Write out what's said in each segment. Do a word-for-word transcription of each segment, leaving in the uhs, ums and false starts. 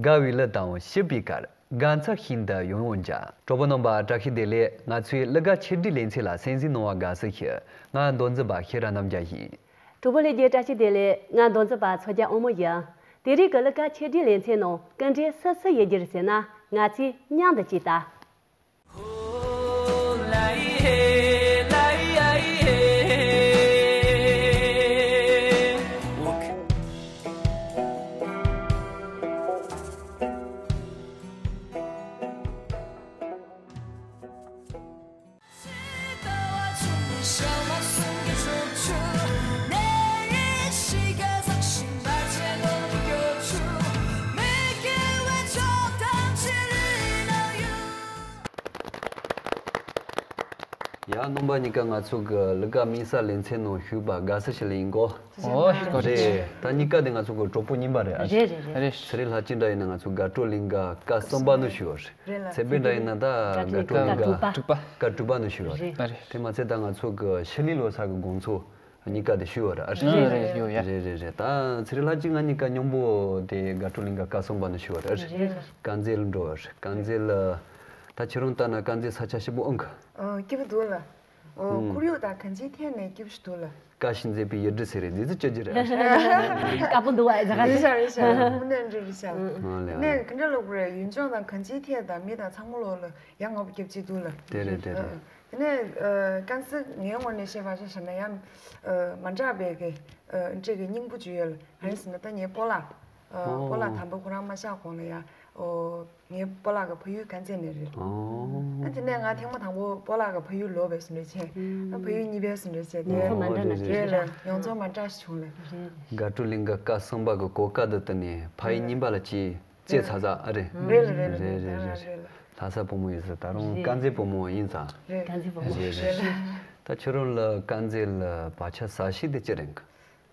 དགའ་བའི་གླུ་དང་ཞིབ་པའི་གར། དགའ་ཚོར་ཤིན་ཏུ་ཡོང་ཡོང་འཇའ། གྲོགས་པོ་རྣམ་པ་བཀྲ་ཤིས་བདེ་ལེགས། ང་ཚོའི་གླུ་གར་ཆེད་སྒྲིག་ལེ་ཚན་ལ་གསན་གཟིགས་གནང་བར་དགའ་བསུ་ཞུ། ང་མདོ་འཛིན་པ་ཤེས་རབ་རྣམ་རྒྱལ་ཡིན། གྲོགས་པོ་ལྷན་རྒྱས་བཀྲ་ཤིས་བདེ་ལེགས། ང་མདོ་འཛིན་པ་མཚོ་རྒྱལ་དབང་མོ་ཡིན། དེ་རིང་གི་གླུ་གར་ཆེད་སྒྲིག་ལེ་ཚན་ནང་སྐུ་མགྲོན་སུ་སུ་ཡོད་རྒྱུ་རེད་ཟེར་ན། ང་ཚོས་མཉམ་དུ་ཅིག་ལྟ། ཡ། རྣམ་པ་གཉིས་ཀ་ང་ཚོ་གི་གླུ་གར་དམིགས་བསལ་ལེ་ཚན་ནང་ཞུགས་པར་དགའ་བསུ་ཞུ་ལེ་ཡིན་གོ། ཨོ་ཧོ། རེད། ད་གཉིས་ཀ་དེ་ང་ཚོ་གི་གྲོགས་པོ་རྙིང་པ་རེད། ཨ། རེད་རེད་རེད། རེད། ཚེ་རིང་ལྷ་སྐྱིད་འདྲ་ཡིན་ན་ང་ཚོ་དགའ་སྤྲོ་གླིང་ག་སྐབས་གསུམ་པ་ནང་ཞུགས་པ་རེད། རེད་ལ། ཚེ་འཕེལ་འདྲ་ཡིན་ན་ད་དགའ་སྤྲོ་གླིང་ག་སྐབས་དྲུག་པ། སྐབས་དྲུག་པ་ནང་ཞུགས་པ་རེད། རེད། དེ་མ་ཚད་ད་ང་ཚོ་གི་ཤུལ་ལུས་ལོ་གསར་གི་དགོང་ཚོགས་གཉིས་ཀ་དེ་ཞུགས་པ་རེད། ཨ། རེད། རེད། ཡོད་ཡ། རེད་རེད་རེད། ད་ཚེ་རིང་ལྷ་སྐྱིད་ང་གཉིས་ཀ་མཉམ་པོ་དེ་དགའ་སྤྲོ་གླིང་ག་སྐབས་གསུམ་པ་ནང་ཞུགས་པ་རེད། རེད། དཀར་མཛེས་ལ་འགྲོ་བ་རེད། དཀར་མཛེས་ལ། ད་ཁྱེད་རང་ལྟ་ན་དཀར་མཛེས་ས་ཆ་ཞིབ་པོ་ཨང་ག། ཨོ། སྐྱིད་པོ་འདུག་ལ། ཨོ། ཨང་། ཁོར་ཡུག་དང་གང་ཅིའི་ཐད་ནས་སྐྱིད་པོ་ཞིག་འདུག་ལ། ཀ་ཤི་མཛེས་པའི་ཡུལ་གྲུ་ཟེར་རེད། འདི་ཚོ་སྐྱོ་རྒྱུ་རེད། དཀར་པོ་འདུག་བ། ཨེ་ཟ་ག་རེད་ཤག་རེད་ཤག་དངོས་གནས་འདྲ་རེད་ཤག་ཨང་། ཨང་ལེ། ཨང་། ནས་ག་འདྲ་ལབ་དགོས་རེད། ཡུལ་ལྗོངས་དང་གང་ཅིའི་ཐད་དང་མི་དང་ཚང་མ་ལོག་ལ་ཡ་ང་པོ་རྒྱབ་ཅིག་འདུག་ལ། དེ་རེད་དེ་རེད། ཨ། དེ་ནས་ཨ། དཀར་མཛེས་ངའི་ངོས་ནས་བཤད་པ་ཆ་བཞག་ན་ཡང་ཨ། མ་འདྲ་བའི་གི་ཨ། འདྲ་གི་སྙིང་པོ་ཅིག་ཡོད་ལ། ག་རེ་ཟེར་ན་ད་ངའི་སྤོ་ལགས། ཨོ། སྤོ་ལགས་དམ་པ་ཁོ་རང་མ་གཤགས་གོང་ལ་ཡ། ཨོ། ངའི་སྤོ་ལགས་ཀྱི་ཕ་ཡུལ་དཀར་མཛེས་ནས་རེད། ཨོ། ཨ། དེ་ནས་ང་ཐེངས་མ་དང་པོ་སྤོ་ལགས་ཀྱི་ཕ་ཡུལ་ལོག་པའི་བཟོ་འདྲ་བྱས། ཨ། ཕ་ཡུལ་གཉིས་པའི་བཟོ་འདྲ་བྱས། དེ་མྱོང་ཚོར་མ་འདྲ་འདྲ་ཞིག་རེད་རེད། མྱོང་ཚོར་མ་འདྲ་ཞིག་བྱུང་ལ། རེད། དགའ་སྤྲོ་གླིང་ག་སྐབས་གསུམ་པ་གི་གོ་སྐབས་འདི་དེ་ནས་ཕ་ཡུལ་རྙིང་པ་ལ་ཅིག་རྩེ་ཚ་ཚ། ཨ། རེད། རེད་ལ། རེད་ལ། རེད་རེད་རེད་རེད། ལྷ་ས་བུ་མོ་ཡིན་ཟེར། ད་རུང་རེད། དཀར་མཛེས་བུ་མོ་ཡིན་ཙང་། རེད། དཀར་མཛེས་བུ་མོ། རེད་རེད། རེད་ལ། ད་ཁྱོད་རང་ལ་དཀར་མཛེས་ལ་བག་ཆགས་ཟ་ཤེས་དེ་ཅི་རེད་གི།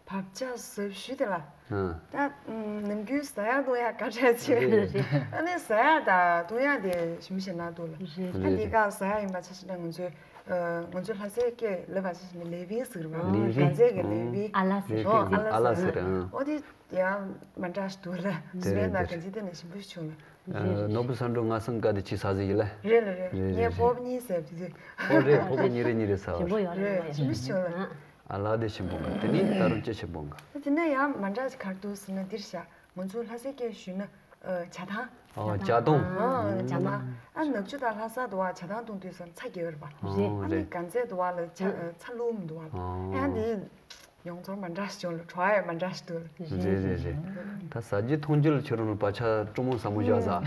བག་ཆགས་ཟ་ཤེས་དེ་ལ། ཨ། ད་ནམ་རྒྱུན་ཟ་ཡག་འཐུང་ཡག་དཀའ་དྲགས་ཆེ། རེད་རེད། ཨ་ནི་ཟ་ཡག་དང་འཐུང་ཡག་དེ་ཞིམ་པོ་ཞིག་ན་འདུག་ལ། རེད། ཨ། འདི་ག་ཟ་ཡག་ཡིན་པ་ཆ་བཞག་ན་ང་ཚོའི་ཨ། ང་ཚོའི་ལྷ་སའི་སྐད་ལབ་པ་ཆ་བཞག་ན་ལེ་བིང་ཟེར་བ། ལེ་བིང་། དཀར་མཛེས་ཀྱི་ལེ་བིང་། ཨ་ལ་ཟེར། ཨོ། ཨ་ལ་ཟེར། ཨ། ཨོ་དེ་ཡང་མ་འདྲ་ཞིག་འདུག་ལ། དེ་རེད། ཟ་ཡག་དེ་གང་ཅི་དེ་ནས་ཞིམ་པོ་ཞིག་བྱུང་ལ། རེད་རེད། ནོར་བུ་ས་འབྲུ་ང་གསུམ་ཀ་དེ་ཅི་ཟ་ཟིག་ཡིན་ལ། རེད་ལ་རེད། རེད་ངས་རེད་ཕོ་རེད། གཉིས་ཟེར་དེ་དུས། ཨོ་རེད། ཕོ་བོ་གཉིས་རེ་གཉིས་རེ་ཟ་བ། ཞིམ་པོ་ཡོད་རེད། རེད། ཞིམ་པོ་ཞིག་བྱུང་ལ། ཨ། ཨ་ལ་དེ་ཞིམ་པོ་འགའ། དེ་ནི་ད་རུང་ཅི་ཞིམ་པོ་འགའ། དེ་ནས་ཡང་མ་འདྲ་ཞིག་ག་རེ་འདུག་ཟེར་ན་འདིར་བཞག་ང་ཚོ་ལྷ་སའི་སྐད་ཞུས་ན་ཨ། ཇ་ཐང་། ཨོ། ཇ་ཐང་། ཨ། ཇ་ཐང་། ཨ། ནག་ཆུ་དང་ལྷ་ས་དུ་བ་ཇ་ཐང་འཐུང་དུས་སམ་ཚ་རྒྱས་པ་རེད་པ། ཨོ། ཨ་ནི་རེད། དཀར་མཛེས་དུ་བ་ལ་ཇ་ཨ། ཚ་ལུམ་འདུག་བ། ཨོ། ཨ་ནི། མྱོང་ཚོར་མ་འདྲ་ཞིག་བྱུང་ལ། བྲོ་བ་ཡང་མ་འདྲ་ཞིག་འདུག་ལ། རེད་རེད་རེད། ད་ཟ་རྒྱུ་འཐུང་རྒྱུ་ལ་ཁྱོད་རང་ལ་བག་ཆགས་སྤྲོ་མོ་ཟབ་མོ་བཞག་ཟ།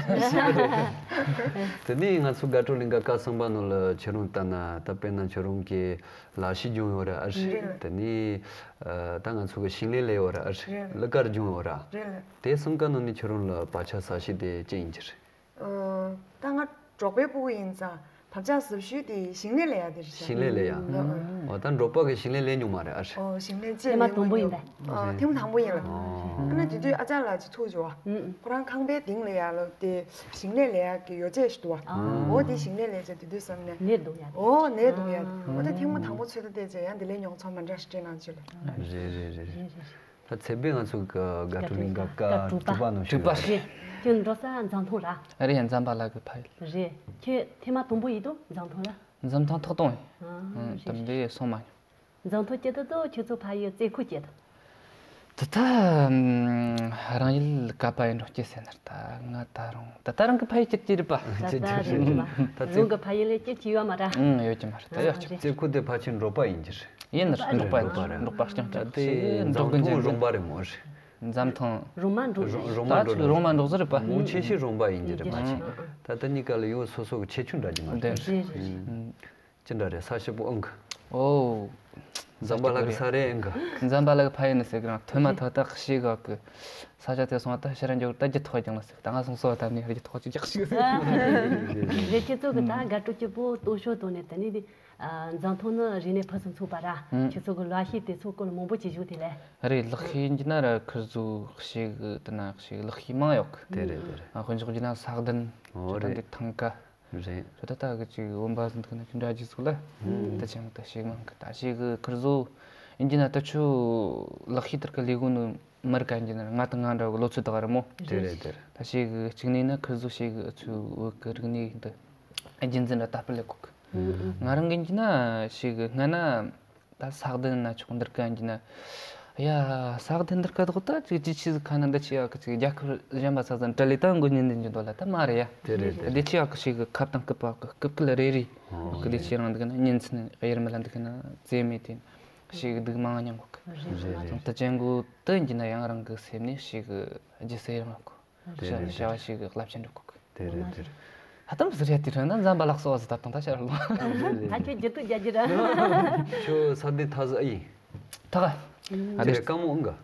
དེ་ནས་ང་ཚོ་དགའ་སྤྲོ་གླིང་ག་སྐབས་གསུམ་པ་ནང་ལ་ཁྱོད་རང་ལྟ་ན་ད་དཔེར་ན་ཁྱོད་རང་གི་ལག་ཤེས་སྦྱོང་ཡོད་རེད། ཨ། རེད། དེ་ནས་ཨ། ད་ང་ཚོ་གི་ཞིང་ལས་ལས་ཡོད་རེད། ཨ། རེད། གླུ་གར་སྦྱོང་ཡོད་རེད། རེད། དེ་གསུམ་ཀ་ནང་ནས་ཁྱོད་རང་ལ་བག་ཆགས་ཟབ་ཤོས་དེ་ཅི་ཡིན་གྱི་རེད། ཨ། ད་ང་འབྲོག་པའི་ཕྲུ་གུ་ཡིན་ཙང་བག་ཆགས་ཟབ་ཤོས་དེ་ཞིང་ལས་ལས་ཡག་དེ་རེད་ཤག་ཞིང་ལས་ལས་ཡག་ཨ། ཨ། འོ་ད་འབྲོག་པ་གི་ཞིང་ལས་ལས་མྱོང་མ་རེད། ཨ། རེད། ཨོ། ཞིང་ལས་ཅིག་ཐེངས་མ་ལས་དང་པོ་མྱོང་ཡིན་པས། ཨ། ཐེངས་མ་དང་པོ་ཡིན་ལ། ཨོ། ཨ་ནི་དེ་དུས་ཨ་ཅག་ལགས་ཅིག་ཐུག་བྱུང་བ། ཨ། ཁོ་རང་ཁང་པའི་སྟེང་ལ་ཡར་ལོག་དེ་ཞིང་ལས་ལས་ཡག་གི་ཡོ་བྱད་ཞིག་འདུག་བ། ཨ། འོ་དེ་ཞིང་ལས་ལས་བྱས་དེ་དུས་བསམ་ནས། ནས་འདུག་ཡ། ཨོ་ནས་འདུག་ཡ། ཨ། འོ་ད་ཐེངས་མ་དང་པོ་ཚོད་ལྟ་བལྟས་བྱས་ཡང་དེ་ལས་མྱོང་ཚོར་མ་འདྲ་ཞིག་སྤྲད་གནང་བྱས་ལ། རེད་རེད་རེད་རེད། རེད་རེད་རེད། ད་ཚེ་འཕེལ་ང་ཚོ་གི་དགའ་སྤྲོ་གླིང་ག་སྐབས་དྲུག་པ་ནང་ཞུགས་པ་རེད། ཁྱོད་འགྲོ་ས་འཛམ་ཐང་ར། ཨ་རེད། འཛམ་བྷ་ལ་གི་ཕ་ཡུལ། རེད། ཁྱོད་ཐེངས་མ་དང་པོ་ཡིན་དུས་འཛམ་ཐང་ལ། འཛམ་ཐང་ཐོག་དང་ཡིན། ཨ། ཨང་། རེད། དམ་རེད། དེ་སོང་མ་མྱོང་། འཛམ་ཐང་སྐྱིད་དུ་དུ་ཁྱོད་ཚོ་ཕ་ཡུལ་རྩེ་ཁུག་སྐྱིད་དུ། དེ་ད་རང་ཡུལ་ག་པ་ཡིན་འགྲོ་སྐྱིད་ཟེར་ན་ད་ང་ད་རུང་ད་ད་རང་གི་ཕ་ཡུལ་སྐྱིད་ཀྱི་རེད་པ། ད་ད་རེད་པ། རང་གི་ཕ་ཡུལ་ལས་སྐྱིད་ཀྱི་ཡོད་མ་ར། ཨང་། ཡོད་ཀྱི་མ་རེད། ད་ཡོད་ཀྱི། རྩེ་ཁུག་དེ་ཕལ་ཆེར་འབྲོག་པ་ཡིན་གྱི་རེད། ཡིན་ནི་རེད། འབྲོག་པ་ཡིན། འབྲོག་པ་རེད། འབྲོག་པ་རྐྱང་རྐྱང་། ད་དེ་འབྲོག་གི་འཛམ་ཐང་འཇོན་རོང་པ་རེད་མོ་རེད། འཛམ་ཐང་། རོང་མ་འབྲོག་རེད། རོང་མ་འབྲོག་རེད། རོང་མ་འབྲོག་ཟེར་རེད་པ། མང་ཆེ་ཤོས་རོང་པ་ཡིན་གྱི་རེད། ཡིན་གྱི་རེད། ཕལ་ཆེར། ད་ལྟ་གཉིས་ཀ་ལ་ཡོད་སོ་སོ་གི་ཁྱད་ཆོས་འདྲ་གྱི་མ་རེད། རེད་རེད་རེད། ཅི་འདྲ་རེད། ས་ཞིབ་པོ་ཨང་གི། ཨོ། འཛམ་བྷ་ལ་གི་ས་རེད་ཨང་གི། འཛམ་བྷ་ལ་གི་ཕ་ཡུལ་ནི་ཟེར་གི་རང་ཐོན་མ་ཐག་ཏག་ཤེས་གི་གི། ས་ཆ་དེ་སོང་བ་ད་ཕྱིར་འཇོག་ད་རྒྱུ་ཐོག་ཀྱང་ལ་ཟེར། ད་ང་སོང་སོ་ད་ནི་རྒྱུ་ཐོག་ཅིག་རྒྱག་ཤིག་ཟེར། རེད། ཁྱེད་ཚོ་གི་ད་དགའ་སྤྲོ་སྐྱིད་པོ་སྟོང་ཤོར་དོན་ནས་ད་ནི་དེ། ཨ། འཛམ་ཐང་ནི་རིག་གནས་ཕུན་སུམ་ཚོགས་པ་ར། ཨང་། ཁྱེད་ཚོ་གི་ལག་ཤེས་དེ་ཚོ་སྐོར་མང་པོ་ཅིག་བཞུགས་དེ་ལས། རེད། ལག་ཤེས་ཡིན་གྱི་ན་ར་ཁུར་ཚོ་ཤེས་གི་དེ་ན་ཤེས་གི་ལག་ཤེས་མང་ཡོད་གི། དེ་རེད་དེ་རེད། ཨ། དཔེ་འཇོག་གྱི་ན་ས་གདན། ཨོ་ད་རེད། འདི་ཐང་ཀ། རེད། ཁྱོད་ད་ལྟ་གི་ཅིག་བུམ་པ་ཟིན་ཐུག་ན་ཁྱོད་འདྲ་ཅིག་ཚུགས་ལ། ཨང་། ད་ཆེན་མོ་ད་ཤེས་མང་གི། ད་ཤེས་གི་ཁུར་ཚོ་ཡིན་གྱི་ན་ད་ཆུ་ལག་ཤེས་དེར་གི་ལས་གོ་ནི། མི་རིགས་ག་ཡིན་གྱི་ན་ར་ང་དང་ང་འདྲ་བོ་གི་ལོ་ཚོད་དག་རེད་མོ། དེ་རེད་དེ་རེད། ད་ཞེ་གི་གཅིག་ནས་ན་ཁིར་ཟོ་ཞེ་གི་ཨུ་ཚོའི་བོད་གི་རིག་གནས་འདི་རྒྱུན་འཛིན་ར་དར་སྤེལ་ལས་གོ་གི། ང་རང་གི་ཡིན་གྱི་ན་ཞེ་གི་སྔ་ན། ད་ས་གདན་ན་ཆོག་འདིར་ཀ་ཡིན་གྱི་ན། ཡ། ས་གདན་འདིར་ཀ་དོག་ད་ཅིག་ཅི་ཆི་ཟིག་ཁ་ན་འདི་ཆི་ཡ་གི་ཅིག་རྒྱལ་ཁབ་གཞན་པ་ས་ཟན་བྲལ་ལེ་ད་མགོ་ཉིན་འདི་འཇུ་འདོད་ལ་ད་མ་རེད་ཡ། དེ་རེད་དེ་རེད། འདི་ཆི་ཡ་གི་ཞིག་གི་ཁབ་དང་སྐུད་པ་གི་སྐུད་སྐུད་རེ་རེ། ཨོ་གི་འདི་ཆི་རང་འདི་གི་ན་ཉིན་ཚན་གཡེར་མི་ལ་འདི་གི་ན་རྩེ་མེད་དེ་ཞིག་གི་སྡུག་མང་ཉམས་གོ་གི། རེད་རེད། ད་ཅན་གོ་ད་ཡིན་གྱི་ན་ཡང་རང་གི་སེམས་ནས་ཞིག་གི་རྒྱུ་སེ་རང་གོ། དེ་རེད། བྱ་བ་ཞིག་གི་རླབས་ཆེན་འགྲུབ་གོ་གི། དེ་རེད་དེ་རེད། ཧ་ཏམ་ཟེར་ཡ་དེ་རེད་ན་འཛམ་བུ་ལགས་སོ་ཟེར་ད་དང་ད་ཤར་ལོ། ད་ཁྱོད་རྒྱུ་དུ་རྒྱ་རྒྱུ་ར། ཁྱོད་ས་དེ་ཐ་ཟ་ཨི། ཐ་ག་ཨ་དེ་རེད། དཀའ་མོ་ཨང་ག་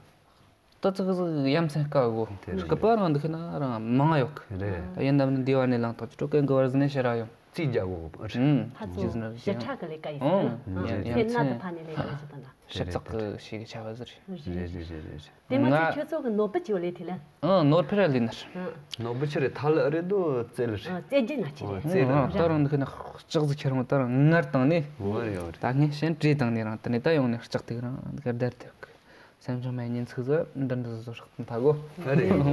ད་ཙི་གི་ཡ་མཚན་དཀའ་གོ། དེ་རེད། སྐུད་པ་རང་འདི་ཁི་ན་རང་མང་ཡོད་གི། རེད། ད་ཡིན་ནམ་ནི་འདི་བ་ནས་ལངས་ཐོག་ཅི་སྤྲོ་སྐད་འགོ་བར་ཟི་ནས་ཤེ་ར་ཡོང་། རྩིས་རྒྱག་གོ་ཨ་རེད། ཧ་ཚོ་ཞི་དྲག་གི་ལས་ཀ་ཡིན་ཟེར་ན། ཚེ་ན་དུ་ཕ་ནས་ལས་ཀ་ཞིག་དང་ན། ཞིབ་ཚགས་གི་ཞིག་བྱ་བ་ཟེར། རེད་རེད་རེད་རེད། དེ་མ་ཚད་ཁྱོད་ཚོ་གི་ནོར་བུ་ཅིག་ཡོད་ལེ་དེ་ལ། ཨང་ནོར་ཕེ་ར་ལི་ནར། ནོར་བུ་ཆི་རེད་ཐ་ལི་ཨ་རེད་དོ་རྩེ་ལི་རེད། རྩེ་རྒྱུ་ན་ཆི་རེད། རྩེ་ར་ད་རང་འདི་ཁ་ན་ལྕགས་ཟིག་ཁྱེར་འོང་ད་རང་ངར་བཏང་ནས། འོ་རེད་འོ་རེད། ད་ངས་ཞེན་བྲིས་བཏང་ནས་རང་དེ་ནས་ད་ཡོང་ནས་ལྕགས་དེ་རང་འདི་ཁ་བརྡར་དེ་གི་སེམས་ཆུང་མའི་ཉིན་ཚིག་ཟ་འདི་འདི་ཟོ་ཧྲག་ཐ་གོ། ཨ་རེད།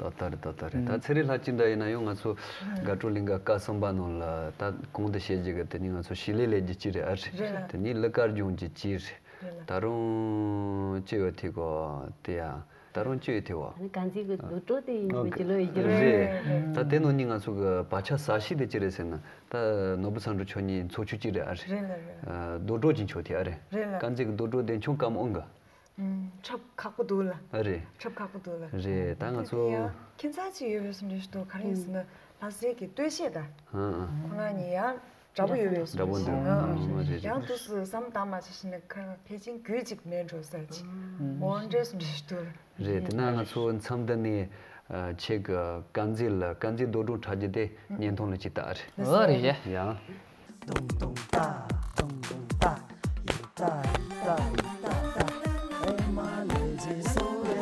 ཏོ་ཏ་རེད་ཏོ་ཏ་རེད། ད་ཚེ་རིང་ལྷ་ཅི་འདྲ་ཡིན་ན་ཡང་ང་ཚོ་དགའ་སྤྲོ་གླིང་ག་སྐབས་གསུམ་པ་ནང་ལ་ད་གོང་དུ་བཤད་རྒྱུ་གི་དེ་ནི་ང་ཚོ་ཞི་ལི་ལས་རྒྱུ་ཅི་རེད་ཨ་རེད། དེ་ནི་ལི་ཀར་སྦྱོང་རྒྱུ་ཅི་རེད། རེད་ལ། ད་རུང་ཅི་ཡོད་ཐིག་གོ་དེ་ཡ། ད་རུང་ཅི་ཡོད་ཐིག་བ། ད་ནི་གང་ཟིག་གི་དུད་འགྲོ་དེ་ཡིན་གྱི་ལོ་ཡིན་གྱི་ལོ། རེད། ད་དེ་ནང་ནི་ང་ཚོ་གི་བག་ཆགས་ཟ་ཤི་དེ་ཅི་རེད་ཟེར་ན་ད་ནོར་བུ་ཚང་འགྲོ་ཆོ་གཉིས་འཚོ་ཆུ་ཅི་རེད་ཨ་རེད། རེད་ལ་རེད་ལ། དུད་འགྲོ་ཅི་འཆོ་ཐིག་ཨ་རེད། རེད་ལ། གང་ཟིག་གི་དུད་འགྲོ་དེ་འཆོ་ཀམ་ཨོང་ག་ཁྲབ་ཁག་པོ་འདུག་ལ། ཨ་རེད། ཁྲབ་ཁག་པོ་འདུག་ལ། རེད་ད་ང་ཚོ། ཁྱིམ་ཚང་ཅིག་ཡོད་པའི་སུ་འདྲ་ཞིག་འདུག་ག་རེ་ཡིན་ཟེར་ན་ལྷ་སའི་གི་སྟོད་གཞས་ད། ཁོ་ན་ཉི་ཡང་འདྲ་པོ་ཡོད་པའི་སུ་འདྲ་པོ་འདུག་ཨ་རེད་རེད། ཡང་དུས་སུ་བསམ་བཏང་མ་བྱས་ཤིང་ནི་ཁ་ཕལ་ཆེར་རྒྱུད་ཅིག་མེད་འགྲོ་ས་ཅིག་འོ་འདྲ་སུ་འདྲ་ཞིག་འདུག་ལ། རེད་དེ་ན་ང་ཚོ་མཚམས་འདི་ནས་ཁྱེད་ཀྱི་དཀར་མཛེས་ལ་དཀར་མཛེས་རྡོ་གྲོང་འཁྲབ་རྒྱུ་དེ་བརྙན་ཐུང་ལ་ཅིག་ལྟ་ཨ་རེད། ཨོ་རེད་ཡ། ཡང་། Dum dum ta, dum dum ta, ita ita ita ta, ema le je so le.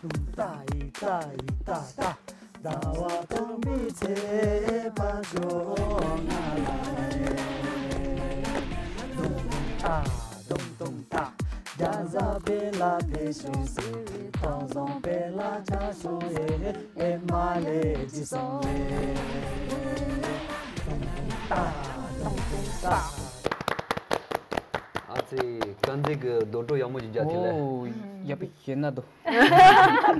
Dum ta ita ita ta, dawa tong bi che pa jo na la le. Dum dum ta, dum dum ta, ja za be la de shu se, tong zong be la ja shu ye. ཨེ་མ་ལེ་ཅི་སོང་ལེ། ཨ་ཙི་དཀར་མཛེས་ཀྱི་རྡོ་གྲོགས་ཡག་མོ་ཞིག་རྒྱག་ཐུབ་ལེ། ཨོ་ཡག་པོ་ཤེས་ན་དོ།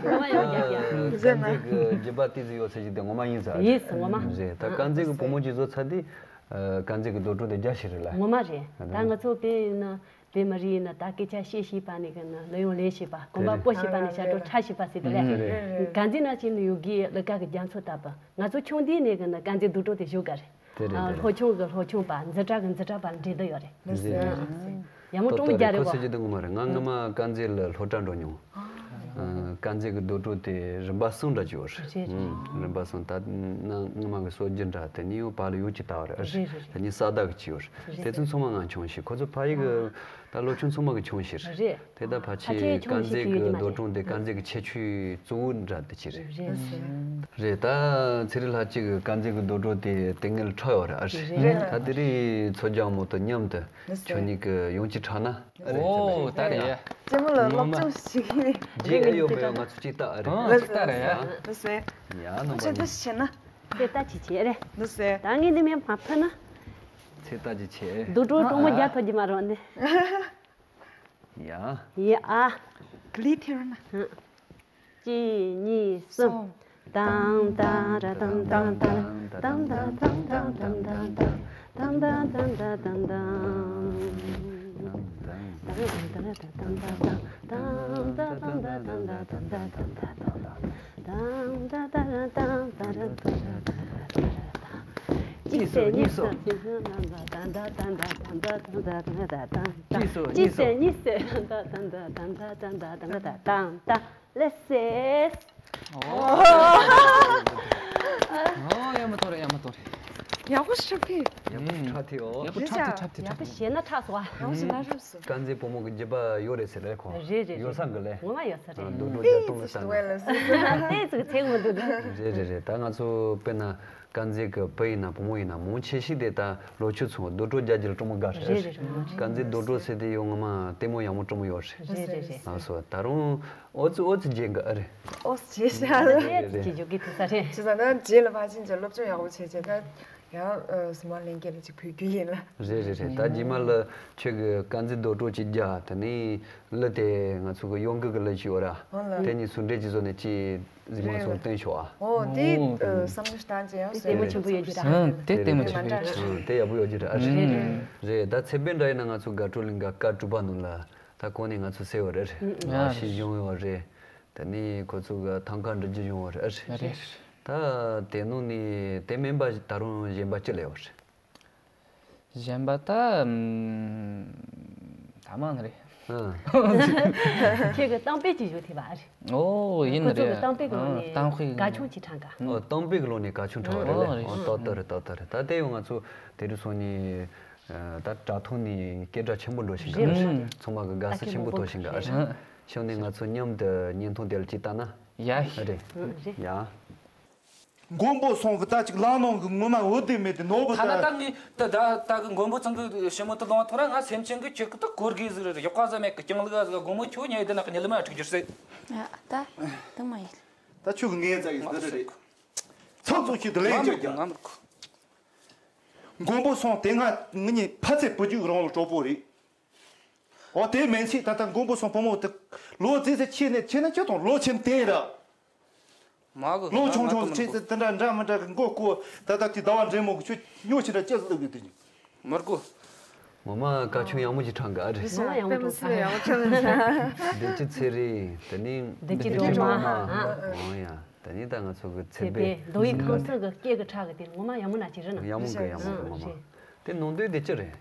ངོ་མ་ཡག་ཡག་ཡག་དཀར་མཛེས་ཀྱི་རྒྱུད་པ་ཏི་ཙི་ཡོད་ས་ཞིག་དེ་ངོ་མ་ཡིན་ས་རེད། ཡིན་ངོ་མ། རེད་ད་དཀར་མཛེས་ཀྱི་བུ་མོ་ཅིག་བཟོ་ཚར་དུས་དཀར་མཛེས་ཀྱི་རྡོ་གྲོགས་དེ་རྒྱག་ཤེས་རེད་ལ། ངོ་མ་རེད་ད་ང་ཚོ་དཔེ་ཡིན་ན། བོད་མི་རིགས་ནི་ད་སྐད་ཆ་བཤད་ཤེས་པ་ནི་གི་ནི་ལུས་ཡོང་ལས་ཤེས་པ་གོམ་པ་སྤོ་ཤེས་པ་ནི་ཞབས་བྲོ་འཁྲབ་ཤེས་པ་ཟེར་དེ་ལས། དཀར་མཛེས་ན་ཅི་ནི་ཡོད་གི་ལི་ཀ་གི་རྒྱ་མཚོ་ལྟ་བུ་ང་ཚོ་ཆུང་དུས་ནས་གི་ནི་དཀར་མཛེས་རྡོ་གྲོགས་དེ་བཞུགས་ག་རེད། ལྷོ་ཆུང་གི་ལྷོ་ཆུང་པ་འཛི་གྲྭ་གི་འཛི་གྲྭ་པ་འདྲེ་དུ་ཡོད་རེད། ཡ་མོ་ཀྲོང་རྒྱ་རེད་བ། ཁོ་ཟེར་གྱི་འདུག་ངོ་མ་རེད་ང་སྔ་མ་དཀར་མཛེས་ལ་སློབ་གྲྭ་འགྲོ་མྱོང་། དཀར་མཛེས་ཀྱི་རྡོ་གྲོགས་དེ་རིམ་པ་གསུམ་འདྲ་ཅིག་ཡོད་རེད། རེད་རེད། རིམ་པ་གསུམ་ད་ནང་སྔ་མ་གི་སྲོལ་རྒྱུན་འདྲ་དེ་ནི་ཡང་བར་ལ་ཡོད་ཅིག་ལྟ་བ་རེད། རེད་རེད། དེ་ནི་ས་བདག་གི་ཅིག་ཡོད་རེད། དེ་ཚོ་ཚང་མ་ང་མཆོང་ཤེས་ཁོ་ཚོ་ཕ་ཡུལ་གི་ད་སློབ་ཆུང་ཚང་མ་གི་མཆོང་ཤེས་རེད། རེད། དེ་ད་ཕལ་ཕལ་ཆེར་ཆེར་དཀར་མཆོང་མཛེས་ཤེས་ཀྱི་ཀྱི་རྡོ་གྲོང་དེ་དཀར་མཛེས་ཀྱི་ཁྱད་ཆོས་གཙོ་བོ་འདྲ་དེ་ཅིག་རེད། རེད། རེད་ད་ཚེ་རིང་ལྷ་གཅིག་གི་དཀར་མཛེས་ཀྱི་རྡོ་གྲོང་དེ་དེ་སྔོན་འཁྲབ་ཡོད་རེད་ཨ་རེད། རེད། ད་དེ་རིང་མཚོ་རྒྱལ་མོ་དང་མཉམ་དུ་ཁྱོད་གཉིས་ཀྱི་ཡོང་ཅི་ཁྲ་ན། ཨོ་ད་རེད། ཅེ་མོ་ལ་སློབ་སྦྱོང་ཞིག་ཡིན། རྗེས་ཨེ་ཡོད་མེད་ང་ཚོ་ཅིག་ལྟ་ཨ་རེད། ཨ་ཅིག་ལྟ་རེད་ཡ། ལགས་སེ། ཡ་ནོ་ཅེ་ད་ཞིག་བྱས་ན། ཚེ་ལྟ་ཅིག་བྱས་རེད། ལགས་སེ། ད་ངས་འདི་མེད་མ་ཕ་ན། ཚེ་ལྟ་ཅིག་བྱས། རྡོ་གྲོགས་གྲོགས་མོ་རྒྱ་ཐོ་རྒྱུ་མ་རོགས་ནི། ཡ། ཡ་ཨ། ག་ལི་ཐེ་རོ་ན། གཅིག་གཉིས་གསུམ། ཏང་ཏང་ར་ཏང་ཏང་ཏང་། ཏང་ཏང་ཏང་ཏང་ཏང་ཏང་ཏང་། ཏང་ཏང་ཏང་ཏང་ཏང་ཏང་། ཏང་ཏང་ཏང་ཏང་ཏང་ཏང་། ཏང་ཏང་ཏང་ཏང་ཏང་ཏང་ཏང་། ཏང་ཏ་ཏ་ར་ཏང་ཏ་ར་ཏ་ར་ཏ་ར་ཏ་ར་ཏང་། གཅིག་སོ་གཉིས་སོ། གཅིག་སོ་གཉིས་སོ། ཏང་ཏ་ཏ་ཏ་ཏ་ཏ་ཏ་ཏ་ཏ་ཏ་ཏ་ཏ་ཏ། གཅིག་སོ་གཉིས་སོ། གཅིག་སོ་གཉིས་སོ། ཏང་ཏ་ཏ་ཏ་ཏ་ཏ་ཏ་ཏ་ཏ་ཏ། ཏང་ཏ། ལེ་སེ། ཨོ། ཨོ་ཡ་མ་ཐོ་རེ་ཡ་མ་ཐོ་རེ། ཡག་པོ་ཞིག་འཁྲབ་ཐུབ། ཡག་པོ་འཁྲབ་ཐུབ། འཁྲབ་ཐུབ་ཡོ། ཡག་པོ་འཁྲབ་ཐུབ། འཁྲབ་ཐུབ། ཡག་པོ་བཤད་ན་འཁྲབ་སོང་བ། ཡག་པོ་ཞིག་ལ་རབས་སོ། དཀར་མཛེས་བུ་མོ་གི་རྒྱུད་པ་ཡོད་རེད་ཟེར་ལེ་ཁོ། རེད་རེད་རེད། ཡོད་ས་གི་ལེ། ངོ་མ་ཡོད་ས་རེད། རྡོ་གྲོགས་རྒྱ་སྟོང་ལ་ལྟ་ན། ལྟས་ཙིག་ཚེག་མི་འདུག་ད། རེད་རེད་རེད། ད་ང་ཚོ་དཔེར་ན་དཀར་མཛེས་གི་བུ་ཡིན་ན་བུ་མོ་ཡིན་ན་མང་ཆེ་ཤོས་དེ་ད་ལོ་ཆུང་ཚོ་རྡོ་གྲོགས་རྒྱ་རྒྱུད་ལ་སྤྲང་མོ་དགའ་རེད། རེད་རེད་རེད། དཀར་མཛེས་རྡོ་གྲོགས་ཟེར་དེ་ཡོད་ངོ་མ་ལྟད་མོ་ཡག་མོ་སྤྲང་མོ་ཡོད་རེད། རེད་རེད་རེད། ལགས་སོ། ད་རུང་ཨོ་ཙི་ཨོ་ཙི་རྗེས་འགའ་ཨ་རེད། ཨོ་ཙི་རྗེས་ཤ་ལ། རེད་རེད། ཅི་འཇོག་གི་ཐུག་ས་རེད། ཅི་ཟེར་ན་རྗེས་ལ་ཕལ་ཆེར་ཅིག་སློབ་སྦྱོང་ཡག་པོ་བྱས་བྱས་ད་ཡང་ཨ་སི་མ་ལེན་གྱི་ལ་ཅིག་བོད་རྒྱུད་ཡིན་ལ། རེད་རེད་རེད། ད་རྗེས་མ་ལ་ཁྱོད་ཀྱི་དཀར་མཛེས་རྡོ་གྲོགས་ཅིག་རྒྱག་དེ་ནས་གླུ་དེ་ང་ཚོ་གི་གཡང་འགུགས་ཀྱི་གླུ་ཅིག་ཡོད་ར། ཨོ་ལ། དེ་གཉིས་ཟུང་འབྲེལ་གྱི་བཟོ་ནས་ཅིག་གཟིགས་མོ་ཚོར་སྟོན་ཤོག་ཨ། ཨོ་དེ་ཨོ་ཨ་བསམ་བློ་ཞིག་བཏང་ཅེ་ཡང་དེ་ལྟད་མོ་ཆེན་པོ་ཡོད་རྒྱུ་ར། ཨ་དེ་ལྟད་མོ་ཆེན་པོ་ཡོད་རྒྱུ་ར། ཨ་དེ་ཡག་པོ་ཡོད་རྒྱུ་ར། ཨ་རེད། རེད་རེད། རེད། ད་ཚེ་དཔལ་འདྲ་ཡིན་ན་ང་ཚོ་དགའ་སྤྲོ་གླིང་ག་སྐར་དྲུག་པ་ནང་ལ་ད་གོང་ནས་ང་ཚོ་གསལ་བ་རེད། ཨ་ལག་ཤེས་སྦྱོང་བ་རེད། དེ་ནས་ཁོ་ཚོ་གི་ཐང་ཀ་འབྲི་རྒྱུ་སྦྱོང་བ་རེད། ཨ་རེད། ད་དེ་ནང་ནས་དེ་མིན་པ་ད་རུང་གཞན་པ་ཅི་ལས་བ་རེད། གཞན་པ་ད་ཨམ། ད་མང་རེད། ཨ། ཁྱེད་ཀྱི་གཏམ་དཔེ་ཅིག་ཞུ་ཐུབ་པ་རེད། ཨོ་ཡིན་ཁོ་ཚོ་རེད། གི་གཏམ་དཔེ་གི་ལོ་ཨ་ནས་གཏམ་དཔེ་གི་ག་ཆུང་ཅིག་ཁྲང་ག་ཨོ་གཏམ་དཔེ་གི་ལོ་ནས་ག་ཆུང་ཁྲང་བ་རེད་ལེ། ཨོ་རེད། ཨོ་ཏག་ཏག་རེད། ཏག་ཏག་རེད། ད་དེ་ཡང་ང་ཚོ་དེ་རིང་སང་ཉིན་ད་དྲ་ཐོག་ནས་སྐད་གྲགས་ཆེན་པོ་འགྲོ་བཞིན་གི་རེད། རེད་རེད། ཚང་མ་གི་དགའ་བསུ་ཆེན་པོ་ཐོབ་བཞིན་གི་ཨ་རེད། ཨ་ཤོག་ནས་ང་ཚོ་མཉམ་དུ་བརྙན་ཐུང་དེ་ལ་ཅིག་ལྟ་ན། ཡ་ཧི། རེད། རེད། ཡ། མགོན་པོ་སོང་གི་ད་ཅིག་ལང་ནང་གི་ངོ་མ་འོ་དེ་མེད་དེ་ནོར་བུ་ད་ན་ད། ད་ངས་ད་ད་ད་གི་མགོན་པོ་ཚང་གི་ཞི་མོ་དུ་ལོང་ཐོང་ར་ང་སེམས་ཅན་གི་ཁྱེད་ཀི་ད་གོར་གི་ཟིག་རེད། ཡག་པ་ཟ་མེད་གི་རྐྱང་ལུག་ཟིག་དགོང་མོ་ཁྱོད་ཉལ་དེ་ན་གི་ཉལ་མ་འཁྲུག་རྒྱུ་རེད། ཨ་ད་དུང་མ་ཡིན། ད་ཁྱོད་གི་ངའི་རྩ་ཡི་འདི་རེད། ཚགས་ཚུད་ཀྱི་དུ་ལེན་ང་ཅོ་མི་རྒྱ། ང་མི་རྒྱ། མགོན་པོ་སོང་དེ་ང་ངི་ཉི་ཕ་ཚེ་བུ་རྒྱུད་རང་ལ་གྲོགས་པོ་རེད། འོ་དེ་མན་ཆད་ད་ལྟ་མགོན་པོ་སོང་བུ་མོ་དེ་ལོ་ཙི་ཙི་ཁྱེད་ནས་ཁྱེད་ན་ཁྱོད་དང་ལོ་ཆེན་བསྟན་ར། མ་གི་ལོ་ང་ཆུང་ང་ཆུང་ཁྲིད་ཙི་དེ་འདྲ་འདྲ་མི་འདྲ་གི་མགོ་སྐོ་ད་ལྟ་དེ་ཟླ་བ་འདྲེ་མོ་གི་ཁྱོད་སྨྱོ་ཆེ་འདྲ་ཅི་ཟིག་ལབ་གི་དེ་ཉིན། མར་གོ། ངོ་མ་བཀའ་ཆུང་ཡག་མོ་ཅིག་ཁྲང་གི་ཨ་རེད། ངོ་མ་ཡག་མོ་ཅིག་ཁྲང་གི། བདེ་སྐྱིད་ཚེ་རིང་དེ་ནི་བདེ་སྐྱིད་སྒྲོལ་མ། ཨང་ཡ། ད་ནི་ད་ང་ཚོ་གི་ཚེ་ཚེ་དཔལ་དཔལ་མདོ་དབུས་ཁམས་གསུམ་གི་སྐད་གི་ཁྲག་གི་དེ་ངོ་མ་ཡག་མོ་ན་ཅིག་རེད་ན། ཡག་མོ་གི་ཡག་མོ་གི་ངོ་མ། དེ་ནང་དོན་དེ་ཅི་རེད།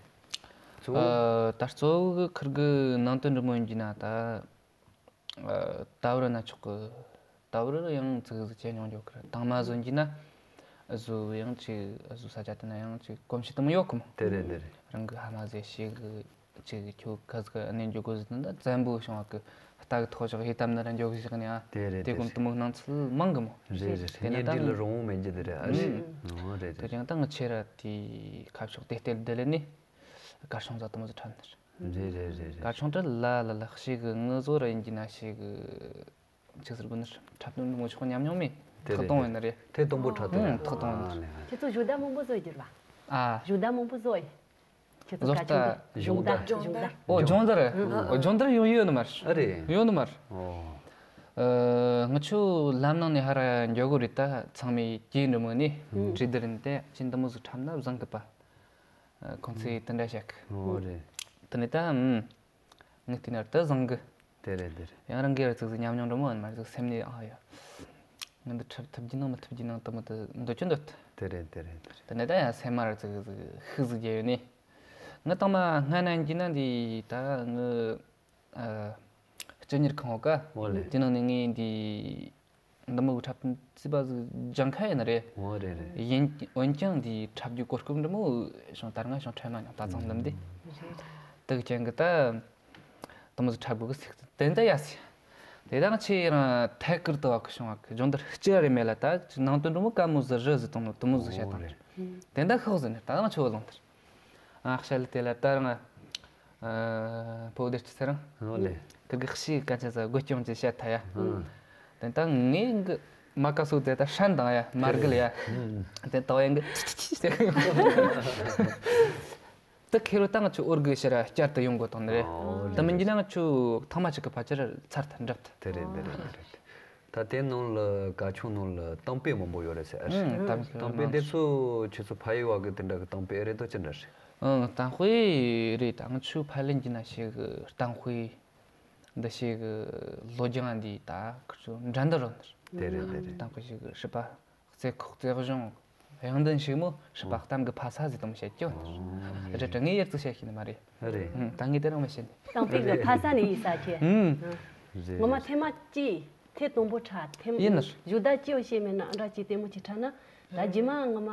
གཙོ་བོ། ཨ་ད་གཙོ་བོ་གི་ཁུར་གི་ནང་དོན་འདྲ་མོ་ཡིན་གྱི་ན་ད། ཨ་ད་བར་ན་ཆོག་གི། ད་བར་ཡང་ཙིག་ཟིག་བྱས་མྱོང་འཇོག་གི་རེད། དང་མ་བཟོ་གྱི་ན། བཟོ་ཡང་ཅིག་བཟོ་ས་ཆ་དེ་ན་ཡང་ཅིག་གོམས་གཤིས་དུ་མ་ཡོད་གི་མོ། དེ་རེད་དེ་རེད། རང་གི་ཧ་མ་ཟེ་ཤེས་གི། ཅིག་ཁྱོད་ག་ཟིག་གནས་འཇོག་དགོས་ཟིན་ད་བཙན་པོ་བྱུང་བ་གི་རྟ་གི་ཐོག་བཞག་ཧེ་ཏམ་ན་ར་འཇོག་བཞག་ནས་ཨ། དེ་རེད་དེ་རེད། གོམ་དུ་མོ་སྣང་ཚུལ་མང་གི་མོ། རེད་རེད། དེ་ན་ད་གཉེན་སྒྲིག་ལ་རང་དབང་མེད་རྒྱུ་དེ་རེད་ཨ་རེད། ཨང་རེད་དེ་རེད། ཡང་ད་ང་ཆེ་ར་དེ་ཁ་ཕྱོགས་དེ་སྟེར་བསྡད་ལེ་ནི་གར་སོང་ཟ་དུ་མོ་ཟིག་ཁྲབ་ནི་རེད། རེད་རེད་རེད་རེད། གར་སོང་དྲ་ལ་ལ་ལ་ཤེས་གི་ངུ་བཟོ་ར་ཡིན་གྱི་ན་ཤེས་གི། ཅིག་ཟེར་དགོས་ནི་ཁྲབ་སྟོན་ངོ་ཆོག་ཉམས་མྱོང་མེད། དེ་ཐག་རེད་གཏོང་དེ་བས་ན་རེད། ཐད་གཏོང་པོ་ཁྲབ་སྟོན། ཨང་ཐག་གཏོང་ཨ་ནི། ཁྱེད་ཚོ་ཞོ་ད་མང་པོ་བཟོ་རྒྱུ་ར། ཨ། ཞོ་ད་མང་པོ་བཟོ་ཡི། ཁྱེད་ཚོ་བཟོ་ད་ག་ཆུང་གི་སྦྱོང་བརྡར། སྦྱོང་བརྡར། ཨོ་སྦྱོང་བརྡར། ཨོ་སྦྱོང་བརྡར་ཡོང་ཡོད་ནི་མར། ཨ་རེད། ཡོད་ནི་མར། ཨོ། ཨ་ང་ཆོ་ལམ་ནང་ནས་ཧ་ར་འགྱོ་གོ་རེད་ད་ཚང་མས་ཀྱེ་འགྲོ་མོ་ནི་གྲོས་བསྡུར་ཡིན་ཏེ་ཅི་འདི་མོ་ཟིག་ཁྲབ་ན་བཟང་གི་པ། ཁོང་ཚོས་དེ་འདྲ་བཤད་གི། ཨོ་རེད། དེ་ནས་ད་ངས་བལྟས་ན་ད་བཟང་གི། དེ་རེད་དེ་རེད། ཡང་རང་གིས་ར་ཙིག་ཟིག་ཉམས་མྱོང་འདྲ་མོ་ཨ་ནི་མ་ཙིག་སེམས་ནས་ཨ་ཡ། ང་འདི་འཁྲབ་ཐུབ་རྒྱུ་ནང་མི་ཐུབ་རྒྱུ་ནང་དུ་མི་དུ་འདོད་ཀྱི་འདོད། དེ་རེད་དེ་རེད་དེ་རེད། དེ་ནས་ད་ཡང་སེམས་མ་ར་ཙིག་ཟིག་ཤུགས་ཟིག་རྒྱས་ཡོད་ནི། ང་དང་མ་སྔ་ན་འགྱིས་ན་འདི་ད་ངི་ཨ་སྤྱི་གཉེར་ཁང་འོག་ག་འོ་ལེ། དེ་ནང་ནས་ངས་འདི་འདི་མོ་གི་འཁྲབ་སྟོན་རྩིས་པ་ཟིག་སྦྱང་ཁ་ཡིན་ནི་རེད། འོ་རེད་རེད། ཡིན་འོན་ཀྱང་འདི་འཁྲབ་རྒྱུ་གོ་སྐབས་འདྲ་མོ་བྱུང་ད་རུང་བྱུང་འཕྲད་མ་མྱོང་ད་ཚང་འདི་མི་འདི། དེ་གི་རྐྱེན་གི་ད། དེ་མོ་ཟིག་འཁྲབ་དགོས་གི་ཟིག་དེ་འདྲ་ཡ་ཟིག་དེ་དང་ཆེ་རང་ཐད་ཀར་དུ་བ་གི་བྱུང་བ་གི་སྦྱོང་བརྡར་སྤྱི་རེ་མེད་ལ་ད་ནང་དོན་འདྲ་མོ་དཀའ་མོ་ཟིག་རི་ཟིག་དང་དེ་མོ་ཟིག་བཤད་དང་། དེ་འདྲ་ཤོག་ཟིག་ནི་ད་ང་ཆོ་ལོང་དར། ཨ་ཤ་ལི་དེ་ལ་ད་རང་ཨ་བོ་དེར་ཅི་ཚེ་རང་ཨོ་ལེ། ཁིར་གི་ཤི་ག་ཆ་ས་དགོད་སྐྱོང་ཅི་བཤད་ཐ་ཡ། དེ་ད་ངས་གི་མ་ཀ་སོ་དེ་ད་ཧྲན་དང་ཡ་མར་གི་ལ་ཡ། དེ་ད་ཡ་གི་ཅི་ཅི་ཅི་ཟེར། ད་ཁེ་རོ་ད་ང་ཆོ་ཨོར་གི་ཕྱིར་བསྐྱར་དུ་ཡོང་དགོས་དང་ནི་རེད། ཨོ་ད་མིན་གྱི་ན་ང་ཆོ་ཐང་མ་ཅིག་གི་ཕལ་ཆེར་ཚར་ཐལ་འགྲབ་ཐལ། དེ་རེད་དེ་རེད་དེ་རེད། ད་དེ་ནང་ལ་ག་ཆུང་ནང་ལ་གཏམ་དཔེ་མང་པོ་ཡོད་རེད་ཟེར། ཨང་གཏམ་དཔེ་དེ་ཚོ་ཁྱེད་ཚོ་ཕ་ཡུལ་བ་གི་དེ་འདྲ་གི་གཏམ་དཔེ་རེད་དོ་ཅི་འདྲ་རེད། ཨང་གཏམ་དཔེ་རེད་ད་ང་ཆོ་ཕ་ལན་གྱི་ན་ཞིག་གི་གཏམ་དཔེ་འདི་ཞིག་གི་ལོ་རྒྱང་འདི་ད་ཁུ་ཚོ་འགྲན་ཟླ་རོལ་ནི་རེད། དེ་རེད་དེ་རེད། གཏམ་དཔེ་ཞིག་གི་སྲིད་པ། རྩེ་ཁོག་རྩེ་གཞུང་། གཡང་ལྡན་ཞིག་མོ་སྲིད་པ་གཏམ་གྱི་ཕ་ས་ཟིག་དུ་མོ་བཤད་ཀྱི་ཡོད། རེད་དྲ་ངས་ཡར་ཙིག་བཤད་ཤེས་ནི་མ་རེད། རེད། ད་ངས་དེ་རང་མི་བཤད་ནི། གཏམ་དཔེ་གི་ཕ་ས་ནས་ཡིན་ས་ཁྱེད། རེད། ངོ་མ་ཐེངས་མ་གཅིག་ཐེངས་དང་པོ་ཁྲ་ཐེངས་ཡིན་ནི། བཞུགས་ཟླ་གཅིག་བཤད་མེད་ན་འདྲ་གཅིག་ལྟད་མོ་ཅིག་ཁྲ་ན་ད་རྗེས་མ་ངོ་མ།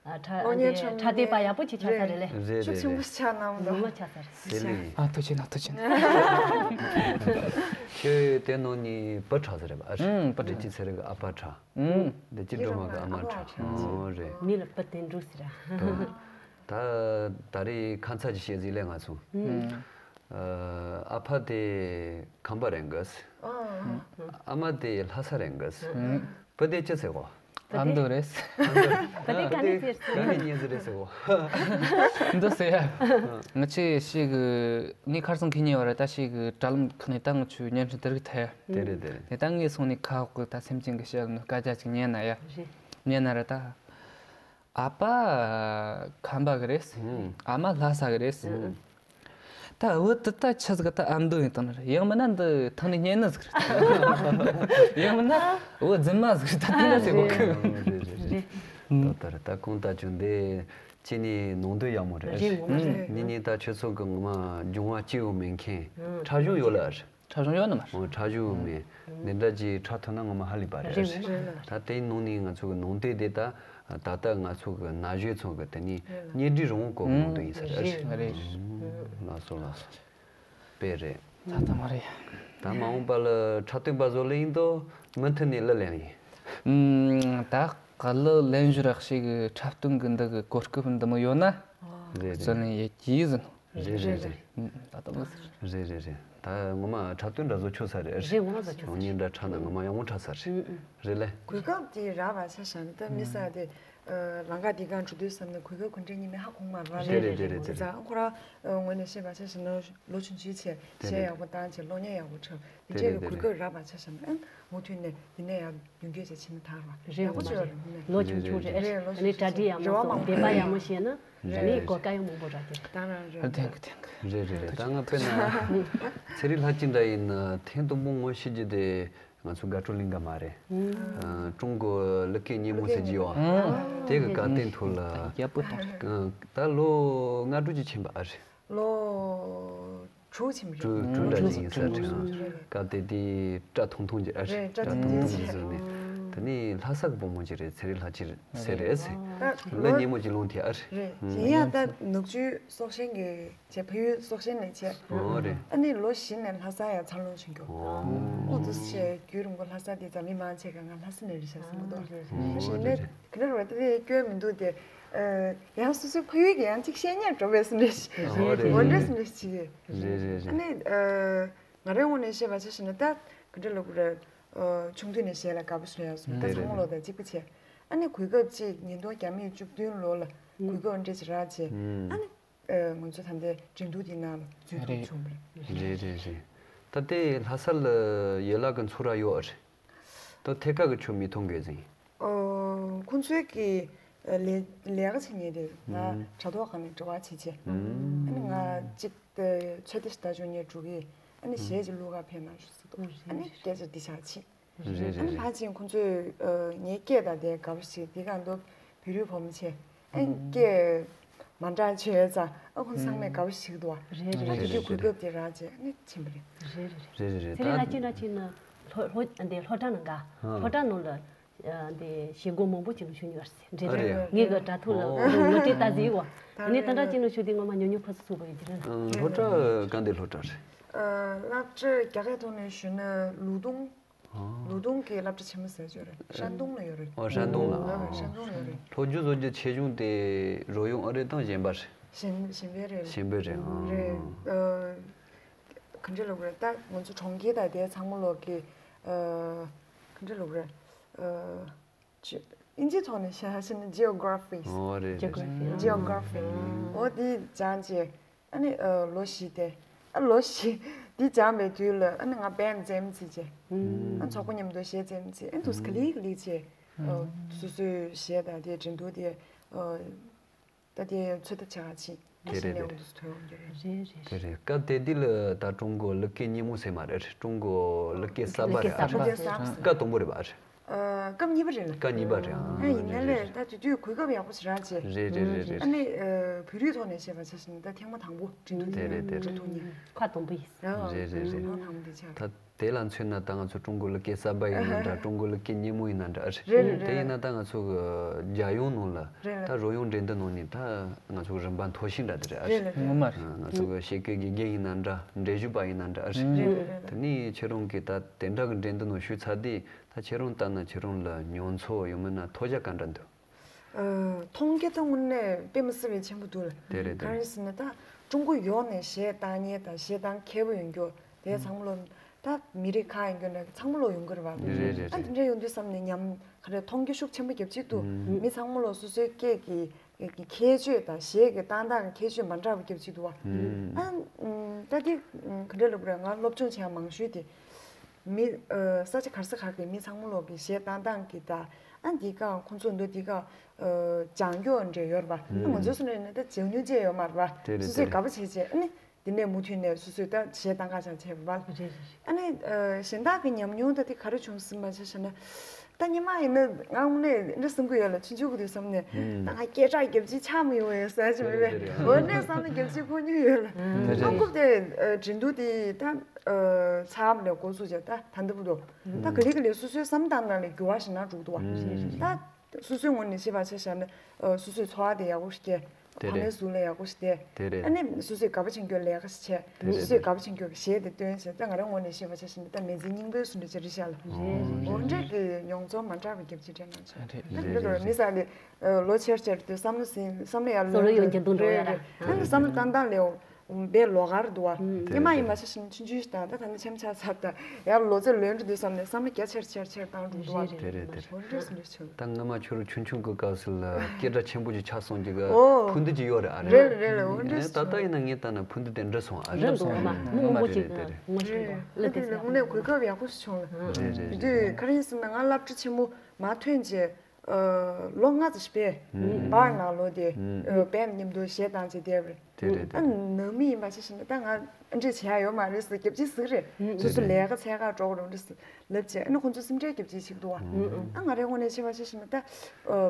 ཨ་ཁྲ་གློག་བརྙན་འདི་ཁྲ་ཏི་པ་ཡག་པོ་ཅིག་ཆགས་ས་རེད་ལེ། རེད། ཤུགས་ཆེན་པོ་ཆགས་གནང་འདུག་ལོ་ཆགས་ས་རེད། དེ་ལས། ཨ་ཐུགས་རྗེ་གནང་། ཐུགས་རྗེ་གནང་། ཁྱོད་དེ་ནང་ནས་བུ་ཁྲ་ཟེར་རེད་པ། ཨ་རེད། ཨུམ་བུ་ཁྲ། འདི་ཅི་ཟེར་གི་ཨ་ཕ་ཁྲ། ཨུམ། འདི་ཅི་སྒྲོལ་མ་གི་ཨ་མ་ཁྲ། ཨོ་རེད། མི་ལ་བུ་དོན་གྲུབ་ཟེར་ར། ད་ད་རེས་ཁ་མཚར་གྱི་བཤད་ཟིག་ལས་ང་ཚོ། ཨུམ། ཨ་ཕ་དེ་ཁམས་པ་རེད་གི། ཨ་མ་དེ་ལྷ་ས་རེད་གི། བུ་དེ་ཅི་ཟེར་གོ། ཨ་མདོ་རེད། བུ་དེ་ག་ནས་ཟེར། ག་ནས་ཉན་ཟེར་རེད་ཟེར་གོ། འདི་ཟེར་ཡ། ང་ཆེ་ཤི་གི་ནི་ཁར་སང་ཁི་ཉེ་བ་རེད། ད་ཤི་གི་དྲ་ལམ་ཁ་ནས་ད་ང་ཆུ་བརྙན་འཕྲིན་དེ་རིགས་ཐལ། དེ་རེད་དེ་རེད། དེ་ད་ངས་སོང་ནས་ཁ་འོག་གི་ད་སེམས་ཅན་གི་བཤད་ནི་སྐད་ཆ་ཅིག་ཉན་ན་ཡ། རེད། ཉན་ན་རེད་ད། ཨ་ཕ་ཁམས་པ་གི་རེད། ཨ་མ་ལྷ་ས་གི་རེད། ད་བུ་དེ་ད་ཆི་ཟིག་ད་ཨ་མདོ་ཡིན་དང་ན་རེད། ཡང་མིན་ན་འདི་ཐང་ནས་ཉན་ནི་ཟིག་རེད། ཡང་མིན་ན་བུ་རྫུན་མ་ཟིག་རེད། ད་དེ་འདྲ་ཟེར་གོ་གི། རེད་རེད་རེད། ད་ལྟ་རེད། ད་ཁོང་ད་ཅུང་འདི་ཅི་ནས་ནང་དོན་ཡག་མོ་རེད། རེད་ངོ་མ་རེད། ཉིན་ཉིན་ད་ཁྱོད་ཚོ་གི་ངོ་མ་སྦྱོང་བ་སྐྱིད་པོ་མེད་མཁན་ཁྲ་གཞུང་ཡོད་ལ་རེད། ཁྲ་གཞུང་ཡོད་ནི་མ་རེད། ཨོ་ཁྲ་གཞུང་མེད། འདི་འདྲ་ཅིག་ཁྲ་ཐོན་ན་ངོ་མ་ཧ་ལས་པ་རེད། རེད་ངོ་མ་རེད། ད་དེའི་ནང་ནས་ང་ཚོ་གི་ནང་དོན་དེ་ད་ད་ལྟ་ང་ཚོ་གི་ན་གཞོན་ཚོ་གི་དེ་ནས་བརྙན་འཕྲིན་རང་དབང་གོ་གི་ནང་དོན་ཡིན་ས་རེད། རེད་རེད། ལགས་སོ་ལགས་སོ། དཔེ་རེད། ད་ད་མ་རེད། ད་མ་འོངས་པ་ལ་འཁྲབ་སྟོན་པ་བཟོ་ལེ་ཡིན་དོ་མུ་མཐུད་ནས་གླུ་ལེན་ཡིན། ཨུམ། ད་ག་གླུ་ལེན་ཞུ་རག་ཞིག་གི་འཁྲབ་སྟོན་གི་འདི་གི་གོ་སྐབས་འདི་མོ་ཡོད་ན། རེད་རེད། བརྩོན་ལེན་ཡེད་ཀྱི་ཟིན། རེད་རེད་རེད། ད་ད་མོ་ཟིན། རེད་རེད་རེད། ད་ངོ་མ་འཁྲབ་སྟོན་འདྲ་བཟོ་ཆོག་ས་རེད། རེད་ངོ་མ་བཟོ་ཆོག་ས་རེད། ངོ་ཉིན་འདྲ་འཁྲབ་ན་ངོ་མ་ཡག་མོ་འཁྲབ་ས་རེད། རེད་ལེ། གོ་སྐབས་དེ་རག་པ་ཆ་བཞག་ན་ད་མི་ས་དེ། ལམ་ཁ་འདི་གང་འགྲོ་དུས་བསམ་ནས་གོ་སྐབས་ག་འདྲ་ཉིད་ནས་ཧ་གོ་མ་རེད། རེད་རེད་རེད་རེད། བྱས་ཙང་ཁོ་རང་ངོས་ནས་བཤད་པ་ཆ་བཞག་ན་ལོ་ཆུང་ཆུང་བྱས་གཞས་ཡག་པོ་བཏང་བྱས་གློག་བརྙན་ཡག་པོ་འཁྲབ་འདི་འདྲའི་གི་གོ་སྐབས་རག་པ་ཆ་བཞག་ན་ཨ་མུ་མཐུད་ནས་འདི་ནས་ཡང་མདུན་སྐྱོད་བྱས་ཕྱིན་ན་ད་ར་ཡག་པོ་བྱས་རེད། ལོ་ཆུང་ཆུང་རེད། རེད་ལོ་ཆུང་ཆུང་བྱས་རེ་བ་མང་པོ་འབད་པ་ཡག་མོ་བྱས་ན་རེད་ནི་གོ་སྐབས་ཡང་མང་པོ་རག་གི་རེད། ད་རང་རེད། ཐེང་གི་ཐེང་གི། རེད་རེད་རེད། ད་ང་དཔེར་ན་ཚེ་རིང་ལྷ་སྐྱིད་འདྲ་ཡིན་ན་ཐེངས་དང་པོ་ངོ་ཤེས་རྒྱུ་དེ། ང་ཚོ་དགའ་སྤྲོ་གླིང་ག་མ་རེད། ཀྲུང་གོ་གླུ་སྐད་སྙན་མོ་ཟེར་གྱི་ཡོད། དེ་གི་བཀའ་བསྟན་ཐོག་ལ་ཡག་པོ་གཏོང་རེད། ད་ལོ་ལྔ་དྲུག་ཅིག་ཕྱིན་པ་ཨ་རེད། ལོ་དྲུག་ཕྱིན་པ་རེད། དྲུག་དྲུག་འདྲ་ཅིག་ཡིན་ས་རེད། སྐབས་དེ་དུས་སྐྲ་ཐུང་ཐུང་ཅིག་ཨ་རེད། རེད་སྐྲ་ཐུང་ཐུང་ཅིག་བཟོས་ནས་དེ་ནས་ལྷ་ས་གི་བུ་མོ་ཅིག་རེད། ཚེ་རིང་ལྷ་སྐྱིད་ཟེར་རེད་ཟེར། གླུ་སྙན་མོ་ཅིག་ལོན་ཐེངས་ཨ་རེད། རེད་གཞན་ཡང་ད་ནུབ་རྒྱུད་སྲོག་ཤིང་གི་བྱས་ཕ་ཡུལ་སྲོག་ཤིང་ནས་བྱས། ཨོ་རེད། ཨ་ནི་ལོ་བཞི་ནས་ལྷ་ས་ཡར་འཚར་ལོངས་བྱུང་རྒྱུ། ཨོ་དུ་བྱས་རྒྱུན་རིང་པོ་ལྷ་ས་དེ་ཙམ་མི་མང་ཆེ་ག་ང་ལྷ་ས་ནས་རེད་ཤག་བསམ་གི་འདུག་ཨ་ནི་ག་འདྲ་རེད་དེ་སྐྱོན་མི་འདུག་དེ། ཡང་སོ་སོའི་ཕ་ཡུལ་གྱི་ཡང་ཅིག་བཤད་ཉན་འགྲོ་བས་སུ་འདྲ་ཞིག་ཨོ་རེད། འོ་འདྲ་སུ་འདྲ་ཞིག་རེད་རེད་རེད། ཨ་ནི་ང་རའི་ངོས་ནས་བཤད་པ་ཆ་བཞག་ན་ད་ག་འདྲ་ལབ་དགོས་རེད། ཆུང་དུས་ནས་གཞས་ལ་དགའ་པོ་ཞིག་ཡོད་སོང་ད་ཚང་མ་ལོ་དང་གཅིག་པ་བྱས། ཨ་ནི་གོ་སྐབས་ཅིག་ཉིས་སྟོང་བརྒྱ་མེད་བཅུ་བདུན་ལོ་ལ་གོ་སྐབས་འདྲ་ཅིག་རག་བྱས། ཨ་ནི། ང་ཚོ་ད་ལྟའི་འགྲན་བསྡུར་དེའི་ནང་ལ་འཛུལ་ཐུབ་བྱུང་བ་རེད། རེད་རེད་རེད། ད་ལྟའི་ལྷ་ས་ལ་ཡན་ལག་གི་ཚོགས་ར་ཡོད་རེད། ད་ཐད་ཀར་གི་ཆོ་མི་མཐོང་དགོས་ཟིན། ཨོ། ཁོང་ཚོའི་གི་ལས་ལས་ཀ་བྱེད་མཁན་དེ་ང་དྲ་ཐོག་སྒང་ནས་འབྲེལ་བ་བྱེད་བྱས། ཨ་ནི་ང་གཅིག་ཚོད་ལྟ་ཞིག་ལྟ་ཆོག་ངས་འགྲོ་གི། ཨ་ནི་གཞས་ཅིག་བླུག་ག་ཕེབས་གནང་ཞུ་ཟེར་འདུག་ཨ་ནི་སྐད་ཆ་འདི་ཆགས་ཕྱིན། རེད་རེད་ཨ་ནི་རེད། ཕལ་ཆེར་ཁོང་ཚོས་ངའི་སྐད་དང་དེ་དགའ་པོ་ཞིག་འདི་གང་འདུག་བོད་རིགས་བུ་མོ་ཆེ་ཨ་སྐད་མ་འདྲ་བྱས་ཙང་ཨ་ཁོང་ཚང་མས་དགའ་པོ་ཞིག་འདུག་བ། རེད་ཨ་རེད་དེ་དུས་རེད་གོ་སྐབས་དེ་རག་བྱས་ཨ་ནི་ཕྱིན་པ་རེད། རེད་རེད་རེད། རེད་རེད་རེད། ཚེ་རིང་ལྷ་ཅིག་ན་ཅིག་ན་ལྷོ་ལྷོ་འདི་ལྷོ་བྲག་ནང་ག་ལྷོ་བྲག་ནང་ལ་འདི་བཞེས་སྒོ་མང་པོ་ཅིག་ལ་ཞུ་མྱོང་རེད། འདྲེ་ཨ་རེད། ངེད་ཀྱི་དྲ་ཐོག་ལ་ཨོ་ངོ་སྤྲོད་ལྟ་ཟིག་བ། ཨ་ནི་ད་ལྟ་ཅིག་ན་ཞུ་དེ་ངོ་མ་ཉོ་ཉོ་ཁོ་ཚོ་ཚུགས་པ་ཡོད་དེ་རེད། ལྷོ་བྲག་ག་འདི་ལྷོ་བྲག་རེད། སློབ་གྲྭ་རྒྱ་སྐད་ཐོག་ནས་ཞུས་ན་ལུའུ་ཏུང་། ལུའུ་ཏུང་གི་སློབ་གྲྭ་ཆེན་མོ་ཟེར་ཅིག་ཡོད་རེད། ཧྲན་ཏུང་ལ་ཡོད་རེད། ཨོ་ཧྲན་ཏུང་ལ། ཧྲན་ཏུང་ལ་ཡོད་རེད། ལྷོ་རྒྱུད་བཟོ་རྒྱུ་ཆེ་ཆུང་དེ་རོལ་དབྱངས་ཨ་རི་དང་གཞན་པ་རེད། གཞན་གཞན་པའི་རེད། གཞན་པའི་རེད། ཨང་། རེད། ག་འདྲ་ལབ་དགོས་རེད་ད་ང་ཚོ་གྲོང་ཁྱེར་དང་དེ་ཚང་མ་ལོག་གི་ག་འདྲ་ལབ་དགོས་རེད། ཨིན་ཇིའི་ཐོག་ནས་བཤད་ན་Geography། ཨོ་རེད་རེད། Geography། འོ་དེ་སྦྱངས་རྗེས། ཨ་ནི་ལོ་བཞི་དེ། ཨ་ལོ་བཞི་འདི་སྦྱངས་པའི་དུས་ལ་ཨ་ནི་ང་བན་འཛེམ་ཙི་བྱས། ཨ་ཚོགས་པ་མཉམ་དུ་གཞས་འཛེམ་ཙི་ཨ་འདུག་ག་ལེ་ག་ལེ་བྱས། སོ་སོའི་གཞས་དང་དེ་འགྲན་བསྡུར་དེ། ད་དེ་ཚོད་ལྟ་བྱ་ག་ཕྱིན། དེ་རེད་དེ་རེད། འདུག་ཐོན་ཡོང་གི་རེད། རེད་རེད། དེ་རེད། སྐབས་དེ་དུས་ལ་ད་ཀྲུང་གོ་གླུ་སྐད་སྙན་མོ་ཟེར་མ་རེད། ཀྲུང་གོ་གླུ་སྐད་གསར་པ་རེད། གླུ་སྐད་གསར་པ། སྐབས་དང་པོ་རེད་པ། སྐབས་གཉིས་པ་རེད་ལ། སྐབས་གཉིས་པ་རེད། ཨ་ཡིན་ན་ལས་ད་དེ་དུས་གོ་སྐབས་ཡག་པོ་ཞིག་རག་བྱས། རེད་རེད་རེད་རེད། ཨ་ནི་བོད་རིགས་ཐོག་ནས་བཤད་པ་ཆ་བཞག་ན་ད་ཐེངས་མ་དང་པོ་འགྲན་བསྡུར་དེ་རེད་དེ་རེད། ཐོག་ནས་ཁ་དང་པོ་ཡིན། རེད་རེད་རེད། ཐེངས་མ་དང་པོ་དེ་ཆགས། ད་ དེ་ལ་མཚོན་ན་ད་ང་ཚོ་ཀྲུང་གོ་གླུ་སྐད་གསར་པ་ཡིན་ན་འདྲ། ཀྲུང་གོ་གླུ་སྐད་སྙན་མོ་ཡིན་ན་འདྲ་ཨ་རེད། རེད་རེད། དེ་ཡིན་ན་ད་ང་ཚོ་གི་རྒྱལ་ཡོངས་ནང་ལ་རེད་ད་རོལ་དབྱངས་འགྲན་བསྡུར་ནང་ནས་ད་ང་ཚོ་གི་རིམ་པ་མཐོ་ཤོས་འདྲ་དེ་རེད་ཨ་རེད། ངོ་མ་རེད། ང་ཚོ་གི་གཤིས་ཀའི་དགེ་རྒན་ཡིན་ན་འདྲ། འགྲན་ཞུགས་པ་ཡིན་ན་འདྲ་ཨ་རེད། རེད་རེད། དེ་ནས་ཁྱེད་རང་གིས་ད་དེ་འདྲ་གི་འགྲན་བསྡུར་ནང་ཞུགས་ཚར་དུས་ད་ཁྱེད་རང་ལྟ་ན་ཁྱེད་རང་ལ་མྱོང་ཚོར་ཡང་མིན་ན་ཐོས་རྒྱ་ག་འདྲ་འདུག་མཐོང་རྒྱ་ད་དངོས་གནས་དཔེ་མི་སྲིད་པའི་ཆེན་པོ་འདུག་ལ། དེ་རེད་དེ་ག་རེ་རེད། ཟེར་ན་ད་ཀྲུང་གོ་ཡོངས་ནས་གཞས་བཏང་མཁན་དང་གཞས་བཏང་མཁས་པོ་ཡོང་རྒྱུ་དེ་ཚང་མ་ལོ་ད་མི་རིགས་ཁག་ཡིན་རྒྱུ་ན་ཚང་མ་ལོ་ཡོང་གི་རེད་བ། རེད་རེད་ཨ་རེད། དེ་འདྲ་ཡོང་དུས་བསམ་ནས་ཉམས་ག་རེ་མཐོང་རྒྱ་ཤུགས་ཆེན་པོ་རྒྱབ་ཅིག་འདུག་མི་ཚང་མ་ལོ་སོ་སོའི་སྐད་ཀྱི་ཀྱི་ཁྱད་ཆོས་དང་གཞས་ཀྱི་བཏང་སྟངས་ཀྱི་ཁྱད་ཆོས་མ་འདྲ་བ་རྒྱབ་ཅིག་འདུག་བ། ཨ་ད་དེ་ག་འདྲ་ལབ་དགོས་རེད། ང་སློབ་སྦྱོང་བྱས་མང་ཤོས་དེ། མི་ས་ཆ་ག་རེ་ས་ག་རེ་གི་མི་ཚང་མ་ལོག་གི་གཞས་བཏང་སྟངས་ཀྱི་ད་ཨ་འདི་ག་ཁོང་ཚོ་འདུག་འདི་ག་སྦྱང་རྒྱུ་འདྲ་ཡོད་རེད་པ། ཨ་ང་ཚོ་སོ་ནས་ནི་ད་སྦྱང་རྒྱུ་ཅེས་ཡོད་མ་རེད་པ། དེ་རེད་སོ་སོས་དེ་རེད། དགའ་པོ་བྱས་བྱས་ཨ་ནི་འདི་ནས་མུ་མཐུད་ནས་སོ་སོས་ད་གཞས་བཏང་ག་ཆ་བྱས་པ་རེད། ཨ་ནི་གཞན་དག་གི་ཉམས་མྱོང་ད་དེ་ག་རེ་བྱུང་སྲིད་མ་བྱས་ཤ་ན། ད་སྔོན་མ་ཡིན་ན་ང་དངོས་གནས་འདྲ་བསམ་གི་ཡོད་ལ་ཆུང་ཆུང་གི་དུས་བསམ་ནས་ད་ང་སྐད་གྲགས་རྒྱབ་ཅིག་ཆགས་མི་ཡོང་བས་ཟེར་གྱི་མེད་པས་འོ་འདྲ་བསམ་ནས་རྒྱབ་ཅིག་ཁོ་མྱོང་ཡོད་ལ། ཨ་ཁོ་དེ་འགྲན་བསྡུར་དེ་ད། ཚབ་ནས་འགོ་ཚུགས་བྱས་ད་ད་འདི་བུ་དོ། ད་ག་ལེ་ག་ལེ་སོ་སོའི་བསམ་སྟངས་ནང་ལས་འགྱུར་བ་ཞིག་ན་འགྲོ་གི་འདུག་བ། ད་སོ་སོའི་ངོས་ནས་བཤད་པ་ཆ་བཞག་ན་སོ་སོའི་འཚོ་བ་དེ་ཡག་པོ་ཞིག་སྐྱེལ། དེ་ཕ་མའི་རེད། གཟུགས་ལ་ཡག་པོ་ཞིག་བསྡད། དེ་རེད། ཨ་ནི་སོ་སོས་དགའ་པོ་བྱེད་རྒྱུ་ལས་ཀ་ཞིག་བྱས། དེ་རེད། སོ་སོས་དགའ་པོ་བྱེད་རྒྱུ་གཞས་དེ་བཏོན་བྱས་ད་ང་རང་ངོས་ནས་བཤད་པ་ཆ་བཞག་ན་ད་མི་ཚེ་སྙིང་པོའི་བཟོ་འདྲ་ཅིག་རེད་ཤག་ལ། འོ་འདྲས་ཀྱི་མྱོང་ཚོར་མ་འདྲ་བ་རྒྱབ་ཅིག་དྲན་གནང་བྱུང་། རེད། ད་འདི་ལོར་མི་ས་ལས། ལོ་ཆེར་ཆེར་དུས་བསམ་བློ་ཟིན་བསམ་བློ་ཡར་བསམ་བློ་ལོན་ཡོང་གི་འདུག་འགྲོ་ཡ་ར། ཨ་ནི་བསམ་བློ་བཏང་སྟངས་ལས་བའི་ལོགས་ཀར་འདུག་བ། སྔོན་མ་ཡིན་མ་ཆ་ཤིང་ཆུང་ཆུང་ཞིག་དང་ད་ད་ནི་ཆམ་ཆ་ཚར་དང་ཡར་ལོ་ཚད་ལོན་འགྲོ་དུས་བསམ་ནས་བསམ་བློ་རྒྱ་ཆེར་ཆེར་ཆེར་བཏང་འགྲོ་འདུག་བ། དེ་རེད་དེ་རེད། འོ་འདྲ་སོང་འདྲ་ཆུང་། ད་སྔོན་མ་ཁྱོད་རང་ཆུང་ཆུང་གི་སྐབས་སུ་ལ་སྐད་གྲགས་ཆེན་པོ་ཅིག་ཆགས་སོང་གི་ཕུ་འདུ་ཅིག་ཡོད་རེད་ཨ་རེད། རེད་རེད་རེད། འོ་འདྲ་ད་ལྟ་ཡིན་ན་ངས་ལྟ་ན་ཕུ་འདུ་དེ་འདྲ་སོང་ཨ་རེད། འདྲ་འདུག་ངོ་མ་མི་མང་པོ་ཅིག་ངོ་མ་ཞིག་འདུག་ལ་དེ་དེ་དངོས་གནས་གོ་སྐབས་ཡག་པོ་ཞིག་བྱུང་ལ། རེད་རེད། དེ་དུས་ག་རེ་ཡིན་ཟེར་ན་ང་སློབ་གྲྭ་ཆེན་མོ་མ་ཐོན་རྗེས། ལོ་ལྔ་ཙམ་ཞིག་པས་བར་ནང་ལོ་དེ་བན་མཉམ་དུ་གཞས་བཏང་བྱས་བསྡད་པ་རེད། དེ་རེད་དེ་ཨ་རེད། ནང་མི་ཡིན་པ་ཆ་བཞག་ན་ད་ང་ཨ་འདྲས་བྱེད་ཡ་ཡོད་མ་རེད་ཟེར་རྒྱབ་ཅིག་ཟིག་རེད། སོ་སོ་ལས་ཀ་འཚོལ་ག་འགྲོ་དགོས་རེད་ཟེར་ལབ་བྱས་ཨ་ནི་ཁོང་ཚོ་སེམས་ཁྲལ་རྒྱབ་ཅིག་བྱེད་ཀྱི་འདུག་བ། ཨ་ང་རའི་ངོས་ནས་བཤད་པ་ཆ་བཞག་ན་ད་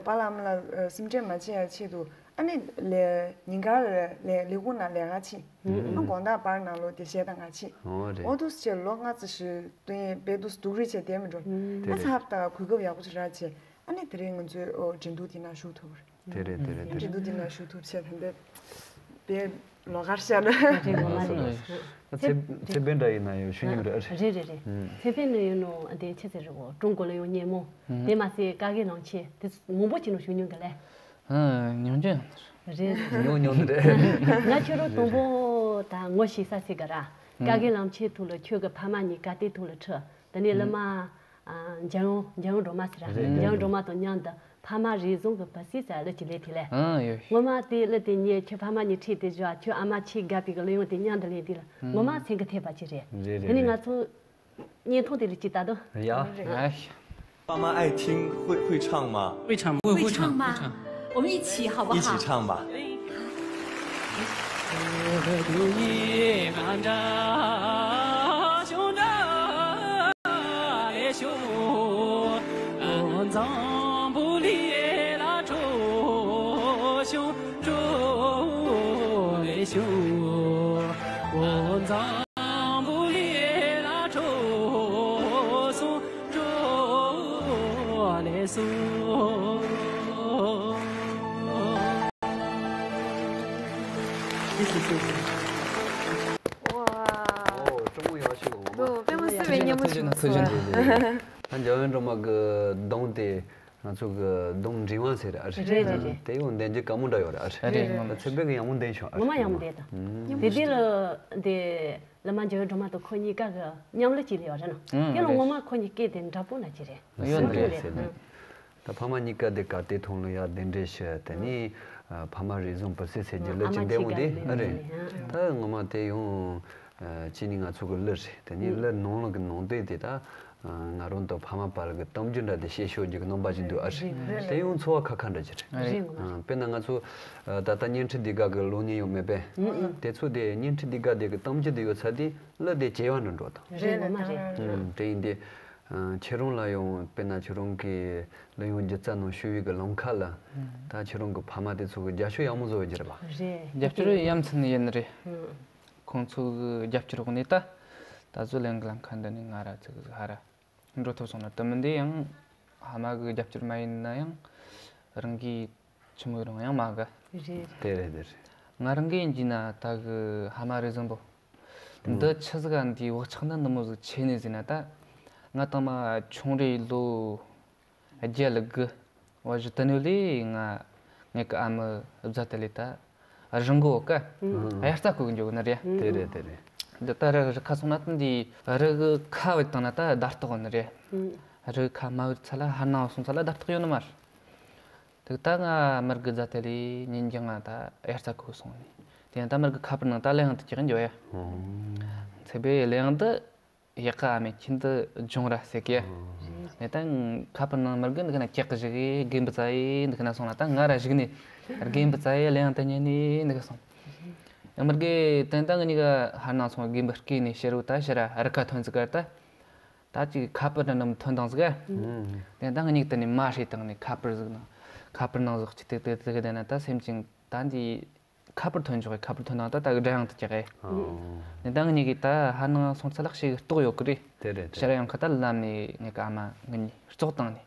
པཱ་ལགས་ཨ་མ་ལགས་སེམས་ཁྲལ་མ་བྱེད་ཡ་ཆེད་དུ་ཨ་ནི་ལས་ཉིན་དཀར་ལས་ལས་ཁུངས་ནང་ལས་ཀ་བྱེད། ཨ་དགོང་དག་བར་ནང་ལོ་དེ་གཞས་བཏང་ག་ཕྱིན། འོ་རེད། འོ་འདུག་སེ་བྱས་ལོ་ལྔ་ཙམ་ཞིག་སྟོན་དཔེ་འདུག་སེ་སྡུག་རུས་བྱས་བསྡད་མི་འགྲོ། དེ་ཨ་རེད། ཚབ་དང་གོ་སྐབས་ཡག་པོ་ཞིག་རག་བྱས་ཨ་ནི་དེ་རིང་ང་ཚོའི་འགྲན་བསྡུར་དེ་ནང་ཞུགས་ཐུབ་པ་རེད། དེ་རེད་དེ་རེད་དེ་འགྲན་རེད། བསྡུར་དེ་ནང་ཞུགས་ཐུབ་བྱས་ད་ལྟ་དཔེ་ལོགས་ཀར་བཤད་ན། རེད་ངོ་མ་རེད། ཚེ་ཚེ་འཕེལ་འདྲ་ཡིན་ན་ཡང་ཞུ་སྙིང་རེད། རེད་རེད་རེད། ཚེ་འཕེལ་ནས་ཡིན་ནོ་དེ་ཆེ་ཚེ་རེད་འོ་ཀྲུང་གོ་ལ་ཡང་སྙན་མོ། དེ་མ་ཟད་ཀ་གེ་ལང་ཆེ་དེ་མང་པོ་ཅིག་ནང་ཞུགས་མྱོང་གི་ལས། ཨ་ཉོ་རྒྱུ་ཡང་རེད། ཉོ་ཉོ་ནི་རེད། ང་ཁྱོད་རང་དང་པོ་ད་ངོ་ཤེས་ས་ཟིག་ག་ར། ཀ་གེ་ལང་ཆེ་ཐུག་ལ་ཁྱོད་ཀྱི་ཕ་མ་གཉིས་ཀ་ཏེ་ཐུག་ལ་ཁྲིད། དེ་ནས་བླ་མ་འཇམ་དབྱངས་འཇམ་དབྱངས་སྒྲོལ་མ་ཟེར་ར། རེད། འཇམ་དབྱངས་སྒྲོལ་མ་དང་མཉམ་དུ་ཕ་མ་རེ་ཟུང་གི་བུ་སྲིད་ཟེར་གླུ་ཅིག་ལས་དེ་ལས། ཨ་ཡོད། ངོ་མ་དེ་གླུ་དེ་ཉན་ཁྱོད་ཕ་མ་གཉིས་ཁྲིད་དེ་བཞག་ཁྱོད་ཨ་མ་ཆེས་དགའ་བའི་གླུ་དབྱངས་དེ་མཉམ་དུ་ལེན་དེ་ལ་ངོ་མ་སེམས་ཁ་ཐད་པ་ཅིག་རེད། རེད་རེད། དེ་ནས་ང་ཚོ་བརྙན་ཐུང་དེ་ལ་ཅིག་ལྟ་དོ། ཡ། ཡ། 爸妈爱听会会唱吗？会唱吗？会唱吗？会唱。我们一起好不好？一起唱吧。哇。哦，中国摇滚乐。对，被我视为年不轻。对对对。 ད་འཇམ་དབྱངས་སྒྲོལ་མ་གི་གདངས་དེ་ང་ཚོ་གི་གདངས་འབྲིང་བ་ཟེར་རེད་ཨ་རེད། རེད་རེད་རེད། དེ་ཡང་འདོན་རྒྱུ་དཀའ་མོ་འདྲ་ཡོད་རེད་ཨ་རེད། རེད་རེད། ད་ཚེ་འཕེལ་གི་ཡག་མོ་འདོན་བྱུང་ཨ་རེད། ངོ་མ་ཡག་མོ་འདོན་དང་། དེ་དེ་ལ་དེ་བླ་མ་འཇམ་དབྱངས་སྒྲོལ་མ་དང་ཁོ་གཉིས་ཀ་གི་མཉམ་གླུ་ཅིག་ལས་ཡོད་རེད་ན། དེ་ལ་ངོ་མ་ཁོ་གཉིས་སྐད་དེ་འདྲ་པོ་ན་ཅིག་རེད། ཡོད་ན་རེད་ཟེར་ན། ད་ཕ་མ་གཉིས་ཀ་དེ་ག་དེ་ཐོང་ལ་ཡག་དེ་འདྲས་ཤི་དེ་ནི་ཕ་མ་རེ་ཟུང་བུ་སྲིད་ཟེར་རྒྱུ་གླུ་ཅིག་འདེམས་འོང་དེ་ཨ་རེད། ད་ངོ་མ་དེ་ཡང་། ཅི་ནི་ང་ཚོ་གི་གླུ་རེད། དེ་ནི་གླུ་ནང་ལོགས་ཀྱི་ནང་དོན་དེ་ད་ང་རང་དང་ཕ་མ་བར་གྱི་གཏམ་རྒྱུད་འདྲ་དེ་བཤད་ཤོད་རྒྱུ་གི་རྣམ་པ་ཅིག་འདུག་ཨ་རེད། དེ་ཡང་ཚོར་བ་ཁ་ཁ་འདྲ་ཅིག་རེད། དཔེར་ན་ང་ཚོ་ད་ལྟ་བརྙན་འཕྲིན་འདི་ག་གི་གློག་བརྙན་ཡོད་མེད་པས། དེ་ཚོ་དེ་བརྙན་འཕྲིན་འདི་ག་དེ་གི་གཏམ་རྒྱུད་དེ་ཡོད་ཚ་དེ་གླུ་དེ་བྱེ་བ་འདྲ་འགྲོ་དང་། རེད་ངོ་མ་རེད། དེ་ཡིན་དེ། ཁྱེད་རང་ལ་ཡང་དཔེར་ན་ཁྱེད་རང་གི་གླུ་དབྱངས་སྒྱུ་རྩལ་ནང་ཞུགས་པའི་གི་ལམ་ཁ་ལ་ད་ཁྱེད་རང་གི་ཕ་མ་དེ་ཚོ་གི་རྒྱབ་སྐྱོར་ཡག་མོ་བཟོ་བའི་རྒྱུ་རེད་པ། རེད། རྒྱབ་སྐྱོར་ཡ་མཚན་ཡིན་རེད། ཁོང་ཚོ་གི་རྒྱབ་སྐྱོར་འོག་ནས་ད་ད་ ད་གཟོད་གླེང་གི་ལམ་ཁ་འདི་ནས་ང་ར་ཚིག་ཧ་ར་འགྲོ་ཐུབ་སོང་ན། དེ་མིན་དེ་ཡང་ཕ་མ་གི་རྒྱབ་སྐྱོར་མ་ཡིན་ན་ཡང་རང་གི་ཆི་མོ་རང་ཡང་མ་དགའ། རེད། དེ་རེད་དེ་རེད། ང་རང་གི་ཡིན་གྱི་ན་ད་གི་ཕ་མ་རེ་ཟིན་པོ། འདི་ཆི་ཟིག་ག་འདིའི་བག་ཆགས་འདི་ནི་མོ་ཟིག་ཆེ་ནས་ཟིན་ན། ད་ང་དང་མ་ཆུང་རེ་ལོ་བརྒྱད་ལ་དགུ་བ་བཞི་དུ་ནས་ལས་ང་ངེད་ཀྱི་ཨ་མའི་རྫ་དེ་ལས་ད་རང་གི་འོག་ག་ཨ་དབྱར་རྩྭ་རྐོ་གི་འཇོག་གི་ནི་རེད། དེ་རེད་དེ་རེད། འདི་ད་རི་རི་ཁ་སོང་ན་ད་འདི་རི་གི་ཁ་བ་བཏང་ན་ད་བརྡ་རྟགས་ཡོད་ནི་རེད། རི་ཁ་མ་བར་ཚ་ལ་ཧར་ནང་སོང་ཚ་ལ་བརྡ་རྟགས་ཡོད་ནི་མ་རེད། དེ་ད་ང་མར་གི་རྫ་དེ་ལས་ཉིན་རྒྱང་ང་ད་དབྱར་རྩྭ་རྐོ་སོང་ནས། དེ་ཡང་ད་མར་གི་ཁ་པར་ནང་ད་གླེང་དུ་ཀྱག་འཇོག་ཡ། ཚེ་བའི་གླེང་དུ་ཡག་ག་ཨ་མའི་ཁྱིམ་དུ་སྦྱོང་ར་ཟེར་གི། ངས་ད་ཁ་པར་ནང་མར་གི་འདི་ག་ན་ཀྱག་གི་བཞག་གི་དགོན་པ་ཙ་ཡི་འདི་ག་ན་སོང་ན། ད་ང་ར་བཞུགས་ནས་དགོན་པ་ཙ་ཡི་གླེང་དུ་ཉན་ནས་འདི་ག་སོང་། ཡང་མར་གི་དེ་ད་ང་གཉིས་ཀ་ཧར་ནང་སོང་དགོན་པ་སྐྱེས་ནས་ཕྱི་རུ་ད་ཕྱི་ར་རི་ཁ་ཐོན་ཟིག་ག་ད། ད་ཅིག་ཁ་པར་འདྲ་རྣམས་ཐོན་དང་ཟིག་ག་དེ་ད་ང་གཉིས་དེ་ནས་མ་ཧྲི་དང་ནས་ཁ་པར་ཟིག་ནང་ཁ་པར་ནང་ཟིག་ཅིག་དེ་དེ་དེ་ག་དེ་ན་ད་སེམས་ཅན་ད་འདི་ཁ་པར་ཐོན་ཆོག་གི། ཁ་པར་ཐོན་དང་ད་ད་གི་སྒྲ་ཡང་དུ་ཀྱག་གི། ཨོ། ནི་ད་ང་གཉིས་ཀྱིས་ད་ཧ་ནང་སོང་ཚ་ལག་ཤེས་གི་རྟོགས་ཡོད་གི་རེད། དེ་རེད་དེ་ཕྱིར་རེད། ཡང་ཁ་ད་ལམ་ནས་ངེད་ཀྱི་ཨ་མ་ང་གཉིས་ཙོག་བཏང་ནས་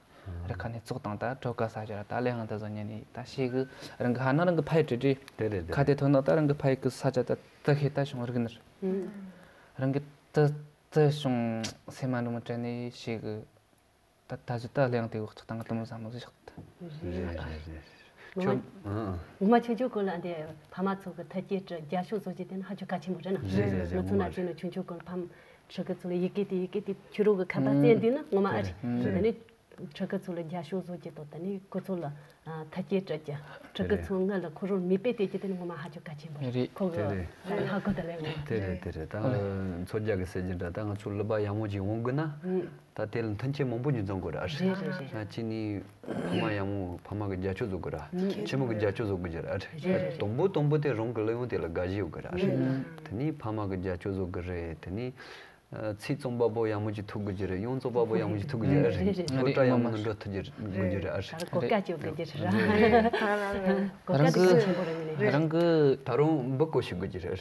རི་ཁ་ནས་ཙོག་བཏང་། ད་གྲོ་ཀ་ས་ཆ་ར་ད་ལས་ཧང་ད་བཟོ་ཉན་ནས་ད་ཤེས་གི། རང་གི་ཧ་ནང་རང་གི་ཕ་ཡི་དྲི་དྲི་དེ་རེད་དེ་ཁ་དེ་ཐོན་ན་ད་རང་གི་ཕ་ཡི་གི་ས་ཆ་ད་ད་ཤེས་ད་བྱུང་རིག་ནི་རེད། རང་གི་ད་ད་བྱུང་སེམས་མ་འགྲོ་མ་དྲན་ནས་ཤེས་གི། ད་ད་གཟོད་ད་གླེང་དེ་འོག་ཆགས་དང་དུ་མོ་བཟང་མོ་ཟིག་ཆགས་ད། རེད་རེད་རེད། ངོ་མ་ཁྱོད་ཨང་། ངོ་མ་ཆུང་ཆུང་གོ་ལ་འདི་ཕ་མ་ཚོ་གི་ཐད་ཀྱི་དྲི་རྒྱ་ཤོག་བཟོ་རྒྱུ་དེ་ནི་ཧ་ཅང་གལ་ཆེན་པོ་རེད་ན། རེད་རེད་རེད། ང་ཚོ་ངོ་མ་ན་ཅིག་ནི་ཆུང་ཆུང་གོ་ལ་ཕ་མ་ཕྲུ་གུ་ཚོ་ལ་ཡི་གེ་དེ་ཡི་གེ་དེ་ཕྱི་རོལ་གི་ཁ་པར་བཙལ་འདུག་ན་ངོ་མ་ཨ་རེད། རེད་དེ་ནི་ཕྲུ་གུ་ཚོ་ལ་རྒྱ་ཤོག་བཟོ་རྒྱུ་དང་དེ་ནི་ཁོ་ཚོ་ལ་ཐད་ཀྱི་དྲི་རྒྱུ་ཕྲུ་གུ་ཚོ་ང་ལ་ཁོ་རང་མིག་དཔེ་བལྟས་རྒྱུ་དེ་ནི་ངོ་མ་ཧ་ཅང་གལ་ཆེན་པོ་རེད། རེད། ཁོ་གི་དེ་རེད། ཧ་གོ་ད་ལས་ངོ་། དེ་རེད་དེ་རེད། ད་ཨ་མཚོ་རྒྱལ་གི་ཟེར་རྒྱུ་འདྲ། ད་ང་ཚོ་ཀླད་པ་ཡག་མོ་ཅིག་འོང་དགོས་ན། ད་དེ་ལ་མཐུན་རྐྱེན་མང་པོ་ཅིག་འཛོམས་དགོས་ར། རེད་རེད་རེད། ང་གཅིག་ནི་ཕ་མ་ཡག་མོ་ཕ་མ་གི་རྒྱབ་སྐྱོར་བཟོ་དགོས་ར། ཆེན་མོ་གི་རྒྱབ་སྐྱོར་བཟོ་དགོས་ར། རེད་རེད། དང་པོ་དང་པོ་དེ་རང་གི་གླུ་དབྱངས་དེ་ལ་དགའ་ཞེན་ཡོད་དགོས་ར། དེ་ནས་ཕ་མ་གི་རྒྱབ་སྐྱོར་བཟོ་དགོས་རེད། དེ་ནས་ཚིག་རྩོམ་པ་པོ་ཡག་མོ་ཅིག་ཐུག་དགོས་ཀྱི་རེད། དབྱངས་རྩོམ་པ་པོ་ཡག་མོ་ཅིག་ཐུག་དགོས་ཀྱི་རེད། རེད་རེད། སློབ་གྲྭ་ཡག་མོ་ནང་འགྲོ་ཐུབ་ཀྱི་དགོས་ཀྱི་རེད། ད་གོ་སྐབས་ཅིག་དགོས་ཀྱི་རེད། གོ་སྐབས་ཅིག་ཆེན་པོ་རེད། ངས་རང་གི་ད་རུང་འབུ་རྐོ་ཤེས་དགོས་ཀྱི་རེད།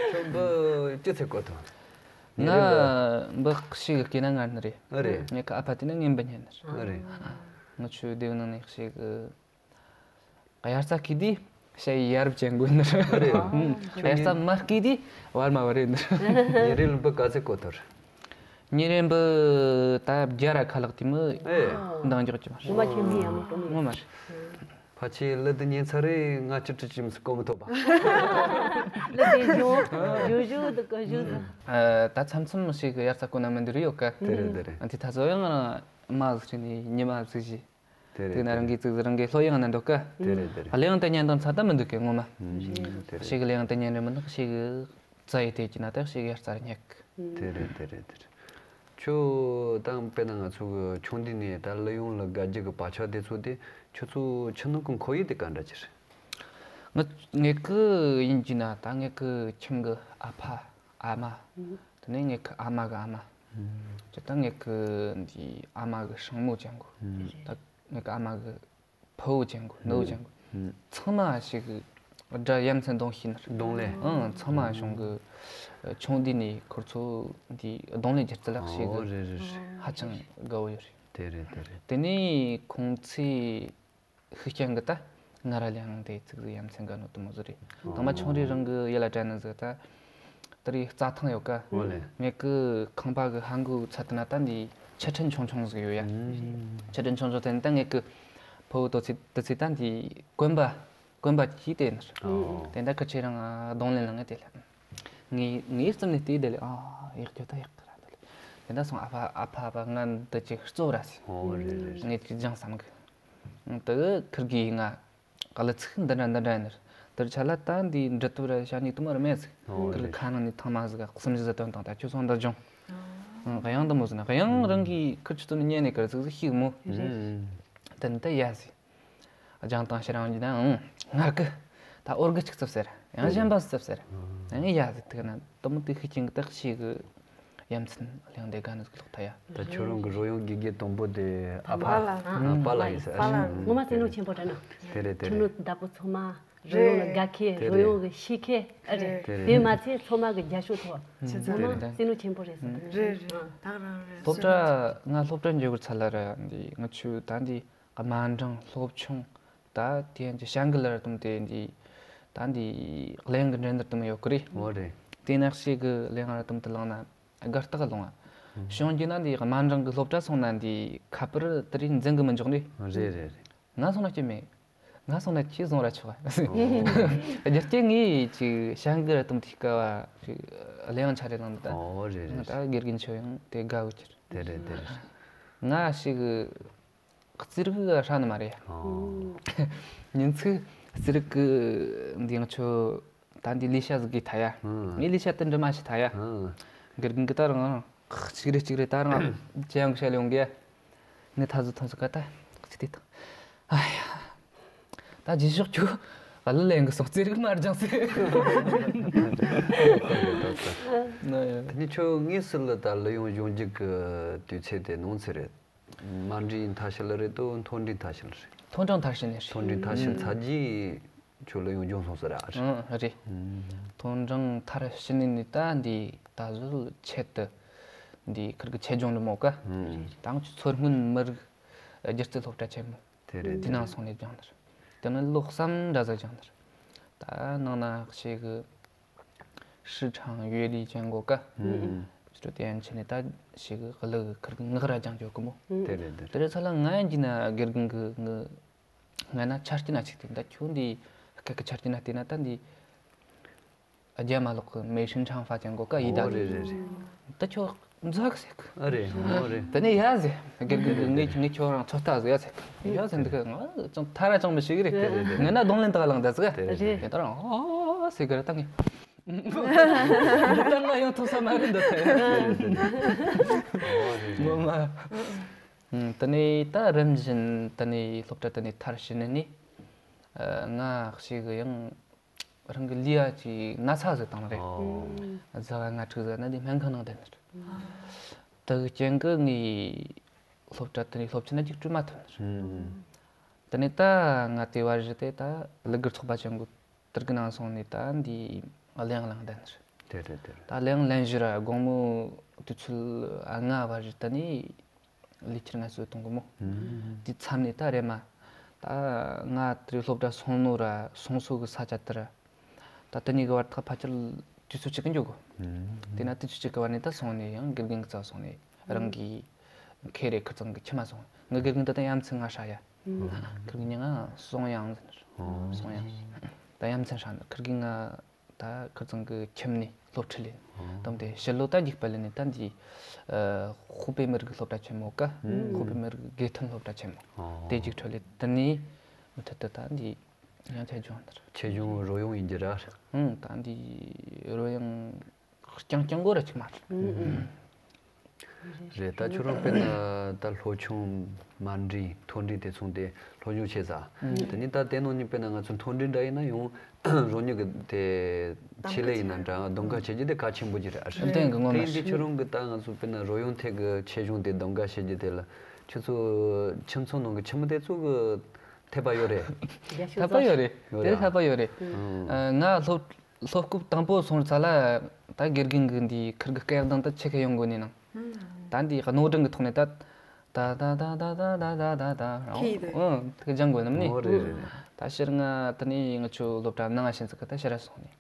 ཁྱོད་འབུ་ཅི་ཚེ་རྐོ་ཐུབ། ང་འབུ་ཤེས་གི་སྐྱེས་ན་ངར་ནི་རེད། ཨ་རེད། ངེད་ཀྱི་ཨ་ཕ་དེ་ནི་ངན་འབུ་ཉན་ནི་རེད། ཨ་རེད། ང་ཆུ་སྡེ་བ་ནང་ནས་ཤེས་གི། དབྱར་རྩྭ་སྐྱེས་དུས་ཤ་ཡི་ཡ་རབས་ཅན་དགོས་ནི་རེད། ཨ་རེད། དབྱར་རྩྭ་མ་སྐྱེས་དུས་བར་མ་བར་རེད་ནི་རེད། ཉིན་རེ་ལ་འབུ་ག་ཚོད་རྐོ་ཐུབ། ཉིན་རེ་འབུ་ད་བརྒྱ་ར་ཁ་ལག་དེ་མི་ཨེ། འདང་རྒྱག་གི་མ་རེད། ངོ་མ་ཁྱོད་མི་ཡག་མོ་རྐོ་མི་ངོ་མ་རེད། ཕལ་ཆེར་གླུ་དེ་ཉན་ཚར་རེ་ང་ཅི་ཅི་ཅི་མི་སྲིད་རྐོ་མི་ཐུབ་པ། གླུ་དེ་བཞུགས་བཞུགས་བཞུགས་འདུག་ག་བཞུགས། ཨ། ད་མཚམས་མཚམས་ཤིག་གི་དབྱར་རྩྭ་རྐོ་ན་མི་འདི་རེད་ཡོད་ག་དེ་རེད་དེ་རེད། ཨ་དེ་ད་ཚོ་ཡང་མ་ཟིག་བྱས་ནས་ཉི་མ་ཟིག་བྱས། དེ་རེད། དེ་ན་རང་གིས་ཙིག་ཟིག་རང་གིས་ལྷོད་ཡངས་ན་འདུག་ག་དེ་རེད་དེ་རེད། གླུ་དབྱངས་དེ་ཉན་དང་ཚ་ད་མི་འདུག་ག་ངོ་མ། ཨུམ། དེ་རེད། ཤིག་གི་གླུ་དབྱངས་དེ་ཉན་རེ་མི་འདུག་ཤིག་གི་རྩྭ་ཡི་དེ་གྱི་ན་ད་ཤིག་གི་དབྱར་རྩྭ་རེ་སྙེག་དེ་རེད་དེ་རེད་དེ་རེད། ཁྱོད་ད་དཔེར་ན་ང་ཚོ་གི་ཆུང་དུས་ནས་ད་གླུ་དབྱངས་ལ་དགའ་རྒྱུ་གི་བག་ཆགས་དེ་ཚོ་དེ་ཁྱོད་ཚོ་ཕྱི་ནང་གི་ཁོར་ཡུག་དེ་ག་འདྲ་ཅིག་རེད། ང་ངེད་ཀི་ཡིན་གྱི་ན་ད་ངེད་ཀི་ཁྱིམ་གི་ཨ་ཕ་ཨ་མ། དེ་ནས་ངེད་ཀི་ཨ་མ་གི་ཨ་མ། ཅི་ད་ངེད་ཀི་འདི་ཨ་མ་གི་སྲིང་མོ་ཅན་གོ། ད་ངེད་ཀི་ཨ་མ་གི་ཕུ་བོ་ཅན་གོ་ནུ་བོ་ཅན་གོ། ཚང་མ་ཞིག་གི་དགྲ་ཡ་མཚན་གདོང་ཤེས་ནི་རེད། གདོང་ལེན། ཨང་ཚང་མ་གཞུང་གི་ཆུང་དུས་ནས་ཁོ་ཚོ་འདི་གདོང་ལེན་རྒྱུ་རྩི་ལག་ཞིག་གི་ཧ་ཅང་དགའ་བོ་ཡོད་རེད། དེ་རེད་དེ་རེད། དེ་ནས་ཁོང་ཚོས་ཤུགས་རྐྱེན་གྱིས་ད་ང་ར་ལས་ཡང་དེ་ཙིག་ཟིག་ཡ་མཚན་དགའ་ནོ་དུ་མོ་ཟིག་རེད། དང་མ་ཆུང་རིང་རང་གི་ཡིད་ལ་དྲན་ནི་ཟིག་ད། དེ་རིང་རྩྭ་ཐང་ཡོད་ཀ་ངེད་ཀི་ཁང་པ་གི་ཧ་འགུ་ཚ་དེ་ན་ད་འདི་ཆུ་ཁྲིན་ཆུང་ཆུང་ཟིག་ཡོད་ཡ། ཆུ་ཁྲིན་ཆུང་ཆུང་དེ་ནི་ད་ངེད་ཀི་ཕུ་བོ་དོ་ཚིག་དེ་ཚིག་ད་འདི་གོན་པ་གོན་པ་གྱིས་དེ་ནི་དེ་ད་ཁི་ཆེ་རང་གདོང་ལེན་ལ་ངས་དེ་ལ་ངས་ངས་རྩིབ་ནས་བལྟས་དེ་ལ་ཨ་ཡག་རྒྱུ་ད་ཡག་གི་ར་དེ་ལ་དེ་ད་སོང་ཨ་ཕ་ཨ་ཕ་ཨ་ཕ་ང་འདི་ཅིག་གཙོ་བོ་ར་སི་ངས་ཅིག་སྦྱངས་བསམ་གི། དེ་ཁིར་གིས་ང་ག་ལ་ཚིག་འདི་འདྲ་འདི་འདྲ་ཡིན་ནི། དེར་ཆ་ལ་ད་འདི་འབྲི་ཐུབ་ར་ཤ་ཉིག་དུ་མ་ར་མེད་ཟིག་ཁིར་ཁ་ནང་ནས་ཐང་མ་ཟིག་གསུམ་བཞི་ཟིག་དོན་དང་ད་ཁྱོད་སོང་འདི་སྦྱོང་། གཡང་འདི་མོ་ཟིག་ན་གཡང་རང་གིས་ཁིར་ཆུ་ཚོད་ནས་ཉལ་ནས་ཀར་ཟིག་ཟིག་ཤིག་མོ། དེ་ནི་ད་ཡ་ཟིག་སྦྱང་དང་ཤི་རང་གྱིས་ན་ཨང་ང་གི་ད་ཨོར་གི་ཆིག་རྩིབ་ཟེར་ཡང་གཞན་པ་རྩིབ་ཟེར་ཡང་ཡ་ཟིག་དེ་ན་དུ་མོ་དེ་ཤི་ཅིང་གི་ད་ཤིག་གི་ཡ་མཚན་གླེང་བསྡད་དགའ་ནི་ཟིག་ལོག་ཐ་ཡ། ད་ཁྱོད་རང་གི་རོལ་དབྱངས་དགེ་རྒན་དང་པོ་དེ་ཨ་ཕ། ཨ་ཕ་ལགས། ཨ་ཕ་ལགས་ཡིན་ས། ཨ་ཕ་ལགས་ངོ་མ་བསོད་ནམས་ཆེན་པོ་རེད་ན། དེ་རེད་དེ་ཁྱོད་རེད། ནོ་བདག་པོ་ཚང་མ་རོལ་དབྱངས་ལ་དགའ་མཁན། དེ་རོལ་རེད། དབྱངས་གི་ཤེས་མཁན། ཨ་རེད། དེ་རེད། དེ་མ་ཚད་ཚང་མ་གི་རྒྱབ་སྐྱོར་ཐོག་དེ་ཚོ་ངོ་མ་རེད། བསོད་ནམས་ཆེན་པོ་རེད་ཟེར། རེད་རེད། ད་རང་རེད། སློབ་གྲྭ་ང་སློབ་གྲྭ་འཇོག་གི་ཚར་ལ་ར་འདི་ང་ཆུ་ད་འདི་དམའ་འབྲིང་སློབ་ཆུང་ད་དེ་ཡན་གྱི་བྱ་འགུལ་ར་དུམ་དེ་འདི་ད་འདི་གླེང་གི་འགྲན་བསྡུར་དུམ་ཡོད་གི་རེད། འོ་རེད། དེ་ནག་ཤེས་གི་གླེང་ར་དུམ་དུ་ལངས་ན་དགའ་རྟགས་ལོང་ཨ། བྱུང་རྒྱུ་ན་འདི་དམའ་འབྲིང་གི་སློབ་གྲྭ་སོང་ན་འདི་ཁ་པར་དེ་རིང་འཛིན་གི་མི་འཇོག་ནི། རེད་རེད་རེད། ང་སོང་ན་སྐྱིད་མེད། ང་སོང་ན་ཁྱེད་བཟུང་ར་ཆོག་ཨ། རྒྱུ་རྐྱེན་ངས་ཅིག་བྱ་འགུལ་ར་དུམ་དེ་སྐབས་ཅིག་གླེང་ཆ་རེ་ལངས་འདི་ད། འོ་རེད་རེད། ད་དགེ་རྒན་ཆོ་ཡང་དེ་དགའ་བོ་ཁྱེར། དེ་རེད་དེ་རེད། ང་ཞིག་རྩིས་རིག་ཧྲ་ནི་མ་རེད། ཨོ། ཉིན་ཚིག་རྩིས་རིག་གི་འདི་ང་ཆོ་ད་འདི་ལས་བྱ་ཟིག་གི་ཐ་ཡ། ཨང་། ངས་ལས་བྱ་དེ་འདྲི་མ་ཤི་ཐ་ཡ། ཨང་། དགེ་རྒན་གི་ད་རང་གཅིག་རེ་གཅིག་རེ་ད་རང་ཅི་ཡང་བྱ་ལ་ཡོང་གི། ངས་ད་གཟོད་ཐོན་སོང་ག་ད་གཅིག་དེ་དང་། ཨ་ཡ། ད་རྗེས་ཕྱོགས་ཁྱོད་གླུ་ལེན་གི་སོང་རྩིས་རིག་མར་སྦྱངས་ཟེར། ན་ཡ། དེ་ནི་ཁྱོད་དངོས་སུ་ལ་ད་གླུ་དབྱངས་སྦྱོང་རྒྱུ་གི་དུས་ཚོད་དེ་ནང་ཚེ་རེད། མ་འདྲིས་མཐའ་ཤལ་རེད་དོ། མཐོ་འབྲིང་མཐའ་ཤལ་རེད། མཐོ་འབྲིང་མཐར་ཕྱིན་ནས་རེད། མཐོ་འབྲིང་མཐར་ཕྱིན་ཚར་རྗེས་ཁྱོད་ལ་ཡང་སྦྱོང་སོང་ཟེར་ར་རེད། ཨང་རེད། མཐོ་འབྲིང་མཐར་ཕྱིན་ནས་ནི་ད་འདི་ད་གཟོད་ཆེད་དུ་འདི་ཁིར་གི་ཆེད་སྦྱོང་འདི་མོ་ཀ། ད་ང་ཚོ་མཚོ་སྔོན་མི་རིགས་སྒྱུ་རྩལ་སློབ་གྲྭ་ཆེན་མོ་དེ་རེད། དེ་ནང་སོང་ནས་སྦྱངས་ནི་རེད། དེ་ནི་ལོ་གསུམ་འདྲ་ཟིག་སྦྱངས་ནི་རེད། ད་ནང་ན་ཞེ་གི 市场阅历 ཅན་གོ་ཀ། ཨུམ། ཅི་རུ་དེ་ཡན་ཆད་ནས་ད་ཞིག་གི་གླུ་གི་ཁིར་གི་ངག་ར་སྦྱང་རྒྱུ་གི་མོ། དེ་རེད་དེ་རེད། དེ་རེད་ཚ་ལ་ང་ཡན་གྱི་ན་དགེ་རྒན་གི་ངི་ང་ན་ཆ་རྐྱེན་ན་ཅིག་དེ་ད་ཁྱོད་འདི་སྐད་གི་ཆ་རྐྱེན་ན་བལྟས་ན་ད་འདི་རྒྱ་མ་ལོག་གི་མེ་ཤིན་ཁྲང་ཧྥ་ཅན་གོ་ཀ་ཡི་ད། ཨོ་རེད་རེད་རེད། ད་ཁྱོད་འཛག་ཟེར་གི། ཨ་རེད། ཨོ་རེད། དེ་ནས་ཡ་ཟེར། དགེ་རྒན་གི་ངས་ངས་ཁྱོད་རང་ཚོད་ལྟ་ཟེར་ཡ་ཟེར་གི། ཡ་ཟེར་འདི་གི་ང་ཅང་ཐ་ར་ཅང་མི་ཤེས་གི་རེད། དེ་རེད་དེ་རེད། ང་ན་གདོང་ལེན་དག་ལངས་ད་ཟེར་གི། དེ་རེད་དེ་རེད། དེ་ད་རང་ཨོ་ཟེར་གི་རེད་ད་ངས། འདི་ལྟར་ང་ཡང་ཐུབ་ས་མ་རེད་འདི་ལྟར། ངོ་མ། ཨང་། དེ་ནས་ད་རིམ་བཞིན་དེ་ནས་སློབ་གྲྭ་དེ་ནས་མཐར་ཕྱིན་ནས་ནི། ང་ཞིག་ཡང་རང་གི་ལུས་ཡ་ཅིག་ན་ཚ་ཟིག་བཏང་རེད། ཨོ། ཟླ་བ་ལྔ་དྲུག་ཟིག་ན་འདི་སྨན་ཁང་ནང་བསྡད་ནི་རེད། དེ་གི་རྐྱེན་གི་ངའི་སློབ་གྲྭ་དེ་ནས་སློབ་ཆེན་ན་ཅིག་བྲོས་མ་ཐུབ་ནི་རེད། ཨང་། དེ་ནས་ད་ང་དེ་བར་གཞི་དེ་ད་ལུ་གུ་ཚོགས་པ་ཅན་གི་དེར་གི་ནང་སོང་ནས་ད་འདི་གླེང་གླེང་བསྡད་ནི་རེད། དེ་རེད་དེ་རེད། ད་གླེང་ལེན་བཞི་ར་དགོང་མོ་དུས་ཚོད་ལྔ་བར་གཞི་ད་ནི་ལས་འཁྱུར་ངལ་གསོ་གཏོང་གི་མོ། ཨང་། དེ་མཚམས་ནས་ད་རེམ་མ་ད་ང་དེར་སློབ་གྲྭ་སོང་ནོ་ར་སོང་སོ་གི་ས་ཆ་དེ་ར་ད་དེ་གཉིས་གི་བར་ཐག་ཕལ་ཆེར་དུས་ཚོད་གཅིག་གི་འཇོག་གོ། ཨང་། དེ་ན་དུས་ཚོད་གཅིག་གི་བར་ནས་ད་སོང་ནས་ཡང་དགེ་རྒན་གི་རྩ་སོང་ནས་རང་གི་ཁེ་རེ་ཁུར་ཚང་གི་ཁྱིམ་མ་སོང་། ངི་དགེ་རྒན་ད་ད་ཡ་མཚན་ང་ཧྲ་ཡ། ཁིར་གི་མྱིང་ང་སོང་ཡང་ཟེར། སོང་ཡང་། ད་ཡ་མཚན་ཧྲ་ནི་ཁིར་གི་ང་ད་ཁིར་ཚང་གི་ཁྱིམ་ནས་སློབ་ཁྲིད་ལེན། དམ་དེ་ཕྱི་ལོ་ད་རྒྱུག་པ་ལེན་ནས་ད་འདི་ཧུ་པེ་མི་རིགས་སློབ་གྲྭ་ཆེན་མོ་ཀ། ཧུ་པེ་མི་རིགས་དགེ་ཐོན་སློབ་གྲྭ་ཆེན་མོ། དེ་རྒྱུགས་འཕྲོད་ལེ་དེ་ནས་མུ་མཐུད་དུ་ད་འདི་ཡང་ཆེད་སྦྱོང་དར། ཆེད་སྦྱོང་རོལ་དབྱངས་ཡིན་གྱི་ར། ད་འདི་རོལ་དབྱངས། རྐྱང་རྐྱང་གོ་ར་ཅིག་མ་རེད། རེད། ད་ཁྱོད་རང་དཔེར་ན་ད་ལྷོ་ཆུང་། མ་འདྲིས། མཐོ་འབྲིང་དེ་མཚུངས་ཏེ་སློབ་སྦྱོང་བྱེད་ས། དེ་ནི་ད་དེ་ནང་ནས་དཔེར་ན་ང་ཚོ་མཐོ་འབྲིང་འདྲ་ཡིན་ན་ཡང་རོལ་དབྱངས་ཀྱི་དེ་ཆེད་ལས་ཡིན་ན་འདྲ་གདམ་ག་བྱེད་རྒྱུ་དེ་གལ་ཆེན་པོ་ཅིག་རེད་ཨ། གཏན་གྱི་ངོ་མ་དེ་ཡིན་དུས་རེད། ཁྱོད་རང་གི་ད་ང་ཚོ་དཔེར་ན་རོལ་དབྱངས་ཐད་ཀྱི་ཆེད་སྦྱོང་དེ་གདམ་ག་བྱེད་རྒྱུ་དེ་ལ་ཁྱོད་ཚོ་ཁྱིམ་ཚང་ནང་གི་ཁྱིམ་མི་དེ་ཚོ་གི་འཐད་པ་ཡོད་རེད། འཐད་པ་ཡོད་རེད། ཡོད་དེ་རེད་ཨ། འཐད་པ་ཡོད་རེད། ང་སློབ། སློབ་སྐབས་དང་པོ་སོང་ཙ་ལ་ད་དགེ་རྒན་གྱི་འདིའི་ཁིར་གི་སྐད་གདངས་ད་ཆེ་ཁ་ཡོང་དགོས་ནི་ནང་། ད་འདིའི་རྣོ་སྒྲིང་གི་ཐོག་ནས་ད་ད་ད་ད་ད་ད་ཁྱེད་ཡིན་ད། ཨང་། དེ་སྦྱང་དགོས་ནམ་ནི། ཨོ་རེད་རེད་རེད། ད་ཕྱིར་ང་དེ་ནས་ང་ཆོ་སློབ་གྲྭ་ནང་ང་ཕྱིན་ཚུལ་གི་ད་ཕྱིར་ར་སོང་ནས།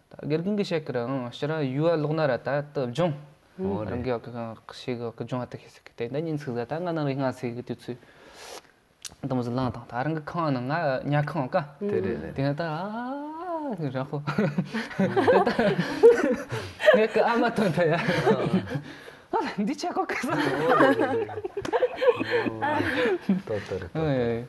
ད་དགེ་རྒན་གྱི་བཤད་ཀི་ར་ཨང་ཕྱིར་ར་ཡུལ་བ་ལོག་ན་ར་ད་ད་སྦྱོང་། ཨོ་རེད། རང་གི་ཨ་ཁི་ཤེས་གི་ཨ་ཁི་སྦྱོང་ཨ་ད་ཤེས་ཟིག་གི་དེ་ད་ཉིན་ཚིག་ཟ་ད་ང་ནང་རི་ང་ཟིག་གི་དུས་ཚོད། དུམ་བུ་ལངས་དང་ད་རང་གི་ཁང་ནང་ང་ཉལ་ཁང་ཀ། དེ་རེད་རེད། དེ་ནས་ད་ཨ་ར་ཧོ། དེ་ད་ངས་ཀི་ཨ་མ་ཐོན་ཐལ་ཡ། ཨ་འདི་ཆེ་ཁོ་ཀི་ས། ཏོ་ཏོ་རེད་ཏོ་ཏོ་རེད།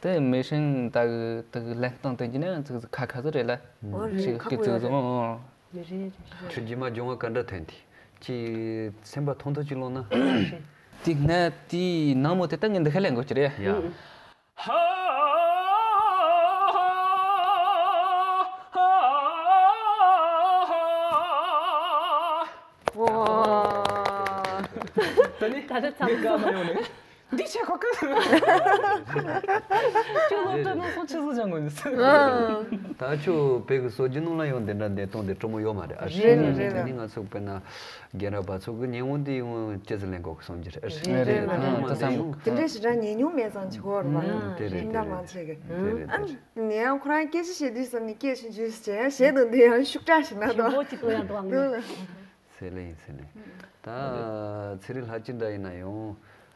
དེ་མེ་ཤིན་ད་གི་ད་གི་ལན་སྟངས་དེ་གི་ནས་ཚིག་ཁ་ཁ་ཟིག་རེད་ལ། ཨོ་རེད། ཁག་པོ་ཡོད་རེད། ཨོ་ཨོ། མི་རེད་རེད། ཁྱོད་རྗེས་མ་སྦྱོང་བ་ག་འདྲ་ཐོན་དེ། ཅི་སེམས་པ་ཐོང་ཐོང་ཅིག་ལོང་ན། དེ་ནས་དེའི་ནང་མོ་དེ་ལྟ་ངས་འདི་ཁ་ལེན་དགོས་ཀྱི་རེད། ཡ། ཧ་ཧ་ཧ་ཧ། ཨོ། ད་ལྟ་མཚམས་ངས་བཀའ་མ་ཡོང་ནས། འདི་བྱས་ཁོ་ཀི། ཁྱོད་སློབ་གྲྭ་ནང་སོང་ཆི་ཟིག་སྦྱང་དགོས་ནི་ཟེར། ད་ཁྱོད་བོད་ཀྱི་སྲོལ་རྒྱུན་ནང་ལ་ཡང་འདི་འདྲ་འདས་སྟངས་འདི་སྤྲོ་མོ་ཡོད་མ་རེད་ཨ། རེད་ལ་རེད་ལ། དེ་ནི་ང་ཚོ་དཔེར་ན་རྒན་རབས་པ་ཚོ་གི་ཉེ་འོང་འདི་ཡང་ཅི་ཟིག་ལེན་དགོས་གི་སོང་གི་རེད། རེད་རེད་ལ། ད་ད་ད་ད་དེ་འདྲ་ཞིག་རང་ཉེ་ཉུང་མེད་ཙང་ཅི་གོ་ར་མ། དེ་རེད་ཁྱིམ་དེ་ཐང་མང་ཆེ་གི། དེ་རེད་དེ་རེད། ནས་ཡང་ཁོ་རང་སྐད་ཆ་བཤད་དུས་ཙམ་ནས་སྐད་ཆུང་ཆུང་ཞིག་བྱས་ཡང་གཞས་དང་འདི་ཡང་ཤུགས་དྲག་ཞིག་ན་ཞིམ་པོ་ཅིག་ཏུ་ཡང་འདུག་ཨང་། ཟེར་ལེ་ཡིན་ཟེར་ལེ། ད་ཚེ་རིང་ལྷ་སྐྱིད་འདྲ་ཡིན་ན་ཡང་།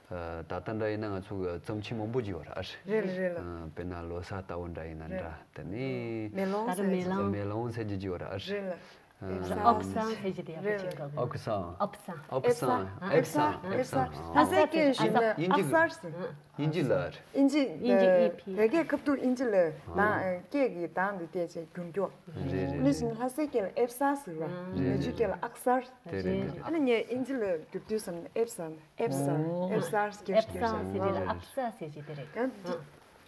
ད་ལྟ་འདྲ་ཡིན་ན་ང་ཚོ་གི་རྩོམ་ཆེན་མང་པོ་ཅིག་ཡོད་ར་ཨ་རེད། རེད་ལ་རེད་ལ། དཔེར་ན་ལོ་གསར་ལྟ་བུ་འདྲ་ཡིན་ན་འདྲ་དེ་ནི། མེ་ལོང་ཟེར་གྱི། མེ་ལོང་ཟེར་གྱི་ཅིག་ཡོད་ར་ཨ་རེད། རེད་ལ། ཨབ་སང་ཟེར་གྱི་དེ་ཡག་པོ་ཅིག་འགའ་གོ། ཨབ་སང་། ཨབ་སང་། ཨེབ་སང་། ཨེབ་སང་། ཨེབ་སང་། ལྷ་སའི་སྐད་ཞུས་ན་ཨབ་སར་ཟེར། དབྱིན་ཇི་ལ་རེད། དབྱིན་ཇི་ཨི་ཕི། བོད་སྐད་ཁ་ཐུག་དབྱིན་ཇི་ལ་ནང་སྐད་ཀྱི་གདངས་འདི་བལྟས་བྱས་འགྱུར་མགྱོགས། རེད་རེད། ནི་བཞིན་ལྷ་སའི་སྐད་ལ་ཨེབ་ས་ཟེར་བ། རེད་བོད་ཆུ་སྐད་ལ་ཨག་སར། དེ་རེད་དེ་རེད། ཨ་ནི་ངས་དབྱིན་ཇི་ལ་བསྒྱུར་དུས་ཙམ་ནས་ཨེབ་སར་ཨེབ་སར་ཨེབ་སར་ཟེར་གྱི་ཨེབ་སང་ཟེར་གྱི་ལ་ཨབ་ས་ཟེར་གྱི་དེ་རེད། ཡང་འདི་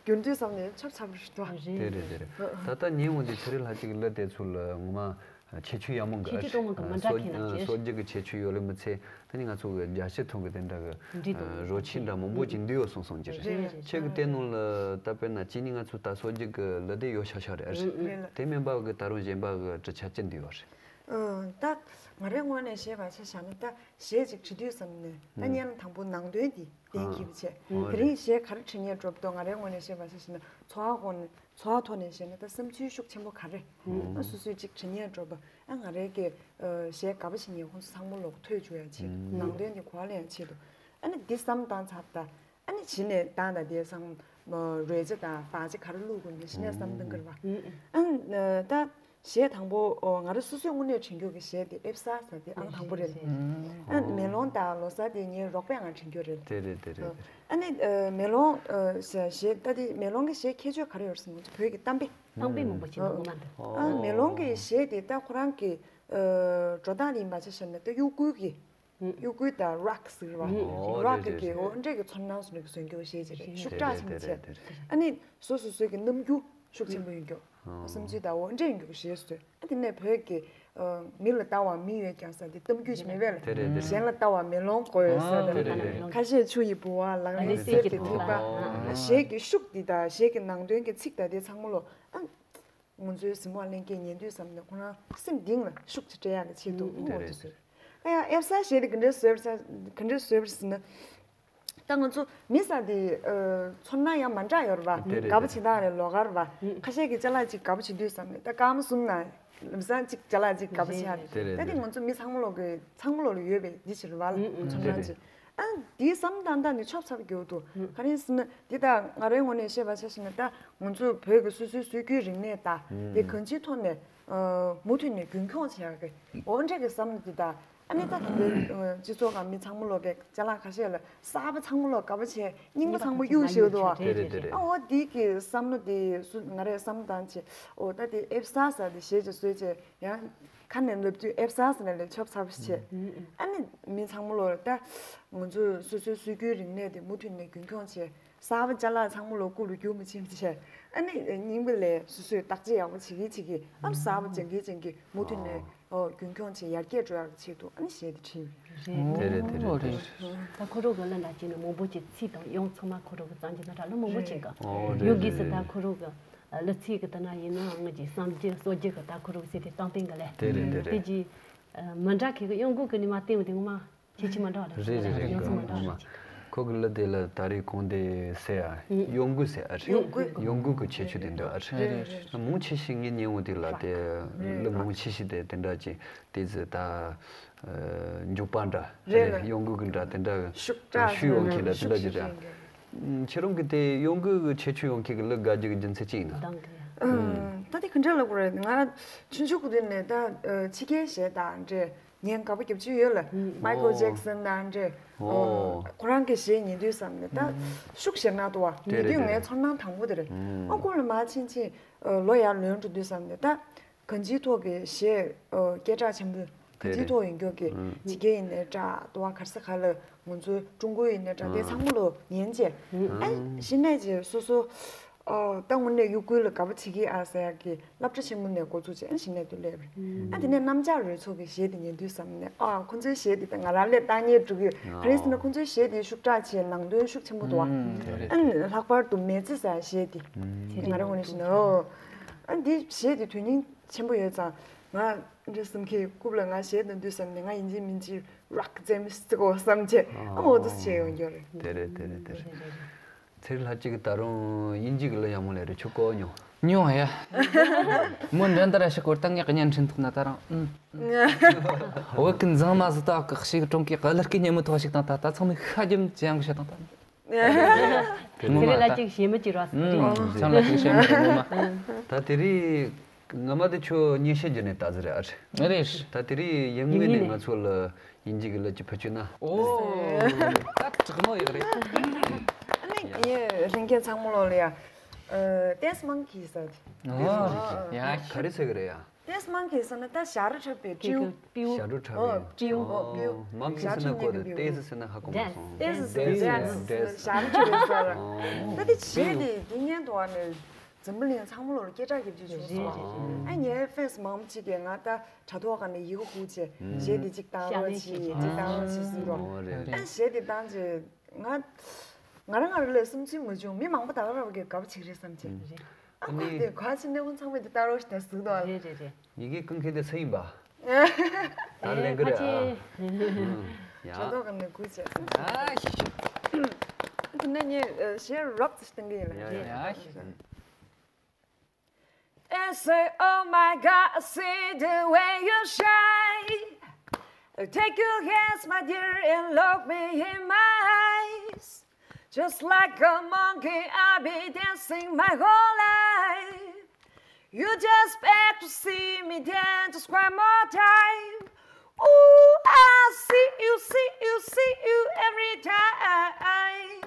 བསྒྱུར་དུས་ཙམ་ནས་ཆབ་ཆབ་རེད་དོ། དེ་རེད་དེ་རེད། ད་ལྟ་ཉིན་འོང་དེ་ཚེ་རིང་ལྷ་གཅིག་གི་གླུ་དེ་ཚོ་ལ་ངོ་མ་ཁྱད་ཆོས་ཡག་མོ་འགའ་ཁྱད་ཆོས་གཏོང་མཁན་མི་འདྲ་མཁན་ལ་ཁྱད་ཆོས། སྲོལ་རྒྱུན་གྱི་ཁྱད་ཆོས་ཡོད་ལེ་མི་ཚད་ད་ནི་ང་ཚོ་གི་རྒྱ་ཆེ་མཐོང་གི་དེ་འདྲ་གི་འབྲི་དང་རོ་ཆེན་འདྲ་མང་པོ་ཅིག་འདུས་ཡོད་སོང་སོང་གྱི་རེད། རེད་རེད། ཁྱེད་ཀྱི་ལྟད་ནང་ལ་ད་དཔེར་ན་གཅིག་ནི་ང་ཚོ་ད་སྲོལ་རྒྱུན་གྱི་གླུ་དེབ་ཡོད་ཤག་ཤག་རེད་ཨ་རེད། རེད་ལ། དེ་མིན་པ་གི་ད་རུང་གཞན་པ་གི་གྲུབ་ཆ་ཅི་འདུས་ཡོད་རེད། ཨ། ད་ང་རའི་ངོས་ནས་བཤད་པ་ཆ་བཞག་ན་ད་གཞས་ཅིག་བྲིས་དུས་ཙམ་ནས་ད་ཨུམ། སྔོན་ལ་དང་པོ་ནང་དོན་འདི་གཏན་འཁེལ་བྱས། ཨོ་དེ་རིང་གཞས་ག་རེ་བྲི་སྙིང་འདོད་འདུག་ང་རའི་ངོས་ནས་བཤད་པ་ཆ་བཞག་ན་འཚོ་བ་ཁོ་ནས་འཚོ་བ་ཐོག་ནས་བཤད་ན་ད་བསམ་ཚུལ་ཤུགས་ཆེན་པོ་ག་རེ། ཨ་སོ་སོས་ཅིག་བྲི་སྙིང་འདོད་པ་ཨ་ང་རའི་གི་གཞས་དགའ་པོ་བྱེད་མཁན་ཁོང་ཚོ་ཚང་མ་ལོག་ཐོས་བཅུག་ཡ་ཆེད་དུ་ནང་དོན་འདི་གོ་བ་ལེན་ཡ་ཆེད་དུ་ཨ་ནི་འདི་བསམ་བཏང་ཚར་ད། ཨ་ནི་གཞི་ནས་བཏང་དང་དེ་སང་རོལ་ཆ་དང་བག་ཆ་ག་རེ་བླུགས་དགོས་ནས་གཞི་ནས་བསམ་བཏང་གི་རེད་བ། ཨ་ད་གཞས་དང་པོ་ང་རང་སོ་སོའི་དངོས་གནས་དྲན་རྒྱུ་གི་གཞས་དེ་ཨེབ་ས་ཟེར་དེ་ཨང་དང་པོ་རེད། ཨ་མེ་ལོང་དང་ལོ་གསར་དེ་ངའི་རོགས་པས་ང་དྲན་རྒྱུ་རེད། དེ་རེད་དེ་རེད། ཨ་ནི་མེ་ལོང་གཞས་ད་དེ་མེ་ལོང་གི་གཞས་ཁྱད་ཆོས་ག་རེ་ཡོད་ཟེར་ན་བོད་ཀྱི་གཏམ་དཔེ། གཏམ་དཔེ་མང་པོ་ཞིག་འདུག་ངོ་མ་འདུག་ཨ་མེ་ལོང་གི་གཞས་དེ་ད་ཁོ་རང་གི་འགྲོ་སྟངས་ཡིན་པ་ཆ་བཞག་ན་ད་གཡོ་འགུལ་གྱི། གཡོ་འགུལ་དང་རོག་ཟེར་བ། ཨོ་རོག་རེད་གི་རེད་རེད། འོ་འདྲས་ཀྱི་ཚོར་སྣང་བཟོ་ནས་བཟོ་རྒྱུ་ཞེས་ཅིག་རེད། ཤུགས་དྲག་ཅིག་མི་བྱེད། ཨ་ནི་སོ་སོ་སོའི་གི་རྣམ་འགྱུར་ཤུགས་ཆེན་པོ་ཡོད་རྒྱུ། བསམ་ཚུལ་དང་འོ་འདྲས་ཡོད་རྒྱུ་ཞེས་སོ། ཨ་དེ་ནས་བོད་ཀྱི་མི་ལ་ལྟ་བ་མི་ཡོད་ཀྱང་ཟེར་དེ་གཏམ་རྒྱུད་ཅིག་མེད་པས་ལ། དེ་རེད་དེ་རེད། གཞན་ལ་ལྟ་བ་མེ་ལོང་དགོས་ཟེར་དེ་རེད་དེ་རེད། ཁ་ཤས་ཆུ་ཡི་ལྦུ་བ་ལག་ལེན་གསེར་གྱི་ཐིགས་པ། གཞས་ཀྱི་ཤུགས་འདི་དང་གཞས་ཀྱི་ནང་དོན་གྱི་ཚིག་དང་དེ་ཚང་མ་ལོ། ཨ། ང་ཚོའི་གཟིགས་མོ་བ་ལྷན་རྒྱས་ཉན་དུས་ཙམ་ནས་ཁོ་རང་སེམས་གཏིང་ལ་ཤུགས་ཅིག་སྤྲད་ཡག་གི་ཆེད་དུ་ཨུ་ཨུ་དེ་ཟེར། ཨ་ཡང་ཨེབ་ས་གཞས་དེ་ག་འདྲས་བཟོས་པ་ས་ག་འདྲས་བཟོས་པ་ཟེར་ན། ད་ང་ཚོ་མི་ས་དེ་ཚོར་སྣང་ཡང་མ་འདྲ་ཡོད་རེད་བ། དེ་རེད་དགའ་པོ་བྱེད་སྟངས་རེད་ལོགས་ཀ་རེད་བ། ཁ་ཤས་ཀྱིས་ཅ་ལག་ཅིག་དགའ་པོ་བྱེད་དུས་ཙམ་ནས་ད་སྐར་མ་གསུམ་ན་ལམ་སང་ཅིག་ཅ་ལག་ཅིག་དགའ་པོ་བྱེད་ཡ་རེད། དེ་རེད་ད་དེ་ང་ཚོ་མི་ཚང་མ་ལོག་གི་ཚང་མ་ལོག་ལ་ཡོད་པའི་འདི་ཕྱིར་བ་ལ་ཚོར་སྣང་ཅིག་ཨ་འདིའི་བསམ་སྟངས་ད་ནི་ཆོབ་ཚ་པོ་རྒྱུ་འདུག་ག་རེ་ཟེར་ན་འདི་ད་ང་རའི་ངོས་ནས་བཤད་པ་ཆ་བཞག་ན་ད་ང་ཚོ་བོད་ཀྱི་སོ་སོའི་སྲོལ་རྒྱུན་རིག་གནས་ད་དེ་གང་ཅིའི་ཐོག་ནས་མུ་མཐུད་ནས་རྒྱུན་འཁྱོངས་བྱེད་ཡག་གི་འོ་འདྲ་གི་བསམ་བློ་འདི་ད་ཨ་ནི་ད་དེ་འདྲའི་སྤྱི་ཚོགས་ཁག་མི་ཚང་མ་ལོག་གི་ཅ་ལག་ཁ་ཤས་ལ་གསར་པ་ཚང་མ་ལོག་དགའ་པོ་བྱས་རྙིང་པ་ཚང་མ་གཡུག་བཞག་འདུག་བ། དེ་རེད་དེ་རེད། ཨ་འོ་འདི་གི་བསམ་བློ་འདི་སུ་ང་རས་བསམ་བློ་བཏང་བྱས་འོ་ད་དེ་ཨེབ་ས་ས་དེ་གཞས་ཅིག་བཟོས་བྱས། ཡང་ཁ་ནས་ལབ་དུས་ཨེབ་ས་ཟེར་ནས་ལས་ཆོབ་ཚ་པོ་ཞིག་བྱས། ཨ་ནི་མི་ཚང་མ་ལོ་ད་ང་ཚོས་སོ་སོའི་སྲོལ་རྒྱུན་རིག་གནས་དེ་མུ་མཐུད་ནས་རྒྱུན་འཁྱོངས་བྱས། གསར་པ་ཅ་ལག་ཚང་མ་ལོ་སྐུ་ལ་རྒྱུག་མི་ཕྱིན་བྱས། ཨ་ནི་རྙིང་པ་ལས་སོ་སོས་བརྟག་དཔྱད་ཡག་པོ་བྱེད་ཀྱི་བྱེད་ཀྱི་ཨ་གསར་པ་སྦྱང་གི་སྦྱང་གི་མུ་མཐུད་ནས་ཨོ་རྒྱུན་འཁྱོངས་བྱས་ཡར་རྒྱས་འགྲོ་ཡག་གི་ཆེད་དུ་ཨ་ནི་གཞས་དེ་བྲིས་ཡོད་རེད། དེ་རེད་དེ་རེད་དེ་རེད། ད་ཁོ་རང་གི་གླུ་འདྲ་བྱས་ནས་མང་པོ་ཅིག་ཚིག་དང་དབྱངས་ཚང་མ་ཁོ་རང་གི་རྩ་འགྱུར་ན་འདྲ་གླུ་མང་པོ་ཅིག་གི་ཨོ་རེད་ཡོད་གི་རེད་ཟེར། ད་ཁོ་རང་གི་གླུ་ཚིག་གི་དེ་ན་ཡིན་ན་ང་གི་བསམ་རྒྱུ་སྲོལ་རྒྱུན་གི་ད་ཁོ་རང་གི་ཚིག་དེ་གཏམ་དཔེ་འགའ་ལས། དེ་རེད་དེ་རེད། དེ་གི་མི་འདྲ་ཁེ་གི་དབྱངས་འགུག་གི་ནི་མ་བསྟན་བ་དེ་ངོ་མ་ཁྱད་ཆོས་མི་འདྲ་བ་རེད། རེད་རེད་རེད། དབྱངས་ཚང་མི་འདྲ་བ་རེད། ཁོ་གི་གླུ་དེ་ལ་ད་རེས་གོང་དེ་ཟེར་ཡ་དབྱངས་འགུག་ཟེར་ཨ་རེད། དབྱངས་འགུག་དབྱངས་འགུག་གི་ཁྱད་ཆོས་དེ་འདུག་ཨ་རེད། རེད་རེད། མང་ཆེ་ཞིག་ངས་ཉན་འོང་དུས་ལ་དེ་གླུ་མང་ཆེ་ཞིག་དེ་དེ་འདྲ་ཅིག་དེ་ཟེར་ད་མགྱོགས་པ་འདྲ་རེད་ལ། དབྱངས་འགུག་གི་འདྲ་དེ་འདྲ་ཤུགས་དྲག་ཤུགས་ཡོང་མཁན་འདྲ་དེ་འདྲ་ཅིག་རེད། ཁྱེད་རང་གི་དེ་དབྱངས་འགུག་གི་ཁྱད་ཆོས་ཡོང་མཁན་གི་གླུ་དགའ་རྒྱུ་གི་རྒྱུ་མཚན་ཅི་ཡིན་ན། ད་དེ་ག་འདྲ་ལབ་དགོས་རེད། ང་ཆུང་ཆུང་གི་དུས་ནས་ད་ཕྱི་རྒྱལ་གཞས་དང་འདྲ་ཉན་དགའ་པོ་རྒྱབ་ཀྱི་ཡོད་ལ། མའི་ཁལ་ཇེག་སན་དང་འདྲ་ཁོ་རང་གི་གཞས་ཉན་དུས་ཙམ་ནས་ད་ཤུགས་ཞེ་དྲག་འདུག་བ། ཉན་དུས་ངའི་ཚོར་སྣང་དང་པོ་དེ་རེད། ཨ་ཁོ་ལ་མ་ཕྱིན་ཕྱིན་ལོ་ཡར་ལོན་འགྲོ་དུས་ཙམ་ནས་ད། གང་ཅིའི་ཐོག་གི་གཞས་སྐད་གྲགས་ཆེན་པོ་གང་ཅིའི་ཐོག་ཡིན་རྒྱུ་གི་ཕྱི་རྒྱལ་ཡིན་ནའི་འདྲ་ཏུ་བ་གར་ས་ག་ལ་ང་ཚོའི་ཀྲུང་གོ་ཡིན་ནའི་འདྲ་དེ་ཚང་མ་ལོ་ཉན་བྱས། ཨ་གཞི་ནས་ཀྱི་སོ་སོ་ ཨོ་ད་དངོས་གནས་ཡུ་གུར་ལ་དགའ་པོ་བྱེད་ཀྱི་ཨ་ཟེར་ཡག་གི་སློབ་གྲྭ་ཆེན་མོ་ནས་འགོ་ཚུགས་བྱས་ཨ་གཞི་ནས་དུ་སླེབས་རེད། ཨ་དེ་ནས་གནམ་ལྕགས་རོལ་ཚོགས་ཀྱི་གཞས་དེ་ཉན་དུས་ཙམ་ནས་ཨ་ཁོང་ཚོའི་གཞས་དེ་ད་ང་རང་ལས་ལྟ་ཉན་འགྲོ་གི་ཡོད། ག་རེ་ཟེར་ན་ཁོང་ཚོའི་གཞས་དེ་ཤུགས་དྲག་བྱས་ནང་དོན་ཤུགས་ཆེན་པོ་འདུག་བ། ཨ་ལྷག་པར་དུ་མེ་ལྕེ་ཟེར་གཞས་དེ་དེ་ང་རང་ངོས་ནས་བཤད་ན་ཨོ་ཨ་འདི་གཞས་དེ་དོན་སྙིང་ཆེན་པོ་ཡོད་ཙང་ང་འདྲ་བསམ་གི་རྐུབ་ལ་ང་གཞས་འདོན་དུས་ཙམ་ནས་ང་ཡིན་གཅིག་མིན་གཅིག་རོག་རྩེད་མོ་ཞིག་རྩེ་དགོས་བསམ་བྱས་ཨ་འོ་འདུག་སེ་བྱས་ཡོང་རྒྱུ་རེད། དེ་རེད་དེ་རེད་དེ་རེད། ཚེ་རིང་ལྷ་གཅིག་གིས་ད་རུང་དབྱིན་ཇི་གི་གླུ་ཡག་མོ་ལས་རེད་ཁྱོད་གོ་མྱོང་། མྱོང་ཡ། མོ་འདྲ་འདྲ་ཞིག་གོ་ད་ངས་བརྙན་འཕྲིན་ཐོག་ན་ད་རུང་ཨུམ། བོད་ཀྱི་མཛངས་མ་ཟིག་ད་གི་ཞིག་གྲོང་གི་གླུ་སྐད་སྙན་མོ་ཐོག་ཞིག་དང་ད་ད་ཚང་མས་ཤ་རྒྱམ་ཅན་གི་ཞིག་དང་ད། དེ་ཚེ་རིང་ལྷ་གཅིག་ཞེ་མི་གཅིག་ར་ཨུམ། ཚང་ལ་གཅིག་ཞེ་མི་གཅིག་ངོ་མ། ད་དེ་རིང་ངོ་མ་དེ་ཁྱོད་ཉིན་ཤས་རྗེས་ནས་ད་ཟེར་རེད་ཨ་རེད། ད་དེ་རིང་ཡིན་ངེས་ནས་ང་ཚོ་ལ་དབྱིན་ཇི་གི་གླུ་ཅིག་ཕུལ་བཅུག་ན། ཨོ། ད་དྲག་མོ་ཡག་རེད། ཨ་ནི་ངས་ལྷན་རྒྱས་ཚང་མ་ལོ་ལ་ཡ། ཏེས་མང་ཁི་ཟེར། ཨོ། ཡ། ག་རེ་ཟེར་གི་རེད་ཡ། ཏེས་མང་ཁི་ཟེར་ན་ད་ཞ་རུ་འཁྲབ་པའི་སྤྲེའུ། སྤྲེའུ། ཞ་རུ་འཁྲབ་ཨོ་པའི། སྤྲེའུ་ཨོ་སྤྲེའུ། མང་ཁི་ཟེར་ན་གོ་དེ་ཏེས་ཟེར་ན་ཧ་གོ་མ་སོང་། ཏེས་ཟེར་ཏེས་ཟེར་ཏེས། ཞ་རུ་འཁྲབ་པའི་ཟེར། ད་དེ་བྱས་ཏེ་དེ་ཉན་དུ་བ་ནས། འཛམ་བུ་གླིང་ཚང་མ་ལོར་སྐད་གྲགས་རྒྱབ་ཀྱི་བྱུང་སོང་། ཨ་ངའི་ཕེན་སི་མང་པོ་ཅིག་གིས་ང་ད་དྲ་ཐོག་སྒང་ནས་ཡི་གེ་ཕུལ་བྱས་གཞས་འདི་གཅིག་བཏང་རོགས་གྱིས་གཅིག་བཏང་རོགས་གྱིས་ཟེར་འདུག་ཨ་གཞས་འདི་བཏང་རྗེས་ང་ང་རང་ང་རང་ལ་བསམ་ཚུལ་མ་བྱུང་མི་མང་པོ་ད་ག་རང་གིས་དགའ་པོ་བྱེད་ཀྱི་རེད་བསམ་བྱས། ཨ་ཁོ་དེ་ག་ཕྱིན་ནས་ཁོང་ཚང་མས་འདི་བཏང་རོགས་གྱིས་ད་ཟེར་འདུག་ཨ། རེད་རེད་རེད། ཡི་གེ་ཀུན་མཁྱེན་དེ་སུ་ཡིན་པ། ད་ལན་གི་རེད་ཨ། ཡ། དྲ་ཐོག་སྒང་ནས་ཕུལ་བྱས། ཨ་ཤི་ཤི། དེ་ནས་ངས་གཞས་རོབ་ཙམ་བཏང་གི་ཡིན་ལ། ཡ་ཡ་ཡ་ཤི། They say, oh my God, I see the way you shine. Take your hands, my dear, and look me in my eyes. Just like a monkey, I'll be dancing my whole life. You just beg to see me dance just one more time. Ooh, I see you, see you, see you every time.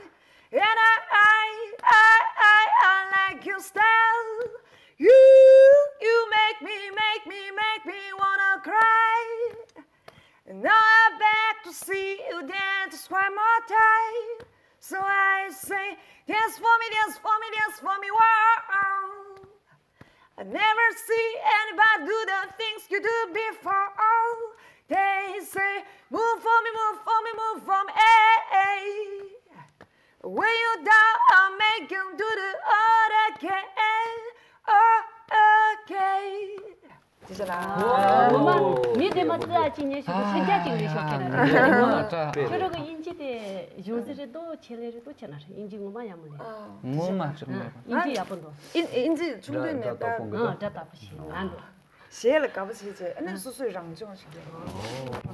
And I, I, I, I, I like your style. You, you make me, make me, make me wanna cry. Now I beg to see you dance just one more time. So I say, dance for me, dance for me, dance for me, wow. I never see anybody do the things you do before. They say, move for me, move for me, move for me, hey, hey. When you down, I'll make you do the all again, oh, again. 谢谢啦。ངོ་མ་མི་དེ་མ་ཙི་ཨ་ཅི་ཉེ་ཞིག་ཏུ་ཤན་ཆ་ཅིག་རེད་ཤོག་ཁྱེད་རང་རེད། ཁྱོད་རང་གི་དབྱིན་ཇི་དེ་གཞུང་ཟེར་རེད་དོ་ཆེ་ལེ་རེད་དོ་ཆེ་ན་རེད། དབྱིན་ཇི་ངོ་མ་ཡག་མོ་རེད། ངོ་མ་ཅིག་མེད་པ། དབྱིན་ཇི་ཡག་པོ་འདུག་དབྱིན་ཇི་ཆུང་དུས་ནས་ད་སྒྲ་དག་པོ་ཞིག་ང་འདུག་གཞས་ལ་དགའ་པོ་བྱེད་ཅེས་ཨ་ནི་སོ་སོས་རང་སྦྱོང་ཞིག་རྒྱག་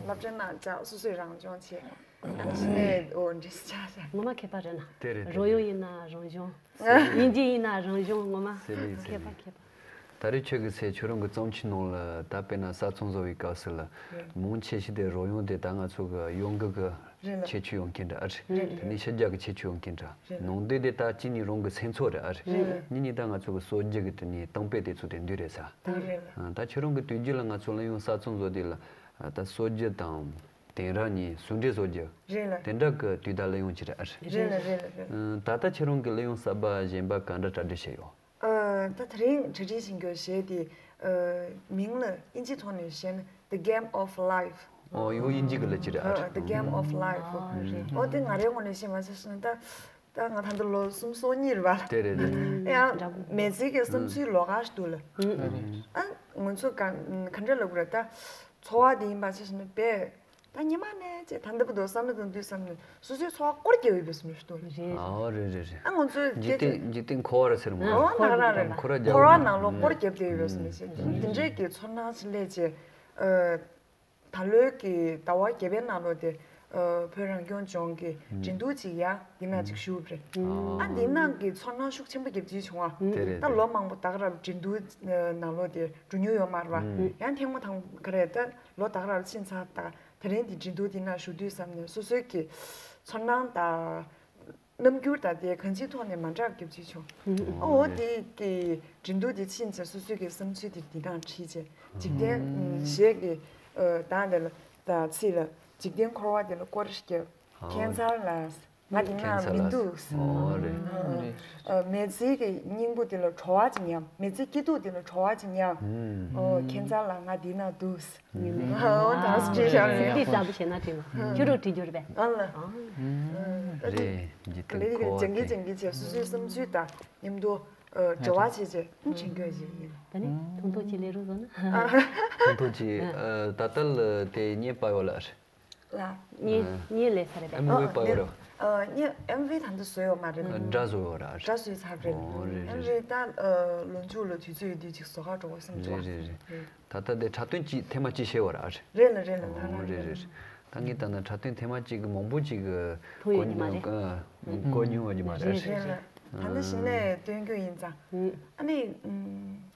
སློབ་གྲྭའི་ནང་འཇག་སོ་སོས་རང་སྦྱོང་བྱེད། ཨ་ནི་ཞི་ནས་འོ་འདྲི་ཆ་ཤ། ངོ་མ་ཁྱད་པར་རེད་ན། དེ་རེད་དེ་རོལ་དབྱངས་རེད། ཡིན་ན་རང་སྦྱོང་། དབྱིན་ཇི་ཡིན་ན་རང་སྦྱོང་ངོ་མ། སེ་ལི་སེ་ལི། ཁྱད་པར་ཁྱད་པར། ད་རེས་ཁྱོད་ཀྱི་ཚེ་ཁྱོད་རང་གི་རྩོམ་ཆུ་ནང་ལ་ད་དཔེར་ན་ས་ཚོང་བཟོ་བའི་སྐབས་སུ་ལ་མང་ཆེ་ཤོས་དེ་རོལ་དབྱངས་དེ་ད་ང་ཚོ་གི་གཡང་འགུག་གི་རེད་ལ། ཁྱད་ཆོས་ཡོང་གིན་འདྲ་ཨ་རེད། རེད་དེ་ནས་ཕྱི་རྒྱལ་གི་ཁྱད་ཆོས་ཡོང་གིན་འདྲ། རེད་ལ། ནང་དོན་དེ་ད་ཅི་ནས་རང་གི་སེམས་ཚོར་རེད་ཨ་རེད། རེད་ལ། གཉིས་ནས་ད་ང་ཚོ་གི་སྲོལ་རྒྱུན་གི་དེ་ནས་གཏམ་དཔེ་དེ་ཚོ་དེ་འདུས་རེད་ས། ད་རེད་ལ། ད་ཁྱོད་རང་གི་དུས་རྒྱུན་ལ་ང་ཚོ་ལ་ཡང་ས་ཚོང་བཟོ་དེ་ལ་ད་སྲོལ་རྒྱུན་དང་། དེང་རབས་གཉིས་ཟུང་འབྲེལ་བཟོ་རྒྱུ། རེད་ལ། དེ་འདྲ་གི་དུས་བདག་གླུ་དབྱངས་ཅིག་རེད་ཨ་རེད། རེད་ལ་རེད་ལ་རེད། ད་ལྟ་ཁྱེད་རང་གི་གླུ་དབྱངས་གསར་པ་གཞན་པ་ག་འདྲ་གྲ་སྒྲིག་བྱས་ཡོད། ད་དེ་རིང་གྲ་སྒྲིག་བྱེད་རྒྱུ་གཞས་དེ་མིང་ལ་དབྱིན་ཇིའི་ཐོག་ནས་བཤད་ན་The Game of Life། ཨོ་ཡང་དབྱིན་ཇི་གི་གླུ་ཅིག་རེད་ཨ་རེད། The Game of Life། ཨོ་དེ་ང་རའི་ངོས་ནས་བཤད་མ་བྱས་ན་ད། ད་ང་ད་ལྟ་ལོ་སུམ་ཅུ་སོ་གཉིས་རེད་པ། དེ་རེད་དེ་རེད། ཡང་མི་ཚེ་གི་བསམ་ཚུལ་ལོགས་ཀ་ཞིག་འདུག་ལ། ཨ་ང་ཚོ་ག་ག་འདྲ་ལབ་དགོས་རེད་ད། འཚོ་བ་དེ་ཡིན་པ་ཆ་བཞག་ན་དཔེ། ད་ཉི་མ་ནས་ཅེས་ད་འདི་པོ་འདུག་བསམ་ན་དང་དུས་བསམ་ནས་སོ་སོའི་འཚོ་བ་སྐོར་རྒྱབ་ཡོད་པའི་བསམ་བློ་ཞིག་འདུག་ལ། རེད། ཨ་རེད་རེད་རེད། ཨ་ང་ཚོས་འཇིག་རྟེན་འཇིག་རྟེན་འཁོར་བ་རེད་ཟེར་མོ། འཁོར་བ་ནང་རང་རེད་ལ། འཁོར་བ་རྒྱབ་འཁོར་བ་ནང་ལོགས་སྐོར་རྒྱབ་བསྡད་ཡོད་པའི་བསམ་བློ་ཞིག་འདི་འདྲས་ཀྱི་ཚོར་སྣང་ཞིག་སླེབས་རྗེས། ད་ལོའི་གི་ཟླ་བ་བརྒྱད་པའི་ནང་ལོགས་དེ་བོད་རང་སྐྱོང་ལྗོངས་ཀྱི་འགྲན་བསྡུར་ཅིག་ཡ་འདི་ནང་ཅིག་ཞུགས་པ་རེད། ཨ་འདི་ནང་གི་ཚོར་སྣང་ཤུགས་ཆེན་པོ་རྒྱབ་ཅིག་བྱུང་བ། དེ་རེད། ད་ལོ་མང་པོ་ད་ག་རང་འགྲན་བསྡུར་ནང་ལོགས་དེ་འགྲོ་མྱོང་ཡོད་མ་རེད་བ། ཡང་ཐེངས་མ་ཐང་ག་རེད་ད་ལོ་ད་ག་རང་ཕྱིན་ཚར་ད་དེ་རིང་འདི་འགྲན་བསྡུར་འདི་ནང་ཞུགས་དུས་བསམ་ནས་སོ་སོའི་གི་ཚོར་སྣང་དང་། རྣམ་འགྱུར་དང་དེ་གང་ཅིའི་ཐོག་ནས་མ་འདྲ་བ་རྒྱབ་ཅིག་བྱུང་། ཨོ་དེ་གི་འགྲན་བསྡུར་དེ་ཕྱིན་ཚེ་སོ་སོའི་གི་བསམ་ཚུལ་དེ་འདི་དང་བྲིས་རྗེས་འཇིག་རྟེན་གཞས་ཀྱི་གདངས་དེ་ལ་དང་ཚིག་ལ་འཇིག་རྟེན་འཁོར་བ་དེ་ལ་སྐོར་རྒྱབ། ཁྱད་མཚར་ལ་ ང་འདི་ན་མི་འདུག་ཨོ་རེད། ཨ། མི་ཚེ་གི་སྙིང་པོ་འདི་ལ་བྲོ་བ་ཅིག་ཉམས། མི་ཚེ་སྐྱིད་སྡུག་འདི་ལ་བྲོ་བ་ཅིག་ཉམས། ཨོ་ཁྱེད་ཚ་ལ་ང་འདི་ན་འདུག་ཨོ་ད་སྤྲད་བཞག་འདི་གསར་པོ་བྱས་ན་དྲན་མ། ཁྱོད་རང་བྲིས་རྒྱུ་རེད་པས། ཨ་ལ། རེད། འཇིག་རྟེན་འཁོར་བ་སྟེ། སྦྱང་གི་སྦྱང་གི་བྱས་སོ་སོའི་བསམ་ཚུལ་དང་མཉམ་དུ་འབྲེལ་བ་བྱས་བྱས་དྲན་རྒྱུ་ཞིག་ཡིན། ད་ནི་ཐུང་ཐུང་ཅིག་ལས་རོགས་བཟོ་ན། ཐུང་ཐུང་ཅིག་ད་ལྟ་ལ་དེ་ཉེ་པ་ཡོད་ལ། ལ། ཉེ་ཉེ་ལས་ས་རེད་པས། ཨ་མི་བའི་པ་ཡོད་ར། ཨ་ཉེ་ཨེམ་བི་ད་ལྟ་བཟོས་ཡོད་མ་རེད། སྒྲ་བཟོས་ཡོད་ར། སྒྲ་བཟོས་ཚར་རེད། ཨོ་རེད་རེད། ཨེམ་བི་ད་ལོ་མཇུག་ལ་དུས་ཚོད་ཡོད་དུས་ཅིག་བཟོ་ག་འགྲོ་དགོས་བསམ་བྱུང་བ། རེད་རེད་རེད། ད་ལྟ་དེ་འཁྲབ་སྟོན་ཅིག་ཐེངས་མ་གཅིག་བྱས་ཡོད་ར། རེད་ལ་རེད་ལ་ད་ཨོ་རེད་རེད། ད་ངས་ད་ནི་འཁྲབ་སྟོན་ཐེངས་མ་གཅིག་གི་མང་པོ་ཅིག་གི་ཐོན་ཡོད་ཀྱི་མ་རེད། གོ་མྱོང་ཡོད་ཀྱི་མ་རེད། རེད་རེད་ལ། ད་ལྟ་གཞི་ནས་སྟོན་རྒྱུ་ཡིན་ཙང་ཨ་ནི་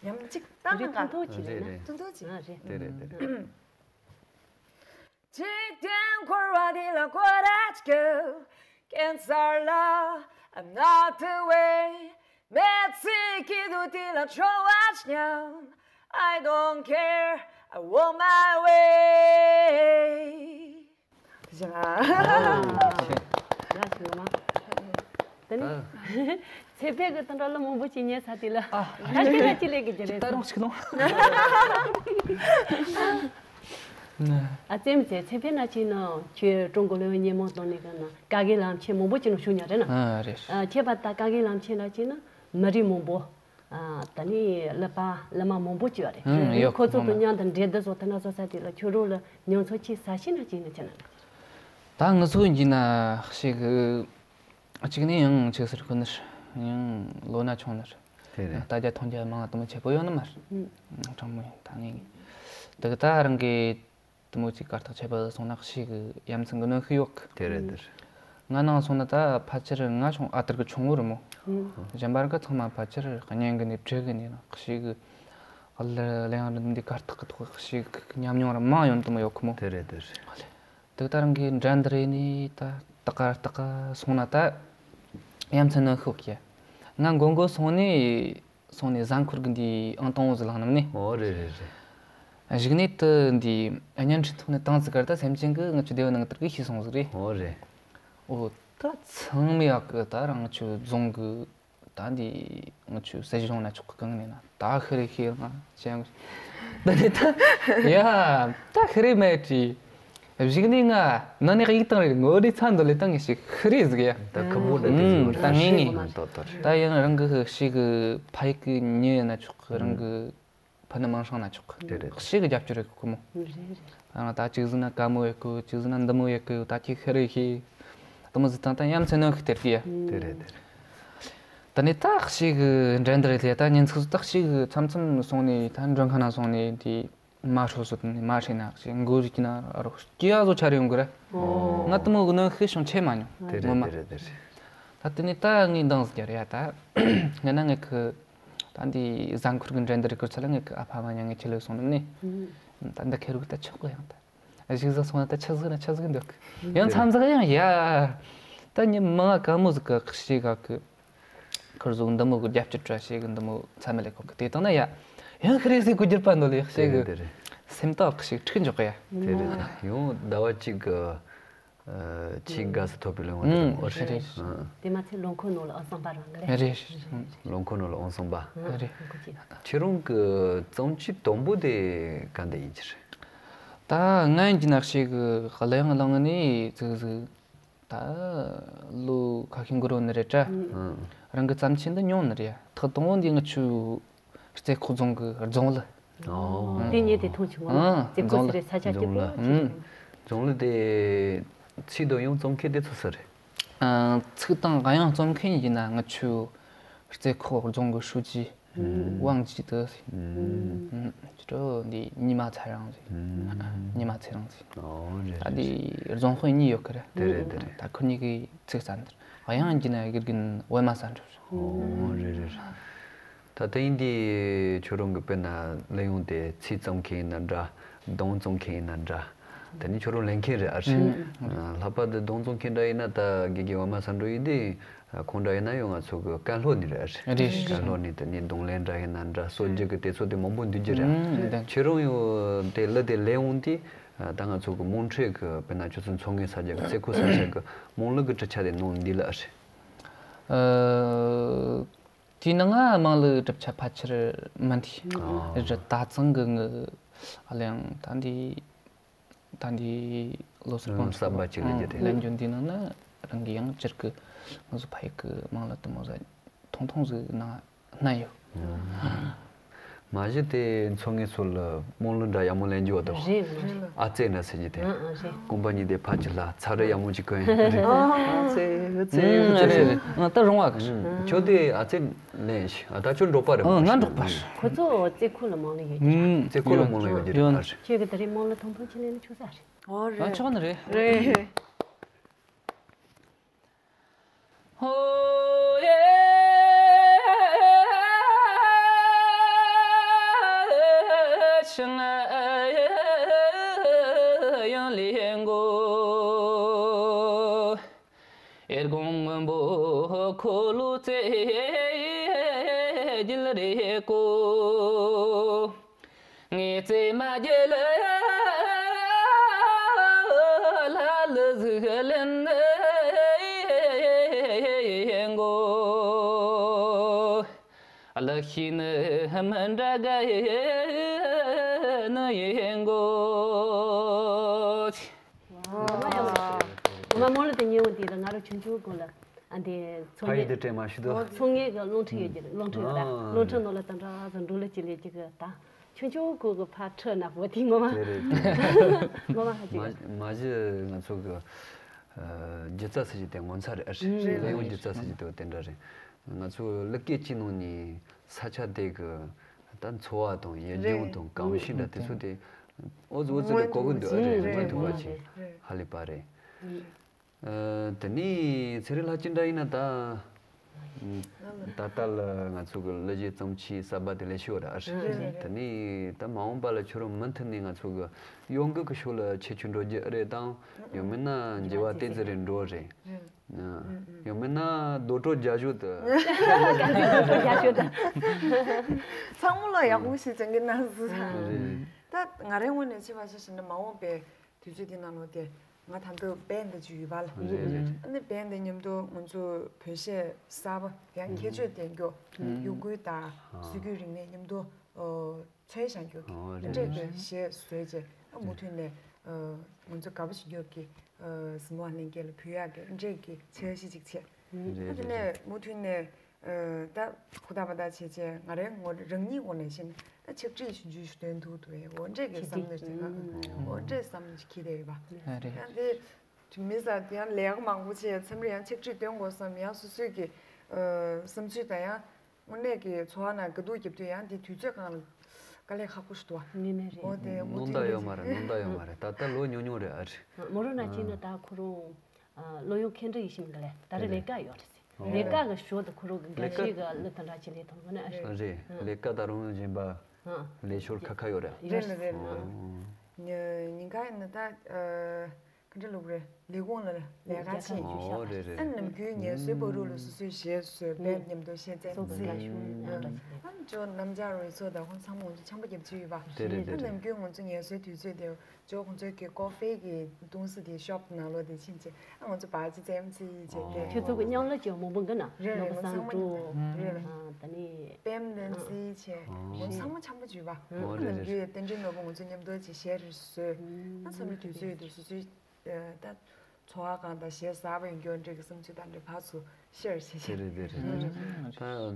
ཡང་གཅིག་བཏང་ན་ཐུང་ཐུང་ཅིག་རེད་ན། ཐུང་ཐུང་ཅིག་རེད། དེ་རེད་དེ་རེད། འཇིག་རྟེན་འཁོར་བ་འདི་ལ་མགོ་ར་ཅིག་ཀན་སར་ལ། I'm not the way. མི་ཚེ་སྐྱིད་སྡུག་འདི་ལ་བྲོ་བ་ཅིག་ཉམས། I don't care. I want my way. དེ་བཞིན་ཨ། ཡ་ཞུ་མ། དེ་ནི་ཚེ་འཕེལ་གྱི་དང་འདྲ་ལ་མང་པོ་ཅིག་ཉན་ས་དེ་ལ། ཨ་ཁ་ཤས་ན་ཅི་ལས་གི་ཅི་རེད། ད་རུང་ཞིག་ལོང་། ཨ་ཙེམ་ཙེ་ཚེ་འཕེལ་ན་ཅི་ན་ཁྱོད་ཀྲུང་གོ་ལོན་ཉེ་མོ་དང་ནི་ག་ན་ཀ་གི་ལམ་ཆེན་མང་པོ་ཅིག་ནང་ཞུགས་ཉོ་རེད་ན། ཨ་རེད། ཨ་ཁྱེད་པ་ད་ཀ་གི་ལམ་ཆེན་ལ་ཅི་ན་མི་རིགས་མང་པོ། ཨ་ད་ནི་ཀླད་པ་ཀླད་མ་མང་པོ་ཅིག་ཡོད་རེད། ཨང་ཡོད་ཁོ་ཚོ་དང་མཉམ་དུ་འབྲེལ་བསྡུར་བཟོ་ཐུབ་ན་བཟོ་ས་དེ་ལ་ཁྱོད་རང་ལ་མྱོང་ཚོར་ཅིག་ཟ་ཤེས་ན་ཅིག་ནི་ཅི་ན། ད་ང་ཚོ་ཡིན་ན་ཞིག་གཅིག་ནས་ཡང་ཆེ་སར་ཁོ་ནར་ཡང་ལོ་ན་ཆུང་ནར་དེ་རེད། ལྟ་རྒྱ་མཐོང་རྒྱ་མང་དུ་མི་ཆེ་པོ་ཡོད་ནི་མར་ཨང་། གྲངས་མོ་ཡིན་ད་ངས་ངས་དེ་གི་ད་རང་གི་དེ་མོ་ཅིག་གར་ཐག་ཆད་པ་སོང་ན་ཞིག་གི་ཡ་མཚན་གི་གནོན་ཤུགས་ཡོད་གི། དེ་རེད་དེ་རེད། ང་ནང་སོང་ན་ད་ཕལ་ཆེར་ང་ཆུང་ཨ་ཏར་གི་ཆུང་ངུ་རེད་མོ། གཞན་པ་གི་ཚང་མ་ཕལ་ཆེར་གཉེན་གི་ནས་བྲེ་གི་ནས་ན་ཞིག་གི་ཨ་ལ་ལ་ཡང་རིམ་འདི་གར་ཐག་གི་ཐོག་ཞིག་གི་ཉམས་མྱོང་ར་མང་ཡོད་དེ་མོ་ཡོད་གི་མོ། དེ་རེད་དེ་རེད། དེ་ད་རང་གི་འགྲན་བསྡུར་ཡིན་ནི་ད་ཏག་ཏག་སོང་ན་ད་ཡ་མཚན་གནོན་ཤུགས་ཀྱི་ང་མགོ་མགོ་སོང་ནས། སོང་ནས་གཟའ་འཁོར་གི་འདི་ཨང་དང་པོ་ཟིག་ལངས་ནམ་ནི། ཨོ་རེད་རེད་རེད། གཞུག་ནས་དུ་འདི་བརྙན་འཕྲིན་ཐོག་ནས་བཏང་ཟིག་གར་ད་སེམས་ཅན་གི་ང་ཆུ་སྡེ་བ་ནང་དུ་གི་ཤི་སོང་ཟིག་རེད། ཨོ་རེད། ཨོ་ད་ཚང་མ་ཡག་གི་ད་རང་ཆུ་རྫོང་གི་ད་འདི་ང་ཆུ་སྲིད་གཞུང་ན་ཆོག་གི་གང་ནས་ན་ད་ཤི་རེ་ཤི་ང་ཅང་ད་ནི་ད་ཡ་ད་ཤི་རེ་མེད་ཀྱི། གཞུག་ནས་ང་ནང་ནས་ཡིག་བཏང་རེད། ངོ་རེ་ཚ་འདོད་ལས་བཏང་ངེས་ཤིག་ཤི་རེ་ཟིག་ཡ། ད་ཁུ་བོ་འདྲ་དེ་ཟིག་ད་ངེས་ངེས། ད་ཡང་རང་གི་ཤིག་ཕ་ཡིག་གི་ཉེ་ན་ཆོག་གི། རང་གི་ཕ་ནི་མང་སྲང་ན་ཆོག་གི། དེ་རེད། ཤིག་གི་རྒྱབ་སྐྱོར་རེད་ཁུ་མོ། རང་ད་ཅིག་ཟིག་ན་དཀའ་མོ་ཡོད་གི། ཅིག་ཟིག་ན་འདི་མོ་ཡོད་གི། ད་ཁྱེད་ཤི་རེ་ཤི་དུ་མོ་ཟིག་དང་ད་ཡ་མཚན་ནོ་གི་དེར་གི་ཡ། དེ་རེད་དེ་རེད། ད་ནི་ད་ཤིག་གི་འགྲན་བསྡུར་རེད་ད་ཉིན་ཚིགས་སུ་ད་ཤིག་མཚམས་མཚམས་སོང་ནས་ད་མགྲོན་ཁང་ན་སོང་ནས་དེ། མ་ཧྲོ་སོ་དང་མ་ཧྲི་ན་ཞེས་མགོ་རིག་ན་རོ་སྐྱེ་བ་བཟོ་ཆ་རེ་ཡོང་གི་ར། ང་དུ་མོ་གི་ནོན་ཤི་ཤོང་ཆེ་མ་མྱོང་། དེ་རེད་ངོ་མ། དེ་རེད་དེ་རེད། ད་དེ་ནས་ད་ངས་འདང་ཟིག་རྒྱབ་ཡ་ད། ངས་ན་ངས་ཁི། ད་འདི་གཟའ་འཁོར་གི་འགྲན་བསྡུར་གི་ཚད་ལ་ངས་ཁི་ཨ་ཕ་མ་ཉང་ངས་ཁྱི་ལོས་སོང་ནམ་ནས། ད་འདི་ཁེ་རུ་ད་ཆག་གི་ཡང་ད། གཞིག་ཟིག་སོང་ན་ད་ཆག་ཟིག་ན་ཆག་ཟིག་འདུག་ཡང་མཚམས་ཟིག་ཡང་ཡ། ད་ཉི་མ་ང་དཀའ་མོ་ཟིག་གི་ཤི་ག་གི། ཁུར་ཟུག་འདི་མོ་གི་རྒྱབ་སྐྱོར་བཀྲ་ཤིས་གི་འདི་མོ་ཚ་མེད་ལས་ཁོང་གི་དེ་དང་ན་ཡ། ཡང་ཤི་རེ་སི་གུ་རྒྱུར་པ་འདོད་ལེགས་ཤེས་གི། དེ་རེད། སེམས་ཏོག་ཞིག་འཁྲིག་འཇོག་གི་ཡ། དེ་རེད། ཡང་ཟླ་བ་གཅིག་གི། ཆེས་དགའ་སུ་ཐོབ་པའི་ལོ་ངོ་དེ་མོ་རེད། རེད། དེ་མ་ཚད་ལོ་འཁོར་ནང་ལ་ཨང་སང་པ་རང་གི་རེད། རེད་རེད། ལོ་འཁོར་ནང་ལ་ཨང་སང་པ། རེད། ཁྱེད་རང་གི་རྩོམ་ཆོས་དང་པོ་དེ་ག་འདྲ་ཡིན་གྱི་རེད། ད་ང་ཡིན་གྱི་ནག་ཤེས་གི་གླུ་དབྱངས་བླངས་ནས་ཙིག་ཟིག་ད་ལོ་ཁ་ཤས་འགོར་བ་ནི་རེད་དྲ། རང་གི་བརྩམས་ཆོས་འདི་ཉུང་ནི་རེད། ཐག་དང་པོ་འདི་ང་ཆུ་རྩེ་ཁོག་རྫོང་གི་རྫོང་གླུ། དེ་ཉིད་དེ་མཐོང་ཆུང་ངོ་རྩེ་ཁོག་ཟེར་རེད་ས་ཆ་སྐྱིད་པོ། རྫོང་གླུ་དེ་ཚིག་དང་དབྱངས་རྩོམ་མཁན་དེ་ཚོ་སུ་རེད། ཚིག་དང་དབྱངས་རྩོམ་མཁན་ཡིན་ན་ང་ཆུ་རྩེ་ཁོག་རྫོང་གི་ཧྲུའུ་ཅི། དབང་ཅིག་ཏུ། ཅི་འདྲ་འདི་ཉི་མ་ཚེ་རིང་ཟིག་ཉི་མ་ཚེ་རིང་ཟིག་ཨོ་རེད་ད་རེད། འདི་རྫོང་དཔོན་གཉིས་ཡོད་གི་རེད། དེ་རེད་དེ་རེད། ད་ཁོ་གཉིས་ཀྱི་ཚིག་ས་འདིར་དབྱངས་ཀྱི་ན་དགེ་རྒན་འོད་མ་ས་འགྲོ། ཨོ་རེད་རེད། ད་དེ་ཡིན་དུས་ཁྱོད་རང་གི་དཔེར་ན་གླུ་དབྱངས་དེ་ཚིག་རྩོམ་མཁན་ཡིན་ན་འདྲ། གདངས་རྩོམ་མཁན་ཡིན་ན་འདྲ། དེ་ནི་ཁྱོད་རང་ལེན་མཁན་རེད་ཨ་རེད། ལྷག་པར་དུ་གདངས་རྩོམ་མཁན་འདྲ་ཡིན་ན་ད་དགེ་རྒན་འོད་མ་ས་འགྲོ་ཡིན་དུས། ཁོང་འདྲ་ཡིན་ན་ཡང་ང་ཚོ་གི་བཀའ་སློབ་ནི་རེད། རེད། བཀའ་སློབ་ནི་དེ་ནི་གདོང་ལེན་འདྲ་ཡིན་ན་འདྲ་སོ་རྒྱུ་གི་དེ་ཚོ་དེ་མང་པོ་འདུས་རྒྱུ་རེད། ཨང་། ཁྱེད་རང་ཡང་དེ་གླུ་དེ་ལེན་འོང་དུས་ ད་ང་ཚོ་གི་དམངས་ཁྲོད་ཀྱི་དཔེར་ན་ཁྱོད་ཚོ་འཚོ་བསྔོ་ས་རྒྱག་གི་རྩེ་ཁོག་ས་ཆ་གི་དམངས་གླུ་གི་གྲུབ་ཆ་དེ་ནང་འདུས་ལ་ཨ་རེད། ཨ། དེའི་ནང་ང་དམངས་གླུ་གྲུབ་ཆ་ཕལ་ཆེར་མི་འདུས། ཨ། རེད། ད་ཚང་གི་ངི་ཨ་ལེང་ད་འདི་ད་འདི་ལོ་སར་ཨང་གང་གསར་པ་ཅིག་ལེན་རྒྱུ་དེ། ལེན་རྒྱུ་འདི་ནང་ན་རང་གི་ཡང་སྤྱིར་གི་ང་ཚོ་ཕ་ཡུལ་གི་དམངས་གླུ་དུ་མོ་ཟ་ཐུང་ཐུང་ཟིག་ན་སྣ་ཡོད། མ་གཞི་དེ་འཚོ་བསྔོ་ཚོ་ལ་དམངས་གླུ་འདྲ་ཡག་མོ་ལེན་རྒྱུ་བ་དང་། རེད་རེད། ཨ་ཙེ་ན་ཟེར་གྱི་དེ། ཨ་ཨ་རེད། ཀོམ་པ་ཉི་དེ་ཕ་ཅི་ལ་ཚ་རེ་ཡག་མོ་ཅིག་གོན་ཡིན། རེད། ཨ་ཙེ་ཨ་ཙེ་ཨ་ཙེ་ཟེར། ང་ད་རུང་བ་ག་ཁྱོད་དེ་ཨ་ཙེ་ལེན་ཞིག་ཨ་ད་ཁྱོད་འབྲོག་པ་རེད་པ། ང་འབྲོག་པ་རེད། ཁོ་ཚོ་རྩེ་ཁོག་ལ་དམངས་གླུ་ཡོད་ཀྱི་རེད། རྩེ་ཁོག་ལ་དམངས་གླུ་ཡོད་ཀྱི་རེད། ཁྱོད་ཀྱི་ད་རེས་དམངས་གླུ་ཐུང་ཐུང་ཅིག་ལེན་ན་ཆོག་ས་རེད། ཨོ་རེད། ཨ་ཆོག་ནི་རེད། རེད། ཧོ་ཡེ་ཤང་ཡང་ལེན་གོ། ཨེར་གོང་སྔོན་པོ་འཁོར་ལོ་རྩེ་རྒྱལ་རེ་ཀོ། ངས་རྩེ་མ་རྒྱལ་ལ་ལ་ཟིག་ལེན་གོ། ལག་ཤེས་ནི་མི་འདྲ་ག་ནི་ཡིན་གོ། ང་མོ་ལ་དེ་ཉེ་བོ་དེ་ལ་ང་རོ་ཆུང་ཆུང་གོ་ལ། ཨ་འདི་ཚོང་ཕ་ཡི་ངེས་དེ་དྲན་མ་ཤི་དོ། ཚོང་ངེས་ཀྱི་རླུང་འཕྲིན་ཡོད་ཀྱི་རླུང་འཕྲིན་ཡོད་ར། ཨ། རླུང་འཕྲིན་ནང་ལ་དང་འདྲ་ཟ་འགྲོ་ལ་ཅི་ལས་ཅི་གི་ད་ཆུང་ཆུང་གོ་གི་ཕ་ཁྲི་ན་བོ་དེ་ངོ་མ། དེ་རེད། ངོ་མ་ཧ་ཅི་མ་གི་མ་གཞི་ང་ཚོ་གི་སྒྱུ་རྩལ་ཟེར་གྱི་དེ་ངོ་མཚར་རེད་ཨ་རེད། རེད་གླུ་དབྱངས་རེད། སྒྱུ་རྩལ་ཟེར་གྱི་དེ་དེ་འདྲ་རེད། ང་ཚོ་གླུ་སྐད་ཅིག་ནང་ནས་ས་ཆ་དེ་གི་ད་འཚོ་བ་དང་ཡུལ་ལྗོངས་དང་གོམས་གཤིས་འདྲ་དེ་ཚོ་དེ་ཨོ་ཙི་ཨོ་ཙི་ལས་གོ་གི་འདུག་ཨ་རེད། མ་ཐུག་པ་ཅིག་ཧ་ལས་པ་རེད། ཨ། དེ་ནས་ཚེ་རིང་ལྷ་ཅི་འདྲ་ཡིན་ན་ད། ད་ལྟ་ལ་ང་ཚོ་གི་གླུ་གཞས་རྩོམ་ཆས་གསར་པ་དེ་ལས་ཤོད་ར་ཨ་རེད། དེ་ནས་ད་མ་འོངས་པ་ལ་ཁྱོད་རང་མུ་མཐུད་ནས་ང་ཚོ་གི་གཡོ་འགུལ་གི་ཕྱོགས་ལ་ཁྱེད་ཆོས་འགྲོ་རྒྱུ་རེད་དང་། ཡང་མིན་ན་འགྱུར་བ་ཏོག་ཙམ་རེ་འགྲོ་རེད། ཡང་མིན་ན་རྡོ་གྲོགས་རྒྱ་ཤོད་དུ། ཚང་མ་ལ་ཡག་པོ་ཞིག་སྦྱང་གི་གནང་ཟིག་ད་ང་རའི་ངོས་ནས་ཆེ་བ་ཞིག་བྱས་ན་མ་འོངས་པའི་དུས་ཚོད་འདི་ནང་ལོགས་དེ་ང་ད་ལྟ་བན་དེ་ཅིག་ཡོད་པ་ལ། རེད་རེད། ཨ་ནི་བན་དེ་མཉམ་དུ་ང་ཚོ་བོད་གཞས་གསར་པ་ཡང་ཁྱད་ཆོས་ལྡན་རྒྱུ་ཡུ་གུའི་དང་སྲོལ་རྒྱུན་རིག་གནས་མཉམ་དུ་མཚོན་བཞག་རྒྱུ་གི་འདྲ་གི་གཞས་བཟོས་རྗེས་ཨ་མུ་མཐུད་ནས་ང་ཚོ་དགའ་པོ་བྱེད་རྒྱུ་གི་གཟིགས་མོ་བ་ལྷན་རྒྱས་ལ་ཕུལ་ཡག་གི་འདྲ་གི་འཆར་གཞི་ཅིག་བྱས། ཨ་དེ་ནས་མུ་མཐུད་ནས། ད་ཧུར་ཐག་པ་ད་བྱས་བྱས་ང་རའི་ངོ་རང་ཉིད་ངོས་ནས་བཤད་ན་ད་ཕྱག་བྲིས་ཞུ་རྒྱུ་ཞུ་དོན་ཐུག་ཐུག་ཡས་འོ་འདྲས་ཀྱི་བསམ་བློ་ཞིག་འོ་འདྲས་བསམ་བློ་ཞིག་འཁྱེར་བསྡད་ཡོད་པ། ཡང་དེ་དུས་མི་ཟ་དེ་ཡང་ལས་ཀ་མང་པོ་བྱས་མཚམས་རེ་ཡང་ཕྱག་བྲིས་སྟོན་དགོས་བསམ་ཡང་སོ་སོའི་གི་བསམ་ཚུལ་དང་ཡང་དངོས་གནས་ཀྱི་འཚོ་བ་ནང་དགའ་སྡུག་རྒྱབ་དུས་ཡང་དེ་དུས་ཚོད་གང་ལ་དཀའ་ལས་ཁག་པོ་ཞིག་འདུག་བ། ངེས་མེད་རེད། འོ་དེ་མུ་མཐུད་ནས་སྣང་དག་ཡོད་མ་རེད། སྣང་དག་ཡོད་མ་རེད། ད་ལྟ་ལོ་ཉུང་ཉུང་རེད་ཨ་རེད། མོ་རང་ན་ཅིག་ན་ད་ཁོ་རང་། ལོ་ཡོང་ཁེ་འདྲ་ཡིན་ཞིང་ག་ལས་ད་རེས་ལས་ཀ་ཡོད་རེད་ཟེར། ལས་ཀ་གི་ཞོར་དུ་ཁོ་རང་གི་འགའ་ཤས་ཀྱི་གླུ་དང་འདྲ་ཅིག་ལས་ཐོང་ན་ཨ་རེད། ལས་ཀ་ད་རུང་སྦྱིན་པ་ལས་ཞོར་ཁ་ཁ་ཡོད་རེད། རེད་ལ་རེད་ལ། ཉིན་ག་ཡིན་ན་ད་ག་འདྲ་ལུགས་རེད། ལས་ཁུངས་ལ་ལས་ཀ་བྱེད། ཨོ་རེད་རེད། ཨ་ནམ་རྒྱུན་ངལ་གསོའི་བར་དུ་ལ་སོ་སོའི་གཞས་བཟོས་བན་མཉམ་དུ་གཞས་ཚན་རྩིས། ཨ་ཅོ་ནམ་ཇག་རོལ་ཚོགས་དང་ཁོང་ཚང་མ་ང་ཚོ་ཆམ་པ་རྒྱབ་ཀྱི་ཡོད་པ། རེད་རེད་རེད། ཨ་ནམ་རྒྱུན་ང་ཚོ་ངལ་གསོའི་དུས་ཚོད་དེ། ཇོ་ཁོང་ཚོའི་གི་ཀོ་ཧྥེ་གི་ཏུང་སི་དེ་ཤོབ་ནང་ལོགས་དེ་ཕྱིན་ཆད་ཨ་ང་ཚོ་བ་ཅི་ཙེམ་ཙི་བྱས་ཏེ། ཁྱོད་ཚོ་གི་མཉམ་ལ་ཅིག་མང་པོ་འགི་ན་རེད་ནོར་བུ་བསམ་འགྲོ། རེད་ལ། ད་ནི་པེམ་ནན་སི་བྱས་ང་ཚོ་ཚང་མ་ཆམ་པོ་བྱུས་པ། ཨ་ནམ་རྒྱུན་ཡོད་བསྟན་འཛིན་ནོར་བུ་ང་ཚོ་མཉམ་དུ་ཅིག་གཞས་རེ་བཟོས། ཨ་མཚམས་རེ་དུས་ཚོད་ཡོད་དུས་སོ་སོའི་ད་འཚོ་བ་གང་དང་གཞས་གསར་པ་ཡོང་རྒྱུ་འདྲ་གི་བསམ་ཚུལ་དང་འདྲ་བ་ཚོ། ཤེར་བྱེད་བྱེད། དེ་རེད་དེ་རེད། ད་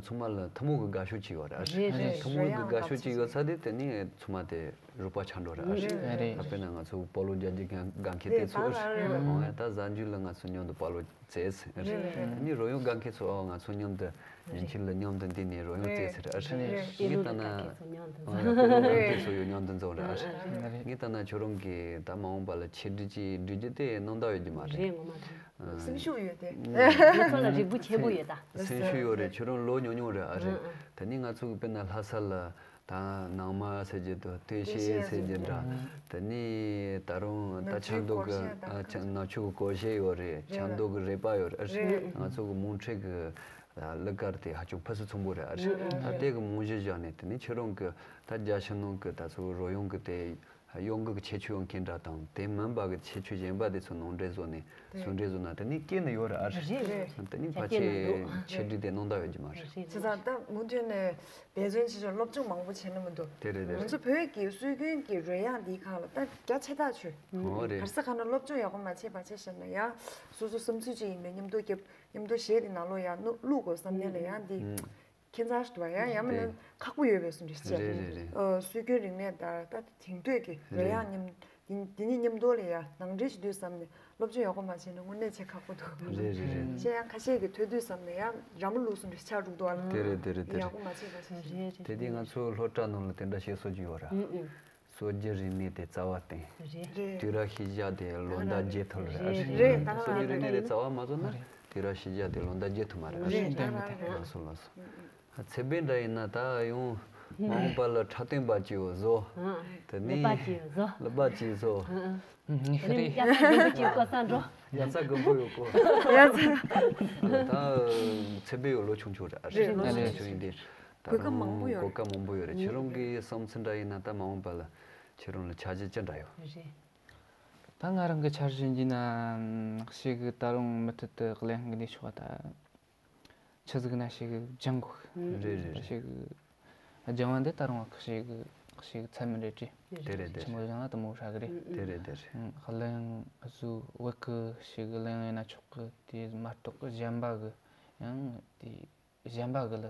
ཚང་མ་ལ་ཐུན་མོང་གི་དགའ་ཤོས་ཅིག་ཡོད་རེད་ཨ། རེད་རེད། ཐུན་མོང་གི་དགའ་ཤོས་ཅིག་ཡོད་ས་དེ་དེ་ནི་ཚང་མ་དེ་རོགས་པ་ཆགས་འགྲོ་རེད་ཨ། རེད་རེད། ད་དཔེར་ན་ང་ཚོ་སྤོ་ལོ་རྒྱག་རྒྱུ་གང་གི་དེ་ཚོ་རེད། འོ་ད་གཟའ་མཇུག་ལ་ང་ཚོ་མཉམ་དུ་སྤོ་ལོ་རྩེས་ཟེར་རེད། ཨ་ནི་རོལ་དབྱངས་དགའ་མཁན་ཚོ་ང་ཚོ་མཉམ་དུ་ཉིན་གཅིག་ལ་མཉམ་དུ་འདི་ནས་རོལ་དབྱངས་རྩེས་ཟེར་ཨ། རེད། ངས་ལྟ་ན་སྤོ་ལོ་དགའ་མཁན་ཚོ་ཡང་མཉམ་དུ་འཛོམས་རེད་ཨ། ངས་ལྟ་ན་ཁྱོད་རང་གིས་ད་མ་འོངས་པ་ལ་ཆེད་སྒྲིག་ཅིག་སྒྲིག་རྒྱུ་དེ་སྣང་དག་ཡོད་ཀྱི་མ་རེད། རེད་ངོ་མ་རེད། སེམས་ཤུགས་ཡོད་དེ། ང་ཚོ་ལ་རེ་སྒུག་ཆེན་པོ་ཡོད་ད། སེམས་ཤུགས་ཡོད་རེད། ཁྱོད་རང་ལོ་ཉུང་ཉུང་རེད་ཨ་རེད། ཨ་ཨ། ད་ནི་ང་ཚོ་གི་དཔེར་ན་ལྷ་ས་ལ་ད་ནང་མ་ཟེར་རྒྱུ་དང་སྟོད་གཞས་ཟེར་རྒྱུ་འདྲ། ད་ནི་ད་རུང་ད་ཆབ་མདོ་གི་ཨ་ཆ་ནག་ཆུ་གི་སྒོར་གཞས་ཡོད་རེད། ཆབ་མདོ་གི་རེད་པ་ཡོད་རེད་ཨ་རེད། ང་ཚོ་གི་དམངས་ཁྲོད་གི་གླུ་གར་དེ་ཧ་ཅང་ཕུན་སུམ་ཚོགས་པོ་རེད་ཨ་རེད། ད་དེ་གི་རྨང་གཞི་བཞག་ནས་དེ་ནི་ཁྱོད་རང་གི་ད་རྒྱལ་ཕྱི་ནང་གི་ད་ཚོ་རོལ་དབྱངས་གི་དེ། གཡོ་འགུལ་གྱི་ཁྱད་ཆོས་ཡོད་མཁན་འདྲ་དང་དེ་མིན་པ་གི་ཁྱད་ཆོས་གཞན་པ་དེ་ཚོ་ནང་འདྲེན་བཟོ་ནས་ཟུར་འདྲེན་བཟོ་ན་དེ་ནི་སྐྱེས་ནི་ཡོད་རེད་ཨ། རེད་རེད། དེ་ནི་ཆ་ཕལ་རྐྱེན་ཆེར་འདུག་ཆེད་སྒྲིག་དེ་གནང་བསྡད་ཡོད་ཀྱི་མ་རེད། རེད་བྱས་རེད། ཙང་ད་མུ་མཐུད་ནས་འབད་བརྩོན་བྱེད་ཆོག་སློབ་སྦྱོང་མང་པོ་བྱས་ན་མི་འདུག་ང་རེད་ཚོ་བོད་ཀྱི་སྲོལ་རྒྱུན་གྱི་རོལ་དབྱངས་འདིའི་སྒང་ལ་ད་རྒྱ་ཆེ་ཐག་ཆོད། ཨོ་རེད། ག་རེ་ཟེར་ག་ན་སློབ་སྦྱོང་ཡག་པོ་མ་བྱས་པ་བྱས་ཤེས་ན་ཡང་སོ་སོ་བསམ་ཚུལ་ཅིག་ཡིན་པའི་མཉམ་དུ་རྒྱབ་མཉམ་དུ་གཞས་དེ་ནང་ལོགས་ཡང་བླུག་དགོས་བསམ་ནས་ལ་ཡང་འདི། ཁྱད་མཚར་ཞིག་འདུག་ཡང་ཡང་མིན་ན་ཁག་པོ་ཡོད་པའི་བཟོ་འདྲ་ཞིག་རེད་རེད་རེད། ཨ། སྲོལ་རྒྱུན་རིག་གནས་དང་ད་དེང་དུས་ཀྱི་རོལ་དབྱངས་མཉམ་འདི་འདི་གཉིས་མཉམ་དུ་ལ་ཡང་ནང་འདྲེན་ཞིག་འདུག་བསམ་ནས་སློབ་སྦྱོང་ཡག་པོ་མ་བྱས་ན་དངོས་གནས་ཆེས་ཁག་པོ་འདུག་རེད་རེད་རེད། གཞན་ཡང་ཁ་ཤས་ཀྱི་ཐོས་དུས་བསམ་ནས་ཡང་ར་མ་ལུག་བཟོ་འདྲ་ཆགས་འགྲོ་འདུག་ཨ། དེ་རེད་དེ་རེད་དེ་རེད། ཡག་པོ་མ་བྱས་པ་ཞིག་རེད་རེད། དེ་དུས་ང་ཚོའི་སློབ་གྲྭ་ནང་ལ་དེ་འདྲ་བཤད་སྲོལ་ཅིག་ཡོད་ར། ཨུ་ཨུ། སྲོལ་རྒྱུན་རིག་གནས་དེ་རྩ་བ་བརྟེན། རེད། དུས་རབས་ཤུལ་བཞག་དེ་ལོ་ཟླ་བརྗེད་ཐུབ་རེད། རེད་རེད། ད་ང་སྲོལ་རྒྱུན་རིག་གནས་དེ་རྩ་བ་མ་བཟོ་ན་དུས་རབས་ཤུལ་བཞག་དེ་ལོ་ཟླ་བརྗེད་ཐུབ་མ་རེད། རེད་ད་ང་ད་ལགས་སོ་ལགས་སོ། ཚེ་འཕེལ་འདྲ་ཡིན་ན་ད་ཡང་མ་འོངས་པ་ལ་འཁྲབ་སྟོན་པ་ཅིག་བཟོ། དེ་ནི་ཀླད་པ་ཅིག་བཟོ། ཀླད་པ་ཅིག་བཟོ། ངས་ཁ་རེ་ཡ་ས་དགོན་པོ་ཅིག་བསྐོར་ས་འགྲོ། ཡ་ས་དགོན་པོ་ཡོད་གོ། ཡ་ས། ད་ཚེ་འཕེལ་ཡང་ལོ་ཆུང་ཆུང་རེད་ཨ། རེད་ལོ་ཆུང་ཆུང་ཡིན་དེ། ད་གོ་སྐབས་མང་པོ་ཡོད་རེད། གོ་སྐབས་མང་པོ་ཡོད་རེད། ཁྱེད་རང་གི་བསམ་ཚུལ་འདྲ་ཡིན་ན་ད་མ་འོངས་པ་ལ་ཁྱེད་རང་ལ་འཆར་གཞི་ཅི་འདྲ་ཡོད། རེད། ད་ང་རང་གི་འཆར་གཞི་ཡིན་ན་ཞིག་གི་ད་རུང་མུ་མཐུད་དུ་གླེང་གི་ནས་ཆོག་ད་ཆི་ཟིག་ན་ཞིག་སྦྱང་དགོས། རེད་རེད་རེད། ཞིག་སྦྱང་བ་འདི་ད་རུང་ཞིག་ཞིག་ཚད་མི་རེད་དྲི། དེ་རེད་དེ་ཆི་མོ་རེད། སྦྱང་ན་དུ་མོ་ཧྲ་གི་རེད། དེ་རེད་དེ་རེད། གླེང་བཟོ་བོད་གི་ཞིག་གླེང་ཡིན་ན་ཆོག་གི། དེ་མ་གཏོགས་གི་གཞན་པ་གི་ཡང་དེ། གཞན་པ་གི་ལ་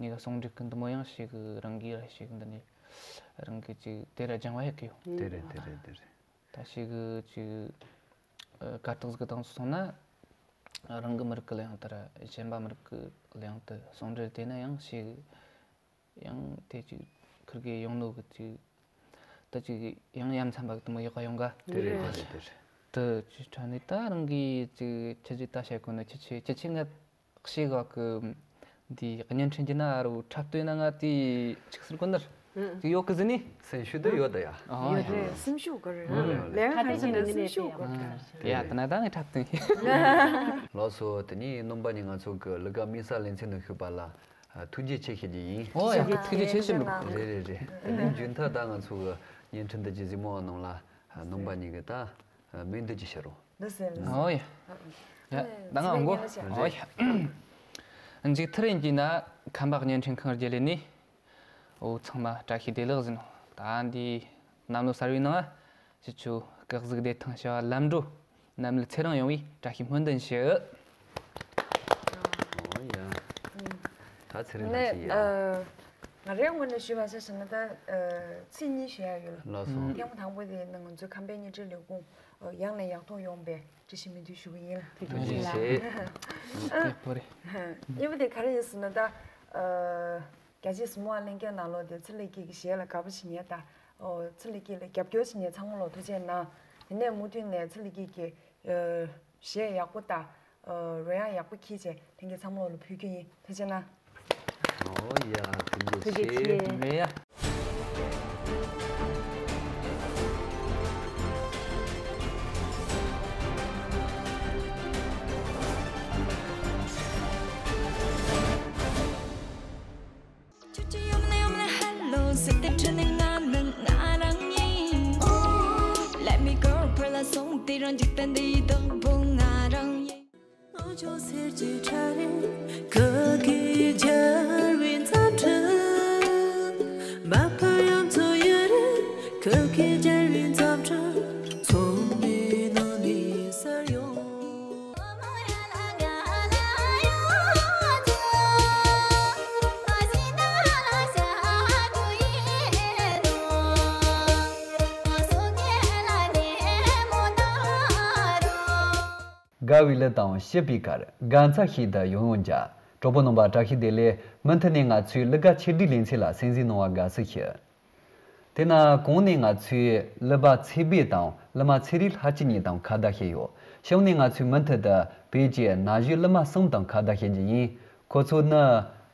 ངེད་ཀ་གསུང་འགྲིག་གི་འདི་མོ་ཡང་ཞིག་གི་རང་གི་ར་ཞིག་འདི་ནས་རང་གི་ཅིག་དེ་ར་སྦྱང་བ་ཡག་གི་ཡོད། དེ་རེད་དེ་རེད་དེ་རེད། ད་ཞིག་གི་ཅིག་ཨ། གར་སྟེགས་ཟིག་དང་སོང་ན་རང་གི་མི་རིགས་གི་ལ་ཡང་དེ་ར་གཞན་པ་མི་རིགས་གི་ལ་ཡང་དེ་ཟུང་འབྲེལ་དེ་ན་ཡང་ཞིག་ཡང་དེ་ཅིག་ཁིར་གི་ཡོང་ནོ་གི་ཅིག་ད་ཅིག་ཡང་ཡ་མཚན་པ་གི་དུ་མོ་ཡག་ག་ཡོང་ག་དེ་རེད་དེ་རེད་དེ་རེད། དུ་ཅིག་ཁྲ་ནི་ད་རང་གི་ཅིག་ཁྱི་ཅིག་ད་བཤད་གོ་ནི་ཁྱི་ཆེ་ཁྱི་ཆེ་ང་ཤེས་ག་གི་འདི་བརྙན་འཕྲིན་གྱི་ན་རུ་འཁྲབ་སྟོན་ན་ང་དེ་ཅིག་ཟེར་གོ་ནི་ཅིག་ཡོད་གི་ཟེར་ནི། སེམས་ཤུགས་དུ་ཡོད་ད་ཡ། ཨ་ཡོད་རེད། སེམས་ཤུགས་དགོས་རེད། ལས་ཀ་གང་བྱེད་ན་སེམས་ཤུགས་དགོས་རེད། ཡ་ད་ན་ད་ངས་འཁྲབ་སྟོན་ཡིན། ལགས་སོ། དེ་ནས་རྣམ་པ་གཉིས་ང་ཚོ་གི་ལི་ཀ་དམིགས་བསལ་ལེ་ཚན་དུ་ཞུགས་པ་ལ་ཐུགས་རྗེ་ཆེ་ཞུ་རྒྱུ་ཡིན། ཨོ་ཡ་ཐུགས་རྗེ་ཆེ་ཞུ་ལུགས། རེད་རེད་རེད། དེ་ནས་མཇུག་མཐར་ད་ང་ཚོ་གི་བརྙན་འཕྲིན་འདི་གི་གཟིགས་མོ་བ་རྣམས་ལ་རྣམ་པ་གཉིས་ཀྱི་ད་མིང་འདི་གི་ཕྱིར་རོ། འདི་ཟེར་ལ། ཨོ་ཡ། ཡ་ད་ང་འོང་གོ། ཨོ་ཡ། མཇུག་མཐར་ཡིན་གྱི་ན་ཁམས་པ་བརྙན་འཕྲིན་ཁང་བརྒྱུད་ལས་ནས། འོ་ཚང་མ་བཀྲ་ཤིས་བདེ་ལེགས་ཟེར་ནོ། ད་འདི་གནམ་ལོ་གསར་བའི་ནང་ང་ཕྱི་ཆུ་སྐུ་གཟུགས་བདེ་ཐང་བྱ་བ་ལམ་འགྲོ། ནམ་ལུ་ཚེ་རིང་ཡོང་བའི་བཀྲ་ཤིས་སྨོན་འདུན་ཞུ། ཨོ་ཡ། ད་ཚེ་རིང་ལྷ་ཆེ་ཡ། ང་རའི་ངོས་ནས་ཞུ་བ་ཆ་བཞག་ན་ད་ཚིག་གཉིས་ཞུ་ཡ་ཡོད། ལགས་སོ། ཐེངས་མ་དང་པོ་དེ་ཡིན་ན་ང་ཚོའི་ཁམས་པའི་བརྙན་འཕྲིན་ལས་ཁུངས་ཡང་ནས་ཡག་ཐོག་ཡོང་བའི་བཀྲ་ཤིས་སྨོན་འདུན་ཞུ་གི་ཡིན། ཐུགས་རྗེ་ཆེ། ཡག་པོ་རེད། གཉིས་པ་དེ་ག་རེ་ཡིན་ཟེར་ན་ད། རྒྱ་ཆེའི་གཟིགས་མོ་བ་ལྷན་རྒྱས་ནང་ལོགས་དེ་ཚེ་ལྷ་སྐྱིད་ཀྱི་གཞས་ལ་དགའ་པོ་བྱེད་མཁན་དང་། ཨོ་ཚེ་ལྷ་སྐྱིད་ལ་རྒྱབ་སྐྱོར་བྱེད་མཁན་ཚང་མ་ལོ་ཐུགས་རྗེ་གནང་། དེ་ནས་མུ་མཐུད་ནས་ཚེ་ལྷ་སྐྱིད་ཀྱི་གཞས་ཡག་པོ་དང་རོལ་དབྱངས་ཡག་པོ་འཁྱེར་བྱས་ལྷན་རྒྱས་ཚང་མ་ལོ་ཕུལ་རྒྱུ་ཡིན། ཐུགས་རྗེ་གནང་། ཨོ་ཡ་ཐུགས་རྗེ་ཆེ། ཐུགས་རྗེ་ཆེ། ཡ། ཆུ་ཆུ་ཡོམ་ནེ་ཡོམ་ནེ་ཧེ་ལོ་ཟེར་ཏེ་ཁྲིད་ནས་ང་ནི་ང་རང་ཡིན། Let me go བར་ལ་སོང་དེ་རང་འཇིག་རྟེན་འདི་ཡི་བདག་པོ་ང་རང་ཡིན། ལྷོ་ཕྱོགས་སེར་གྱི་ཁྲ་རེད། ཁ་གི་རྒྱལ་བའི་འཚམས་འདྲི། མ་ཕར་ཡང་ཚོ་ཡོད་རེད། ཁ་གི་རྒྱལ་བའི་འཚམས་འདྲི། ཚོང་མི་ནང་ནས་སར་ཡོང་། དགའ་བའི་གླུ་དང་སྐྱིད་པའི་གར། དགའ་ཚོར་ཞིག་ཏུ་ཡང་ཡང་བརྒྱ། གྲོགས་པོ་རྣམ་པ་བཀྲ་ཤིས་བདེ་ལེགས། མུ་མཐུད་ནས་ང་ཚོའི་ལི་ཀ་ཆེད་སྒྲིག་ལེ་ཚན་ལ་གསན་གཟིགས་གནང་བར་དགའ་བསུ་ཞུ། དེ་ན་གོང་ནས་ང་ཚོས་གླུ་པ་ཚེ་འཕེལ་དང་གླུ་མ་ཚེ་རིང་ལྷ་སྐྱིད་གཉིས་དང་ཁ་བརྡ་བྱས་ཡོད། གཤམ་ནས་ང་ཚོས་མུ་མཐུད་དུ་བོད་ཀྱི་ན་གཞོན་གླུ་མ་གསུམ་དང་ཁ་བརྡ་བྱེད་རྒྱུ་ཡིན། ཁོ་ཚོ་ནི་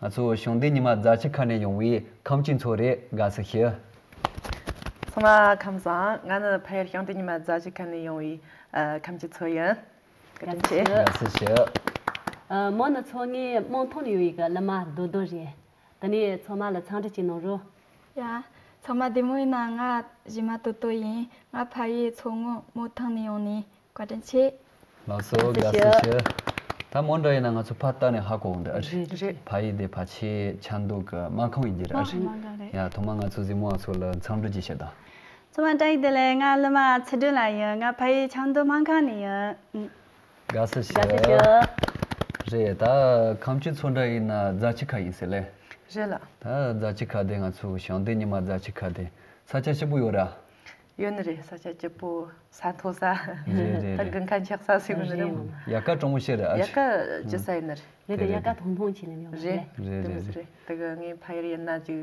ང་ཚོ་བྱང་སྡེ་ཉི་མ་རྫ་ཆུ་ཁ་ནས་ཡོང་བའི་ཁམས་སྐྱིད་མཚོ་རེད། དགའ་བསུ་ཞུ། ཚང་མ་ཁམས་བཟང་། ང་ནི་ཕ་ཡུལ་བྱང་སྡེ་ཉི་མ་རྫ་ཆུ་ཁ་ནས་ཡོང་བའི་ཨ་ཁམས་སྐྱིད་མཚོ་ཡིན། བཀའ་དྲིན་ཆེ། དགའ་བསུ་ཞུ། ཨ་མོ་ནི་མཚོ་ངའི་རྨོངས་མཐོང་ནས་ཡོང་བའི་གི་གླུ་མ་རྡོ་རྡོ་རེད། དེ་ནས་ཚང་མ་ལ་འཚམས་འདྲི་ཅིག་གནང་རོགས། ཡ། ཐོག་མ་བདེ་མོ་ཡིན་ན། ང་གཞས་མ་ཏོ་ཏོ་ཡིན། ང་ཕ་ཡུལ་མཚོ་སྔོན་མོ་ཐང་ནས་ཡོང་ནི། བཀའ་དྲིན་ཆེ། ལགས་སོ། དགའ་བསུ་ཞུ། ད་མོ་འདྲ་ཡིན་ན་ང་ཚོ་ཕ་ལྟ་ནས་ཧ་གོ་འོང་འདི་ཨ་རེད། རེད། ཕ་ཡུལ་དེ་ཕལ་ཆེར་ཆབ་མདོ་གི་སྨར་ཁམས་ཡིན་གྱི་རེད་ཨ་རེད། སྨར་ཁམས་རེད། ཡ་ཐོག་མ་ང་ཚོ་གཟིགས་མོ་བ་ཚོ་ལ་འཚམས་འདྲི་ཅིག་བྱེད་དང་། ཚང་མ་བཀྲ་ཤིས་བདེ་ལེགས། ང་ཀླུ་མ་ཚེ་སྒྲོན་ལགས་ཡིན། ང་ཕ་ཡུལ་ཆབ་མདོ་སྨར་ཁམས་ནས་ཡིན། དགའ་བསུ་ཞུ། དགའ་བསུ་ཞུ། རེད། ད་ཁམས་ཆུ་ཚོ་འདྲ་ཡིན་ན་རྫ་ཆུ་ཁ་ཡིན་ཟེར་ལེ། རེད་ལགས། ད་རྫ་ཆུ་ཁ་དེ་ང་ཚོ་ཞིང་སྡེ་ཉི་མ་རྫ་ཆུ་ཁ་དེ་ས་ཆ་སྐྱིད་པོ་ཡོད་ར། ཡོད་ནི་རེད། ས་ཆ་སྐྱིད་པོ། ས་མཐོ་ས། རེད་རེད་ད་རེད། དགུན་ཁ་འཁྱག་ས་ཟེར་གི་ནི་རེད། ཡལ་ག་གྲང་མོ་ཤི་རེད་ཨ། ཡལ་ག་ཇི་ས་ཡིན་ནི་རེད། རེད་དེ་རེད། ཡལ་ག་ཐུང་ཐུང་ཆེ་ནི་ཡོད་རེད། རེད་རེད་དེ་མོ་རེད། ཟེར་རེད། དེ་གི་ངའི་ཕ་ཡུལ་ཡིན་ན་ཅིག་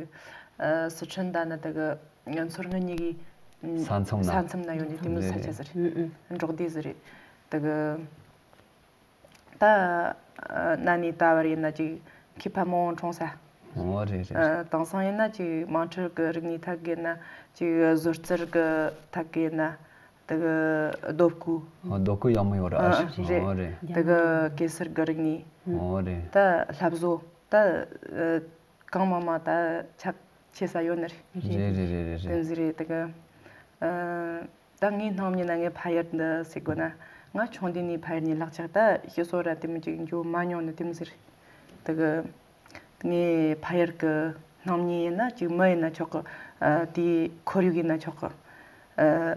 ཨ་སི་ཁྲོན་ད་ནི་དེ་གི་མཚོ་སྔོན་གཉིས་ཀྱི་ས་མཚམས་ན། ས་མཚམས་ན་ཡོད་ནི་དེ་མོ་རེད་ས་ཆ་རེད། ཟེར་རེད། འབྲོག་སྡེ་ཟེར་རེད། དེ་གི་ད་ཨ་གནའ་ནས་ད་བར་ཡིན་ན་ཅིག་མཁས་པ་མང་བོ་འཁྲུངས་ས། ཨོ་རེད་རེད། ཨ་དེང་སང་ཡིན་ན་ཅིག་དམངས་ཁྲོད་ཀྱི་རིག་གནས་ཐད་ཀྱི་ཡིན་ན། ཅིག་བཟོ་རྩལ་གྱི་ཐད་ཀྱི་ཡིན་ན། དེ་གི་རྡོ་བརྐོས། ཨོ་རྡོ་བརྐོས་ཡག་མོ་ཡོད་རེད་ཨ། ཨ་རེད། ཨོ་རེད། དེ་གི་གེ་སར་གྱི་རིག་གནས། ཨོ་རེད། ད་ལྷ་བཟོ། ད་ཨ་གང་མང་མང་ད་ཁྱབ་ཆེ་ས་ཡོད་ནི་རེད། རེད་རེད་རེད་རེད། དེ་ཟེར་རེད། དེ་གི་ཨ་ད་ངའི་སྣང་མྱོང་ན་ངའི་ཕ་ཡུལ་འདི་ཟེར་དགོས་ན། ང་ཆུང་དུས་ནས་ཕ་ཡུལ་ནས་ལྷག་ཆགས། ད་ཕྱི་སོ་ར་དེ་མོ་ཅིག་འགྱོ་མ་མྱོང་ནི་དེ་མོ་ཟེར། དེ་གི་ངའི་ཕ་ཡུལ་གི་སྣང་མྱོང་ཡིན་ན་ཅིག་མི་ཡིན་ན་ཆོག་གི། ཨ་དེའི་ཁོར་ཡུག་ཡིན་ན་ཆོག་གི། ཨ་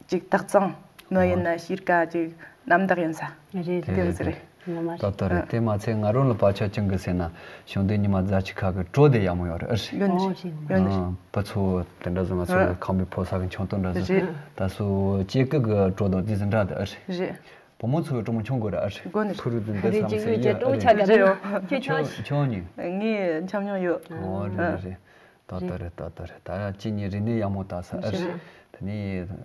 ཅིག་དག་གཙང་། མི་ཡིན་ན་གཤིས་ཀ་ཅིག་རྣམ་དག་ཡིན་ས། རེད་དེ་རེད་མོ་ཟེར་རེད། རེད། ངོ་མ་ད་ལྟ་རེད། དེ་མ་ཚད་ང་རང་ལ་བག་ཆགས་ཅིག་གི་ཟེར་ན། ཞིང་སྡེ་ཉི་མ་རྫ་ཆུ་ཁ་གི་གྲོ་དེ་ཡག་མོ་ཡོད་རེད་ཨ། ཡོད་ནི་ཨོ་རེད། ཡོད་ནི་རེད། ཨ་བུ་ཚོ་དེ་འདྲ་ཟེར། ང་ཚོ་ཨ་ཁམས་པའི་ཕོ་གསར་གི་ཆང་བཏུང་འདྲ་ཟེར། རེད། ད་སོ་སྐྱེ་རྒུ་གི་གྲོ་དང་དེ་ཟེར་འདྲ་དེ་ཨ་རེད། རེད། བུ་མོ་ཚོའི་གྲོ་མོ་ཆུང་དགོས་རེད་ཨ་རེད། དགོས་ནི་རེད། ཕུ་རུ་དང་དེ་རེད་བསམ་ཅིག་སེ་ཡོད་ཨ་རེད། ཁྱོད་ཆང་ཆང་ཉོས། ངས་འཆམ་མྱོང་ཡོད། ཨོ་རེད་རེད་རེད། ད་ལྟ་རེད། ད་ལྟ་རེད། ད་ཅི་ཉིན་རིག་གནས་ཡག་མོ་ལྟ་ས་ཨ་རེད། རེད། ད་ནི་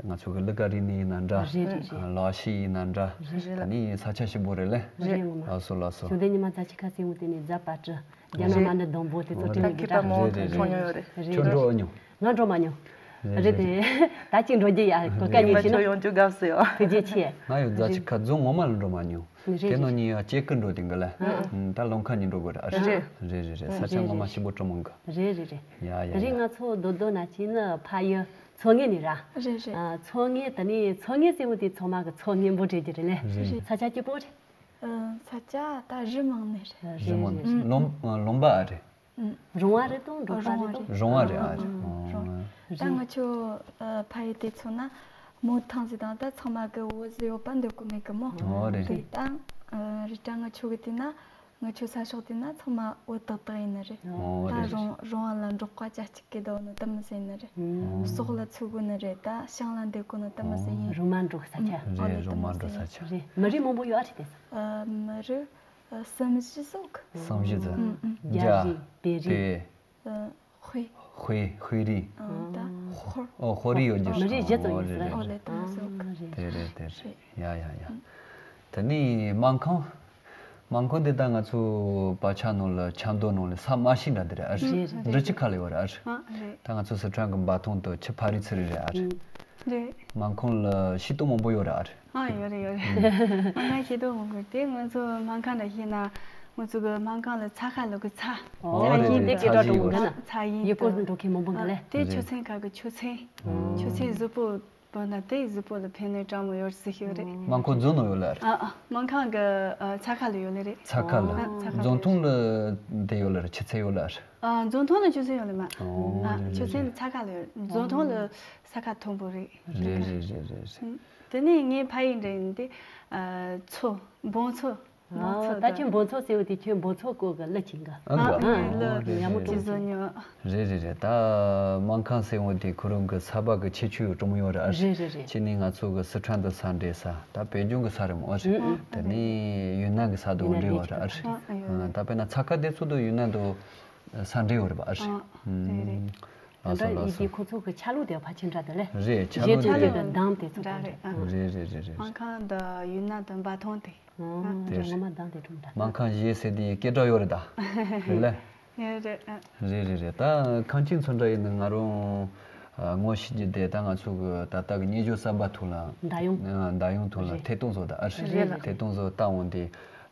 ང་ཚོ་གི་གླུ་གར་རིག་གནས་ཡིན་ན་འདྲ། རེད་རེད་རེད། ལག་ཤེས་ཡིན་ན་འདྲ། རེད། ད་ནི་ས་ཆ་སྐྱིད་པོ་རེད་ལེ། རེད་ངོ་མ། ལགས་སོ་ལགས་སོ། ཞིང་སྡེ་ཉི་མ་རྫ་ཆུ་ཁ་ཟེར་བ་དེ་ནི་རྫ་པ་ཊི། རྒྱ་ནག་མ་འདྲ་སྡོང་པོ་དེ་ཚོ། རེད། ད་མཁས་པ་མང་བོ་འཁྲུངས་མྱོང་ཡོད་རེད། རེད་ཁྱོད་རེད། འགྲོ་མྱོང་། ང་འགྲོ་མ་མྱོང་། རེད་རེད་རེད། དེ་ད་ཅིག་འགྲོ་རྒྱུ་ཡ་གོ་སྐབས་ཉིན་ཞིག་ན། ཡོང་རྒྱུ་དགའ་བསུ་ཡོད། ཐུགས་རྗེ་ཆེ། ང་ཡང་རྫ་ཆུ་ཁ་རྫོང་ངོ་མ་ལ་འགྲོ་མ་མྱོང་། རེད་རེད། དེ་ནང་ཉིན་ཡང་སྐྱེ་རྒུ་འགྲོ་དེ་འགི་ལ། ཨ་ཨ། ད་ལོང་ཁ་ཉིན་འགྲོ་དགོས་རེད་ཨ། རེད། རེད་རེད་རེད། ས་ཆ་ངོ་མ་སྐྱིད་པོ་གྲོ་མོ་འགི། རེད་རེད་རེད། ཡ་ཡ་རེད། ཡ། ང་ཚོ་རྡོ་རྡོ་ན་ཅི་ནི་ཕ་ཡུལ་མཚོ་སྔོན་ནས་ར། རེད་རེད། ཨ་མཚོ་སྔོན་དེ་ནི་མཚོ་སྔོན་ཟེར་བ་དེ་ཚང་མ་གི་མཚོ་སྔོན་པོ་རེད་ཀྱི་རེད་ལེ། རེད་རེད། ས་ཆ་སྐྱིད་པོ་རེད། ཨ་ས་ཆ་ད་རི་མང་ནི་རེད། རི་མང་ནི། རེད་རེད། ལུང་ལུང་པ་ཨ་རེད། རོང་བ་རེད་དང་འབྲོག་པ་རེད་དང་། རོང་བ་རེད། ཨ་རེད། རོང་བ་རེད། ཨ་རེད། ཨ་རོང་། ད་ང་ཆོ་ཨ་ཕ་ཡུལ་དེ་ཚོ་ན་མོ་ཐང་ཟེར་དང་། ད་ཚང་མ་གི་བོད་ཟེར་ཡོད་པ་འདོད་གོ་མེད་གི་མོ། ཨོ་རེད། རེད། ད་ཨ་རི་ཀྲ་ང་ཆོ་གི་དེ་ན། ང་ཆོ་ས་ཕྱོགས་དེ་ན་ཚང་མ་བོད་ཏག་ཏག་ཡིན་ནི་རེད། ཨོ་ད་རེད་རེད། རོང་རོང་བ་ལ་འབྲོག་པ་ཅ་གཅིག་གི་ད་བོ་ནི་དེ་མོ་ཟེར་ནི་རེད། ཨོ། ཟོག་ལ་ཚུད་གོ་ནི་རེད། ད་ཤིང་ལ་འདེད་གོ་ནི་དེ་མོ་ཟེར་ཡིན། རོང་མ་འབྲོག་ས་ཆ། ཨོ་རེད། རེད་རོང་མ་འབྲོག་ས་ཆ། རེད། མི་རིགས་མང་པོ་ཡོད་ཨ་རེད་དེ། ཨ་མི་རིགས་ཨ་གསུམ་བཞི་ཟོག་གསུམ་བཞི་ཟིག་ཨུམ་ཨུམ། རྒྱ། རྒྱ། བལ་རིགས། བལ། ཨ་ཧུའེ། ཧུའེ་རིགས། ཨ་ད་ཧོར། ཨོ་ཧོར་རིགས་ཡོད་རྒྱུ། མི་རིགས་བཞི་ཙམ་ཡོད་ཟེར། ཨོ་རེད་རེད། ཨོ་ལེ་ད་ཟོག་དེ་རེད་དེ་རེད། ཡ་ཡ་ཡ། དེ་ནས་སྨར་ཁམས། སྨར་ཁམས་འདི་ད་ང་ཚོ་བག་ཆགས་ནང་ལ་ཆབ་མདོ་ནང་ལ་ས་དམའ་ཤོས་འདྲ་འདི་རེད་ཨ། རེད་རེད། འབྲི་ཆུ་ཁ་ལ་ཡོད་རེད་ཨ། ཨ་རེད། ད་ང་ཚོ་སི་ཁྲོན་གི་འབའ་ཐང་དུ་ཆུ་ཕ་རི་ཚུ་རི་རེད་ཨ། རེད། སྨར་ཁམས་ལ་ཤེས་རྟོགས་མང་པོ་ཡོད་རེད་ཨ། ཨ་ཡོད་རེད་ཡོད་རེད། སྨར་ཁམས་ཤེས་རྟོགས་མང་པོ་དེ་ང་ཚོ་སྨར་ཁམས་འདྲ་ཤེས་ན། ང་ཚོ་གི་སྨར་ཁམས་ལ་ཚ་ཁ་ལོ་གི་ཚ། ཨོ་ཚ་ཡིན་རེད་དེ་རེད། སྐད་གྲགས་ཚ་ཡིན་འགྲོ་གི་ན། ཚ་ཡིན་ཡུལ་སྐོར་དུ་འགྲོ་མཁན་མང་པོ་འགི་ལེ། དེ་ཆུ་ཚན་ཁ་གི་ཆུ་ཚན། ཆུ་ཚན་གཟུགས་པོ། བོད་ན་དེ་གཟུགས་པོ་ལ་ཕན་ནུས་དྲང་མོ་ཡོད་ཟེར་ཞིག་རེད། སྨར་ཁམས་རྫོང་ནང་ཡོད་ལ་རེད། ཨ་ཨ་སྨར་ཁམས་གི་ཨ་ཚ་ཁ་ལ་ཡོད་ལེ་རེད། ཚ་ཁ་ལ། ཨ་ཚ་ཁ་ལ། རྫོང་ཐོན་ལ་དེ་ཡོད་ལ་རེད། ཆུ་ཚན་ཡོད་ལ་རེད། ཨ་རྫོང་ཐོན་ལ་ཆུ་ཚན་ཡོད་ལེ་མ། ཨོ་ཨ་རེད་ཆུ་རེད་ཚན་རེད། ཚ་ཁ་ལ་ཡོད། རྫོང་ཐོན་ལ་ས་ཁ་མཐོན་པོ་རེད། རེད་རེད་རེད་རེད་རེད། དེ་ནས་ངའི་ཕ་ཡུལ་འདྲ་ཡིན་ཏེ། ཨ་མཚོ། འབོང་མཚོ། འབོང་མཚོ་ད་ཁྱོད་འབོང་མཚོ་ཟེར་བ་དེ་ཁྱོད་འབོང་མཚོ་སྐོར་གི་གླུ་ཅིག་གི། ཨ་ཨ་ཨ་ཨ་ཡ་མོ་ཅི་བཟོ་ཉོ། རེད་རེད་རེད། ད་སྨར་ཁམས་ཟེར་བ་དེ་ཁོ་རང་གི་ས་བབ་གི་ཁྱད་ཆོས་ཡོད་གྲོང་མོ་ཡོད་རེད་ཨ། རེད་རེད་རེད། ཁྱེད་ནི་ང་ཚོ་གི་སི་ཁྲོན་དུ་ས་འདྲེས་ས། ད་བོད་ལྗོངས་གི་ས་རེད་མོ་ཨ་རེད། ཨ་ཨ་དེ་ནི་ཡུན་ནན་གི་ས་དུ་འདྲེས་ཡོད་རེད་ཨ་རེད། ཨ་ཨ་ཡོད་རེད། ད་དཔེར་ན་ཚ་ཁ་དེ་ཚོ་དུ་ཡུན་ནན་དུ་ས་འདྲེས་ཡོད་རེད་པ་ཨ་རེད། ཨ་རེད་རེད། ལགས་སོ་ལགས་སོ། ཡི་གེ་ཁོ་ཚོ་གི་ཆ་ལུགས་དེ་ཕལ་ཆེར་འདྲ་དེ་ལེ། རེད་ཆ་ལུགས་དེ། གི་གདངས་དེ་ཚོ་འདྲ་རེད། ཨ་རེད་རེད་རེད་རེད། སྨར་ཁམས་དང་ཡུན་ནན་དང་འབའ་ཐང་དེ། ཨོ་དེ་རེད། ངོ་མ་གདངས་དེ་གྲུབ་འདྲ། སྨར་ཁམས་གཞས་ཟེར་དེ་སྐད་གྲགས་ཡོད་རེད་ད། རེད་ལེ། ཡོད་རེད་ཨ། རེད་རེད་རེད། ད་ཁམས་ཆེན་ཚོ་འདྲ་ཡིན་ན་ང་རང་ཨ་ངོ་ཤེས་རྒྱུ་དེ་ད་ང་ཚོ་གི་ད་ལྟ་གི་སྙན་ཞུ་གསར་པ་ཐོག་ལ། མདའ་ཡོང་། ཨ་མདའ་ཡོང་ཐོག་ལ། རེད། ཐད་གཏོང་བཟོ་ད་ཨ་རེད། རེད་ལ། ཐད་གཏོང་བཟོ་ལྟ་འོང་དེ།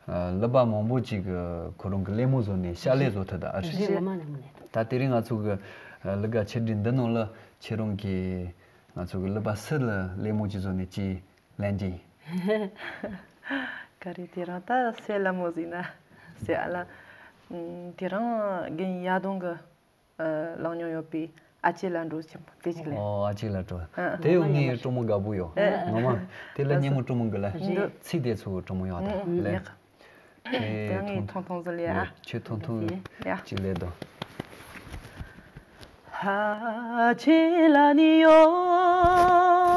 ཨ་གླུ་པ་མང་པོ་ཅིག་གི་ཁོ་རང་གི་གླེང་མོལ་བཟོ་ནས་ཕྱག་ལས་བཟོ་ཐུབ་ད་ཨ་རེད། རེད་ལ་མ་ནས་མ་ནས། ད་དེ་རིང་ང་ཚོ་གི་ ལ་ལི་ག་ཆེ་འདྲི་འདི་ནང་ལ་ཁྱེད་རང་གིས་ང་ཚོ་གི་ལི་པ་སི་ལ་ལེ་མོ་ཅི་བཟོ་ནས་ཅི་ལན་ཅི། ག་རེ་དེ་རང་ད་སེ་ལ་མོ་ཟིན་ན་སེ་ཨ་ལ་དེ་རང་རྒན་ཡ་དོང་གི་ལང་ཉོ་ཡོད་པའི་ཨ་ཅེ་ལ་འགྲོ་ཆེན་པོ་དེ་ཅིག་ལས། ཨོ་ཨ་ཅེ་ལ་འགྲོ། དེ་ཡོང་ངའི་གྲོགས་མོ་དགའ་པོ་ཡོད། ངོ་མ་དེ་ལ་སྙན་མོ་གྲོགས་མོ་གི་ལ་ཚིག་དེ་ཚོ་གྲོགས་མོ་ཡོད་དང་ལས། ཡག་ཡ་ཐུང་ཐུང་ཟིག་ལས་ཨ། ཁྱོད་ཐུང་ཐུང་ཡ་ཅིག་ལས་དོ། ཕ་ཆེ་ལ་ནི་ཡོང་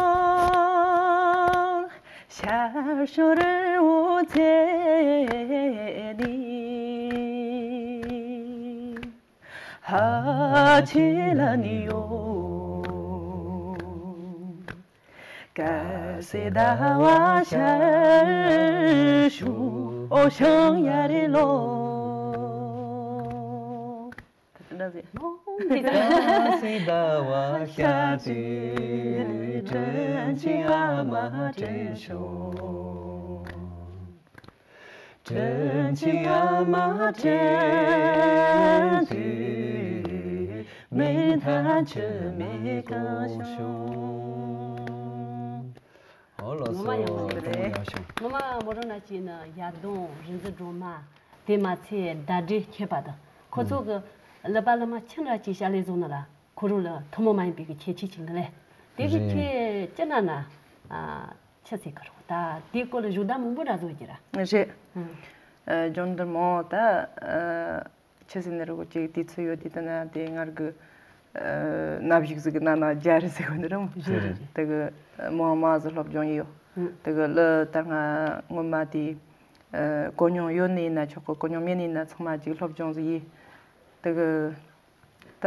ཤར་ཤོར་འོ་ཚེ་ནི། ཕ་ཆེ་ལ་ནི་ཡོང་། ཀ་སེ་ཟླ་བ་ཤར་ཤུ་ཨོ་ཤང་ཡ་རེ་ལོ། ད་ཟེར། ཀ་སེ་ཟླ་བ་ཤར་ཏེ་དྲིན་ཆེན་ཨ་མ་དྲིན་ཤོ། དྲིན་ཆེན་ཨ་མ་དྲིན་དུ་མི་མཐའ་ཆུ་མེ་གང་བྱུང་། ཨོ་ལགས་སོ། ངོ་མ་ཡག་པོ་ཡག་པོ་ཡག་ཤོ། ངོ་མ་མོ་རང་ན་ཅིག་ན་ཡ་དོང་རི་འཛི་སྒྲོལ་མ་དེ་མ་ཚད་ཟླ་སྒྲིལ་མཁས་པ་དང་ཁོ་ཚོ་གི་ཀླད་པ་ལ་མ་ཁྱི་འདྲ་ཅིག་ཤ་ལས་བཟོ་ན་ལ་ཁོ་རང་ལ་ཐུན་མོང་མ་ཡིན་པའི་གི་ཁྱད་ཆོས་ཅིག་འདི་ལས་དེ་གི་ཁྱད་ཅི་ན་ན་ཨ། ཆི་ཟེར་གི་རོགས་ད་དེའི་སྐོར་ལ་བཞུགས་ཟླ་མང་པོ་འདྲ་བཟོ་གི་ར། རེད། ཨ་ལྗོངས་འདིར་མོ་ད་ཨ་ཆི་ཟེར་ནི་རོགས་ཅིག་དུས་ཚོད་ཡོད་དུས་ད་ན་དེ་ངར་གི་ཨ་གནའ་གཞུག་ཟིག་གི་ན་ན་རྒྱ་རེད་ཟེར་གི་ནི་རམ། རེད་རེད་རེད། དེ་གི་མོ་མ་ཟིག་སློབ་སྦྱོང་ཡི་ཡོད། དེ་གི་ལི་ད་ང་སྔོན་མ་དེ་ཨ་གོ་མྱོང་ཡོད་ནི་ཡིན་ན་ཆོག་གི། གོ་མྱོང་མེད་ནི་ཡིན་ན་ཚང་མ་ཅིག་སློབ་སྦྱོང་ཟིག་ཡི། དེ་གི་ད་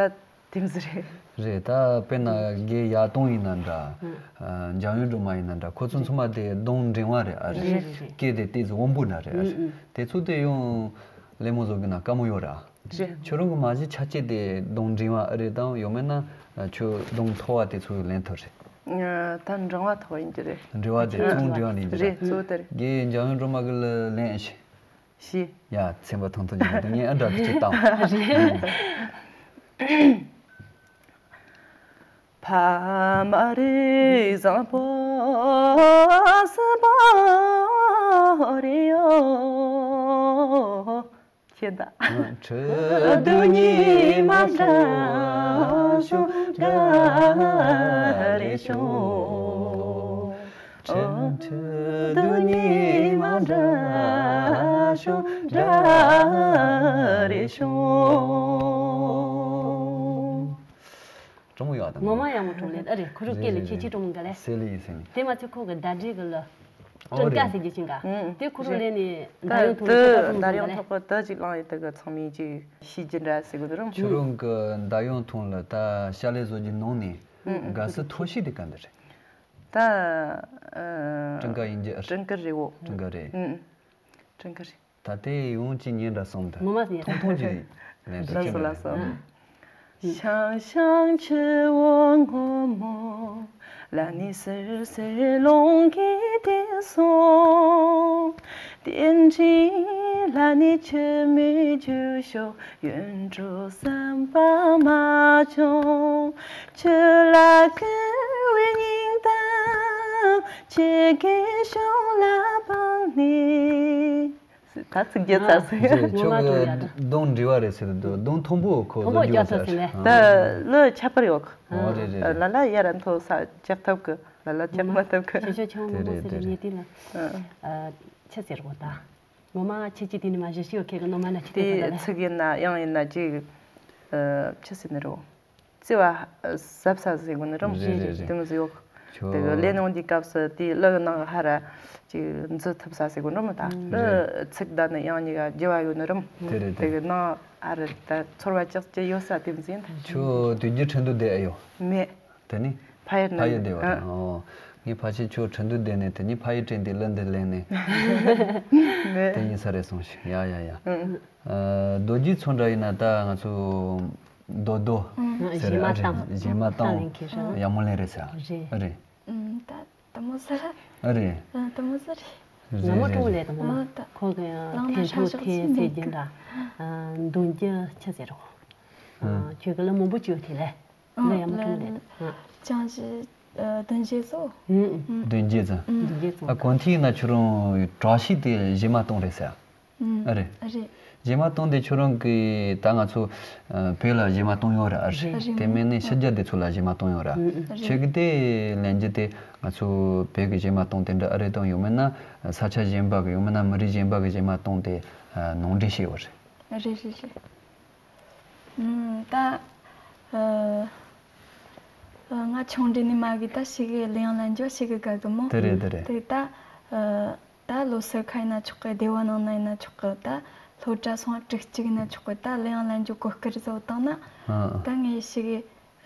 དེ་མོ་ཟིག་རེད། རེད་ད་དཔེར་ན་རྒན་ཡ་དོང་ཡིན་ན་འདྲ། ཨ་འཇམ་དབྱངས་སྒྲོལ་མ་ཡིན་ན་འདྲ། ཁོ་ཚོ་ཚང་མ་དེ་གདོང་འདྲེན་བ་རེད་ཨ་རེད། རེད་རེད་རེད། སྐད་དེ་ཏོག་ཙམ་དབོན་པོ་འདྲ་རེད་ཨ་རེད། དེ་ཚོ་དེ་ཡང་ལད་མོ་བཟོ་གི་ན་དཀའ་མོ་ཡོད་ར། རེད། ཁྱོད་རང་གི་མ་གཞི་ཆ་བྱད་དེ་གདོང་འདྲེན་བ་ཨ་རེད་དང་ཡང་མིན་ན་ཁྱོད་གདོང་མཐོ་བ་དེ་ཚོ་ལེན་ཐུབ་རེད། ད་འབྲིང་བ་མཐོ་བ་ཡིན་གྱི་རེད། འབྲིང་བ་དེ་གཙོ་བོ་འབྲིང་བ་ལེན་གྱི་རེད། རེད་གཙོ་བོ་དེ་རེད། རྒན་འཇམ་དབྱངས་སྒྲོལ་མ་གི་ལ་ལེན་ཨེ་ཤེས། ཤི། ཡ་ཚན་པ་ཐུང་ཐུང་ཅིག་ལ་དེ་ངས་ཨ་འདྲ་ཁི་ཆེ་བཏང་། ཕ་མ་རེ་བཟང་པོ་སུ་པོ་རེ་ཡོ། ཁྱེད་ད། ཁྲི་གདུགས་ཉི་མ་འདྲ་ཤོ་འདྲ་རེ་ཤོ། ཁྲི་ཁྲི་གདུགས་ཉི་མ་འདྲ་ཤོ་འདྲ་རེ་ཤོ། གྲོང་མོ་ཡག་དང་། ངོ་མ་ཡག་མོ་གྲོང་ལེ་ཨ་རེད། ཁོ་རུ་སྐད་ལ་ཁྱེད་ཀྱི་གྲོང་མོ་ག་ལེ། སེ་ལི་ཡི་སེ་ནི། དེ་མ་ཚད་ཁོ་གི་ཟླ་སྒྲིལ་གི་ལ། ཨོ་ཀྲུང་ཀ་རེད། ཟེར་གྱི་ཅིང་ག་ཨུ། དེ་ཁོ་རུ་ལེ་ནི་ད་ཟླ་ཡོང་ཐུང་ལ་ཁྱེད་ཀྱི་གྲོང་མོ་ག་ལེ། ད་ཡོང་ཐུང་ལ་ད་ཅིག་ལང་ཡི་ད་གི་ཚང་མི་ཅིག་ཤི་རྒྱུ་འདྲ་ཟེར་གི་འདུག་རུང་། ཁྱོད་རང་གི་ད་ཡོང་ཐུང་ལ་ད་ཤ་ལེ་བཟོ་རྒྱུ་ནང་ནས་དགའ་ས་མཐོ་ཤོས་དེ་ག་འདི་རེད། ད་ཨ། ཀྲུང་ཀ་ཡིན་རྒྱུ། ཀྲུང་ཀ་རེད་འོ། ཀྲུང་ཀ་རེད། ཨུ། ཀྲུང་ཀ་རེད། ད་ལྟའི་ཡོང་ཅི་ཉན་འདྲ་སོང་ད། ངོ་མ་ཟེར། ཐུང་ཐུང་ཅིག་ལེན་ད་ལགས་སོ་ལགས་སོ། ད་ཚིག་རྒྱབ་ཚར་སོང་། རེད། ཁྱོད་ཀྱི་གདོང་འདྲི་བ་རེད་ཟེར་འདུག་གདོང་མཐོན་པོ་ཁོ་མཐོན་པོ་བཟོ་རྒྱུ་རྒྱབ་ཚར་ཟེར་ནས། ད་ལོ་ཁྱད་པར་ཡོད་གི། ཨོ་རེད་རེད་རེད། ལ་ལ་ཡར་མཐོ་ས་རྒྱག་ཐུབ་གི། ལ་ལ་རྒྱག་མ་ཐུབ་གི། ཁྱེད་ཆོ་ཆུང་ངུ་མོ་ཟེར་ནས་དེ་ལ་ཆི་ཟེར་གོ་ད། ངོ་མ་ཁྱེད་ཀྱི་དེ་ནི་མ་གཞི་ཤི་ཡོད་ཁེ་གི་ནོ་མ་ན་ཆི་དེ་དེ་ད་ལ། ཚིག་ཡིན་ན་དབྱངས་ཡིན་ན་ཅིག་ཆི་ཟེར་ནི་རོ། བརྩེ་བ་ཟབ་ས་ཟེར་དགོས་ནི་རམ། རེད་རེད་རེད། དེ་མོ་ཟེར་ཡོད། ཁྱོད། དེ་གི་ལས་ནང་གི་སྐབས་སུ་དེ་གླུ་གི་ནང་གི་ཧ་ར་ཅིག་འཛུལ་ཐུབ་ས་ཟེར་དགོས་ནི་རམ། ད་གླུ་ཚིག་ད་ནི་དབྱངས་གཉིས་ཀ་རྒྱུ་བ་ཡོད་ནི་རམ། དེ་རེད་དེ། དེ་གི་ནང་ཧ་ར་ད་ཚོར་བ་ཅག་ཅི་ཡོད་ས་དེ་མོ་ཟེར་ད། ཁྱོད་དུས་རྒྱུན་ཁྲིན་ཏུ་བསྡད་ཨེ་ཡོད། མེད། དེ་ནི། ཕ་ཡུལ་ཕ་ཡུལ་ནང་བསྡད་པ་རེད། ཨ། ཨོ། ངས་ཕལ་ཆེར་ཁྱོད་ཁྲིན་ཏུ་བསྡད་ནས་དེ་ནི་ཕ་ཡུལ་དྲན་དེ་གླུ་འདི་ལེན་ནས། མེད། དེ་ཡིན་ས་རེད་སོང་ཞིག་ཡ་ཡ་ཡ། ཨ། རྡོ་རྗེ་མཚོ་འདྲ་ཡིན་ན་ད་ང་ཚོ་རྡོ་རྡོ་ཟེར། ཨ་རེད། གཞས་མ་བཏང་། གཞས་མ་བཏང་། ཡག་མོ་ལེན་རེད་ཟེར། རེད། ཨ་རེད། ཨུམ། ད་དེ་མོ་ཟེར། ཨ་རེད། ཨ། དེ་མོ་ཟེར་རེད། རེད་ངོ་མ་རེད་ཀྲུང་རེད། ལས་དང་ངོ་མ་ཨ་ད་ཁོ་གི་ལང་ན་ཐན་ཧྲག་ཕྲུག་ཤོག་ཐན་ཟེར་ཟེར་གྱིན་འདྲ། ཨ། འདོན་རྒྱུ་ཆི་ཟེར་རོ། ཨ། ཁྱོད་ཀྱི་གླུ་མང་པོ་བཅོས་ཐལ་ལེ། གླུ་ཡག་མོ་བྱུང་ལེ། ཨ། ཅང་ཞི། ཨ། བདུན་བརྒྱད་ཙམ། ཨ། བདུན་བརྒྱད་ཙམ། བདུན་བརྒྱད་ཙམ། ཨ། གོ་ཐིག་ན་ཁྱོད་རང་བཀྲ་ཤིས་དེ་གཞས་མ་གཏོང་རེད་ཟེར། ཨ་རེད། རེད། གཞས་མ་གཏོང་དེ་ཁྱོད་རང་གིས་ད་ང་ཚོ་ཨ། བོད་ལ་གཞས་མ་གཏོང་ཡོད་ར། ཨ་རེད། རེད། དེ་མིན་ནས་ཕྱི་རྒྱལ་དེ་ཚོ་ལ་གཞས་མ་གཏོང་ཡོད་ར། རེད། ཁྱོད་ཀྱིས་དེ་ལན་རྒྱུ་དེ་ང་ཚོ་བོད་ཀྱི་གཞས་མ་གཏོང་དེ་འདྲ་ཨ་རེད་དང་། ཡང་མིན་ན་ས་ཆ་གཞན་པ་གི་ཡང་མིན་ན་མི་རིགས་གཞན་པ་གི་གཞས་མ་གཏོང་དེ་ཨ། ནང་འདྲེན་བྱས་ཡོད་རེད། རེད་རེད་རེད། ཨུམ། ད་ཨ། ཨ། ང་ཆུང་དུས་ནས་མ་གི་ད་ཞིག་གི་གླུ་དབྱངས་ལེན་རྒྱུ་ཞིག་གི་དགའ་གི་མོ། དེ་རེད་དེ་རེད། དེ་ད་ཨ། ད་ལོ་སར་ཁ་ཡིན་ན་ཆོག་གི། སྡེ་བ་ནང་ན་ཡིན་ན་ཆོག་གི། ད་སློབ་གྲྭ་སོང་དྲུག་གཅིག་ཡིན་ན་ཆོག་གི། ད་གླུ་དབྱངས་ལེན་རྒྱུ་གོ་སྐབས་བཟོ་བཏང་ན། ཨ། ད་ངས་ཞིག་གི་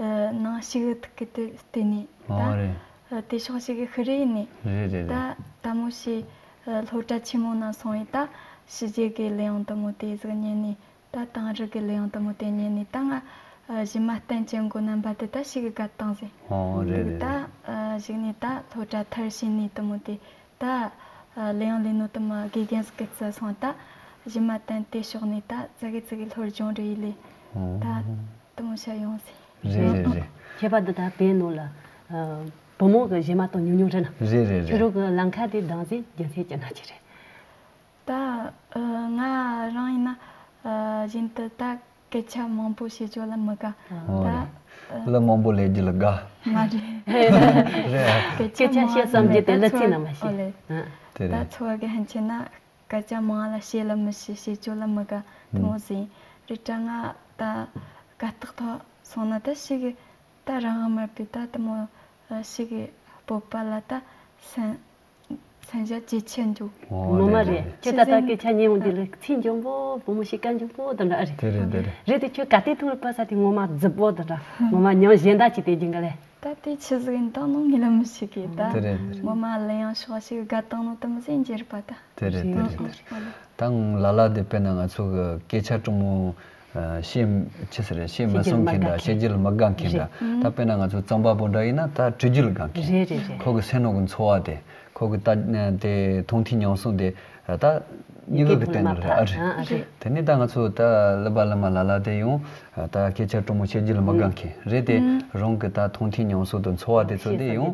ཨ། ནང་ཞིག་གི་ཐུག་གི་དེ་བལྟས་ནས་ད། ཨོ་རེད། ཨ། དེ་ཕྱོགས་ཞིག་གི་ཤི་རེ་ཡིན་ནས། རེད་རེད་ད། རེད། ད་མོ་ཞིག་ཨ། སློབ་གྲྭ་ཆེན་མོ་ན་སོང་ཡིན་ད་ཕྱི་རྒྱལ་གི་གླུ་དབྱངས་དེ་མོ་དེ་ཟིག་ཉན་ནས། ད་དེང་རབས་ཀྱི་གླུ་དབྱངས་དེ་མོ་དེ་ཉན་ནས་ད་ང་ཨ། གཞས་མ་བསྟན་ཅན་གོ་རྣམ་པ་དེ་ད་ཞིག་གི་དགའ་བཏང་ཟིན། ཨོ་རེད་འདུག་རེད་ད། རེད། ཨ། གཞུག་ནས་ད་སློབ་གྲྭ་མཐར་ཕྱིན་ནས་དེ་མོ་དེ་ད་ཨ། གླུ་དབྱངས་ལེན་ནོ་དེ་མོ་དགེ་རྒན་སྐུ་ཚེ་སོང་ད་གཞས་མ་བསྟན་དེ་ཕྱོགས་ནས་ད་ཙི་གེ་ཙི་གེ་སློབ་སྦྱོང་རེ་ཡིན་ལེ། ད་ཨོ། དེ་མོ་བྱ་ཡོང་ཟིན། རེད་རེད་རེད། ཁྱད་པར་དུ་ད་བོད་ནང་ལ་ཨ། བུ་མོ་གི་གཞས་མ་གཏོང་ཉུང་ཉུང་རེད་ན། རེད་རེད་ཁྱོད་རེད། རང་གི་ལམ་ཁ་དེ་བདམས་སའི་རྒྱུ་མཚན་ཅི་ན་ཅི་རེད། ད་ཨ། ང་རང་ཡིན་ན་ཨ། གཞན་དུ་ད་སྐད་ཆ་མང་པོ་བཤད་རྒྱུ་ལ་མི་དགའ། ཨོ་ད་རེད། ཨ། གླུ་མང་པོ་ལེན་རྒྱུ་ལ་དགའ། མ་རེད། རེད། སྐད་ཆ་སྐད་ཆ་བཤད་བསམ་རྒྱུ་དེ་གླུ་ཚིག་ནང་མ་ཨོ་བཤད། ལེ། ཨ། དེ་ད་རེད། འཚོ་བ་གི་ཕན་ཆད་ན་སྐད་ཆ་མང་ལ་བཤད་ལ་མི་བཤད། བཤད་རྒྱུ་ལ་མི་དགའ་དེ་མོ་ཟིན། རེད་དྲ་ང་ད་དགའ་རྟགས་ཐོག་སོང་ན་ད་ཞིག་གི་ད་རང་དབང་མེད་པའི་ད་དེ་མོ་ཨ། ཞིག་གི་སྤོབས་པ་ལ་ད་སེམས་སེམས་ཤུགས་ཇེ་ཆེར་འགྱོ། ཨོ་ངོ་མ་རེད་རེད། རེད། ཁྱོད་ད་ལྟ་སྐད་ཆ་ཉན་འོང་དུས་ལ་ཚིག་འཇམ་པོ་བུ་མོ་ཞིག་སྐད་འཇམ་པོ་དེ་འདྲ་ཨ་རེད། དེ་རེད་དེ་རེད། རེད་དེ་ཁྱོད་ག་དེ་ཐུག་ལ་པ་ས་དེ་ངོ་མ་རྫིག་པོ་དེ་འདྲ་ངོ་མ་ཉམས་གཞན་དག་ཅིག་དེ་རྒྱུན་ག་ལས། ད་དེ་ཆི་ཟིག་ཡིན་དང་ནོ་ངས་ལ་མི་ཤེས་གི་ད། དེ་རེད་དེ་རེད། ངོ་མ་ལ་ཡང་ཤོག་ཞིག་དགའ་དང་ནོ་དེ་མི་ཟིན་འགྱུར་པ་ད། དེ་རེད་དེ་རེད་དེ་རེད། ད་ལ་ལ་དེ་དཔེར་ན་ང་ཚོ་གི་སྐད་ཆ་དྲང་མོ། ཨ། བཤད་ཆི་ཟེར་བཤད་མི་གསུང་མཁན་འདྲ། བཤད་རྒྱུ་ལ་མི་དགའ་མཁན་འདྲ། རེད། ད་དཔེར་ན་ང་ཚོ་རྩམ་པ་པོ་འདྲ་ཡིན་ན་ད་དྲི་རྒྱུ་ལ་དགའ་མཁན། རེད་རེད་རེད། ཁོ་གི་སེམས་ནང་གི་ཚོར་བ་དེ་ཁོ་གི་ད་དེ་མཐོང་ཐོས་མྱོང་གསུམ་དེ་ད་སྙིང་གི་སྟེང་ལ་རེད་ཨ་རེད། ཨ་རེད། དེ་ནས་ད་ང་ཚོ་ད་གླུ་པ་གླུ་མ་ལ་ལ་དེ་ཡང་ད་སྐད་ཆ་དྲང་མོ་བཤད་རྒྱུ་ལ་མི་དགའ་མཁན་རེད་དེ། རང་གི་ད་མཐོང་ཐོས་མྱོང་གསུམ་དང་ཚོར་བ་དེ་ཚོ་དེ་ཡང་གླུ་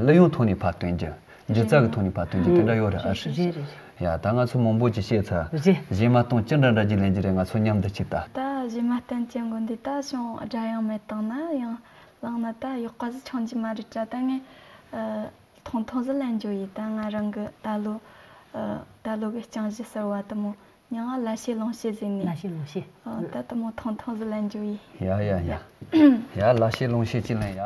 དབྱངས་ཐོག་ནས་ཕར་སྟོན་རྒྱུ། སྒྱུ་རྩལ་གྱི་ཐོག་ནས་ཕར་སྟོན་རྒྱུ་དེ་འདྲ་ཡོད་རེད་ཨ་རེད། རེད་རེད་རེད། ཡ་ད་ང་ཚོ་མང་པོ་ཅིག་བཤད་ཚར། རེད། གཞས་མ་གཏོང་ཅི་འདྲ་འདྲ་ཅིག་ལེན་གྱི་རེད། ང་ཚོ་མཉམ་དུ་ཅིག་ལྟ། ད་གཞས་མ་བསྟན་ཅན་དགོན་འདི་ད་ཅུང་སྒྲ་དབྱངས་མེད་བཏང་ན་ཡང་བླངས་ན་ད་ཡག་པ་ཟིག་ཆོང་གི་མ་རེད་དྲ་ད་ངས་ཨ། ཐུང་ཐུང་ཟིག་ལེན་རྒྱུ་ཡིན། ད་ང་རང་གི་ད་ལོ་ཨ། ད་ལོ་གི་རྐྱང་གཞས་གསར་བ་དེ་མོ་མྱིང་ང་ལ་ཤེས་ལོང་ཤེས་ཟེར་ནས། ལ་ཤེས་ལོང་ཤེས། ཨ། ད་དེ་མོ་ཐུང་ཐུང་ཟིག་ལེན་རྒྱུ་ཡིན། ཡ་ཡ་ཡ། ཡ་ལ་ཤེས་ལོང་ཤེས་ཅིག་ལེན་ཡ།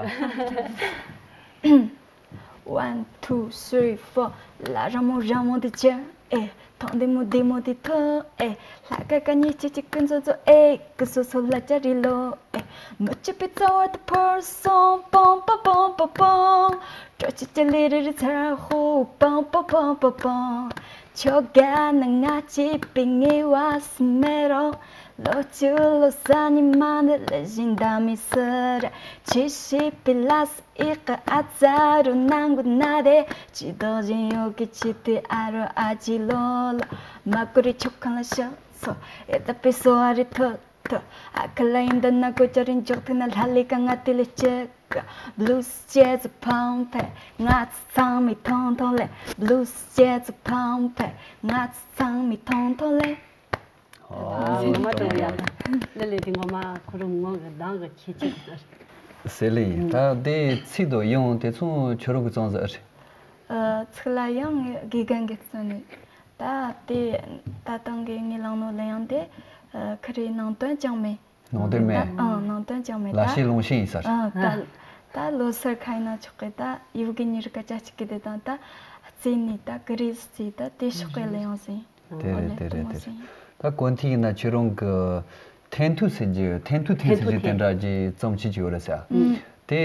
One, two, three, four. ལ་ར་མོ་ར་མོ་དེ་ཅི་ཨེ། ཐང་དེ་མོ་དེ་མོ་དེ་ཐོ་ཨེ། ལྷ་ཀ་ཀ་གཉིས་གཅིག་གཅིག་ཀུན་ཚོ་ཚོ་ཨེ། ཀུ་སོ་སོ་ལ་ཅ་རི་ལོ་ཨེ། མི་གཅིག་པའི་རྩ་བ་དེ་འཕུར་སོང་། པང་པ་པང་པ་པང་། སྤྲོ་ཆི་ཆི་ལི་རི་རི་ཚར་ཧོ། པང་པ་པང་པ་པང་། ཁྱོ་ག་ནི་ང་གཅིག་པའི་ངེས་པ་སུ་མེད་རུང་། ལོ་བཅུ་ལོ་ས་ཉི་མ་འདི་ལ་བཞིན་ད་མི་སི་ར། ཆི་ཤི་པི་ལ་སི་ཨི་ཀ་ཨ་ཙ་རུ་ནང་གུ་ན་རེ། ཅི་དོག་བཞིན་ཡོད་གི་ཆི་ཏི་ཨ་རོ་ཨ་ཅི་ལོ་ལོ། མ་ཀུ་རི་ཆོ་ཁང་ལ་ཤག་ཚོ་ཨེ་ད་པི་སོ་ཨ་རི་ཐོ་ཐོ། ཨ་ཁ་ལ་ཡིན་ད་ན་གོ་ཅ་རིན་འཇོག་ཐུག་ན་ལྷ་ལི་ཀ་ང་ཏི་ལི་ཅི་ཀ། Blues jazz ཕང་ཕེ། ང་ཚོ་ཚང་མི་ཐོང་ཐོང་ལེ། Blues jazz ཕང་ཕེ། ང་ཚོ་ཚང་མི་ཐོང་ཐོང་ལེ། ཨོ། ངོ་མ་དྲང་པོ་ཡག་པ། ལེ་ལེ་དེ་ངོ་མ་ཁོ་རང་ངོ་གི་གདངས་གི་ཁྱད་ཆོས་ཟེར། ཟེར་ལེ་ཡིན། ད་དེ་ཚིག་དང་དབྱངས་དེ་ཚོ་ཁྱོད་རང་གི་རྩོམ་ཟིག་རེད། ཨ། ཚིག་ལ་དབྱངས་དགེ་རྒན་གྱིས་བརྩོན་ནས། ད་དེ་ད་ཐེངས་གི་ངས་བླངས་ནོ་གླུ་དབྱངས་དེ་ཨ། ཁ་རི་ནང་དོན་ཅང་མེད། ནང་དོན་མེད། ཨ། ནང་དོན་ཅང་མེད། ལ་ད་ཤེས་ལོང་ཤེས་ཡིན་ས་རེད། ཨ། ད་ད་ལོ་སར་ཁ་ཡིན་ན་ཆོག་གི། ད་ཡུལ་གི་ཉེར་ཀ་ཅ་གཅིག་གི་དེ་དང་ད་རྩེ་ནས་ད་ཀི་རེ་རྩེ་ད་དེ་ཤོག་གི་གླུ་དབྱངས་ཟིན། དེ་རེད་དེ་རེད་དེ་རེད། ད་གོ་ཐིག་ཡིན་ན་ཁྱོད་རང་གི་འཐེན་ཐུག་ཟེར་རྒྱུ། འཐེན་ཐུག་འཐེན་ཟེར་རྒྱུ་དེ་འདྲ་གྱི་རྩོམ་ཆེ་ཆེ་ཡོད་རེད་ཟེར། ཨུམ། དེ་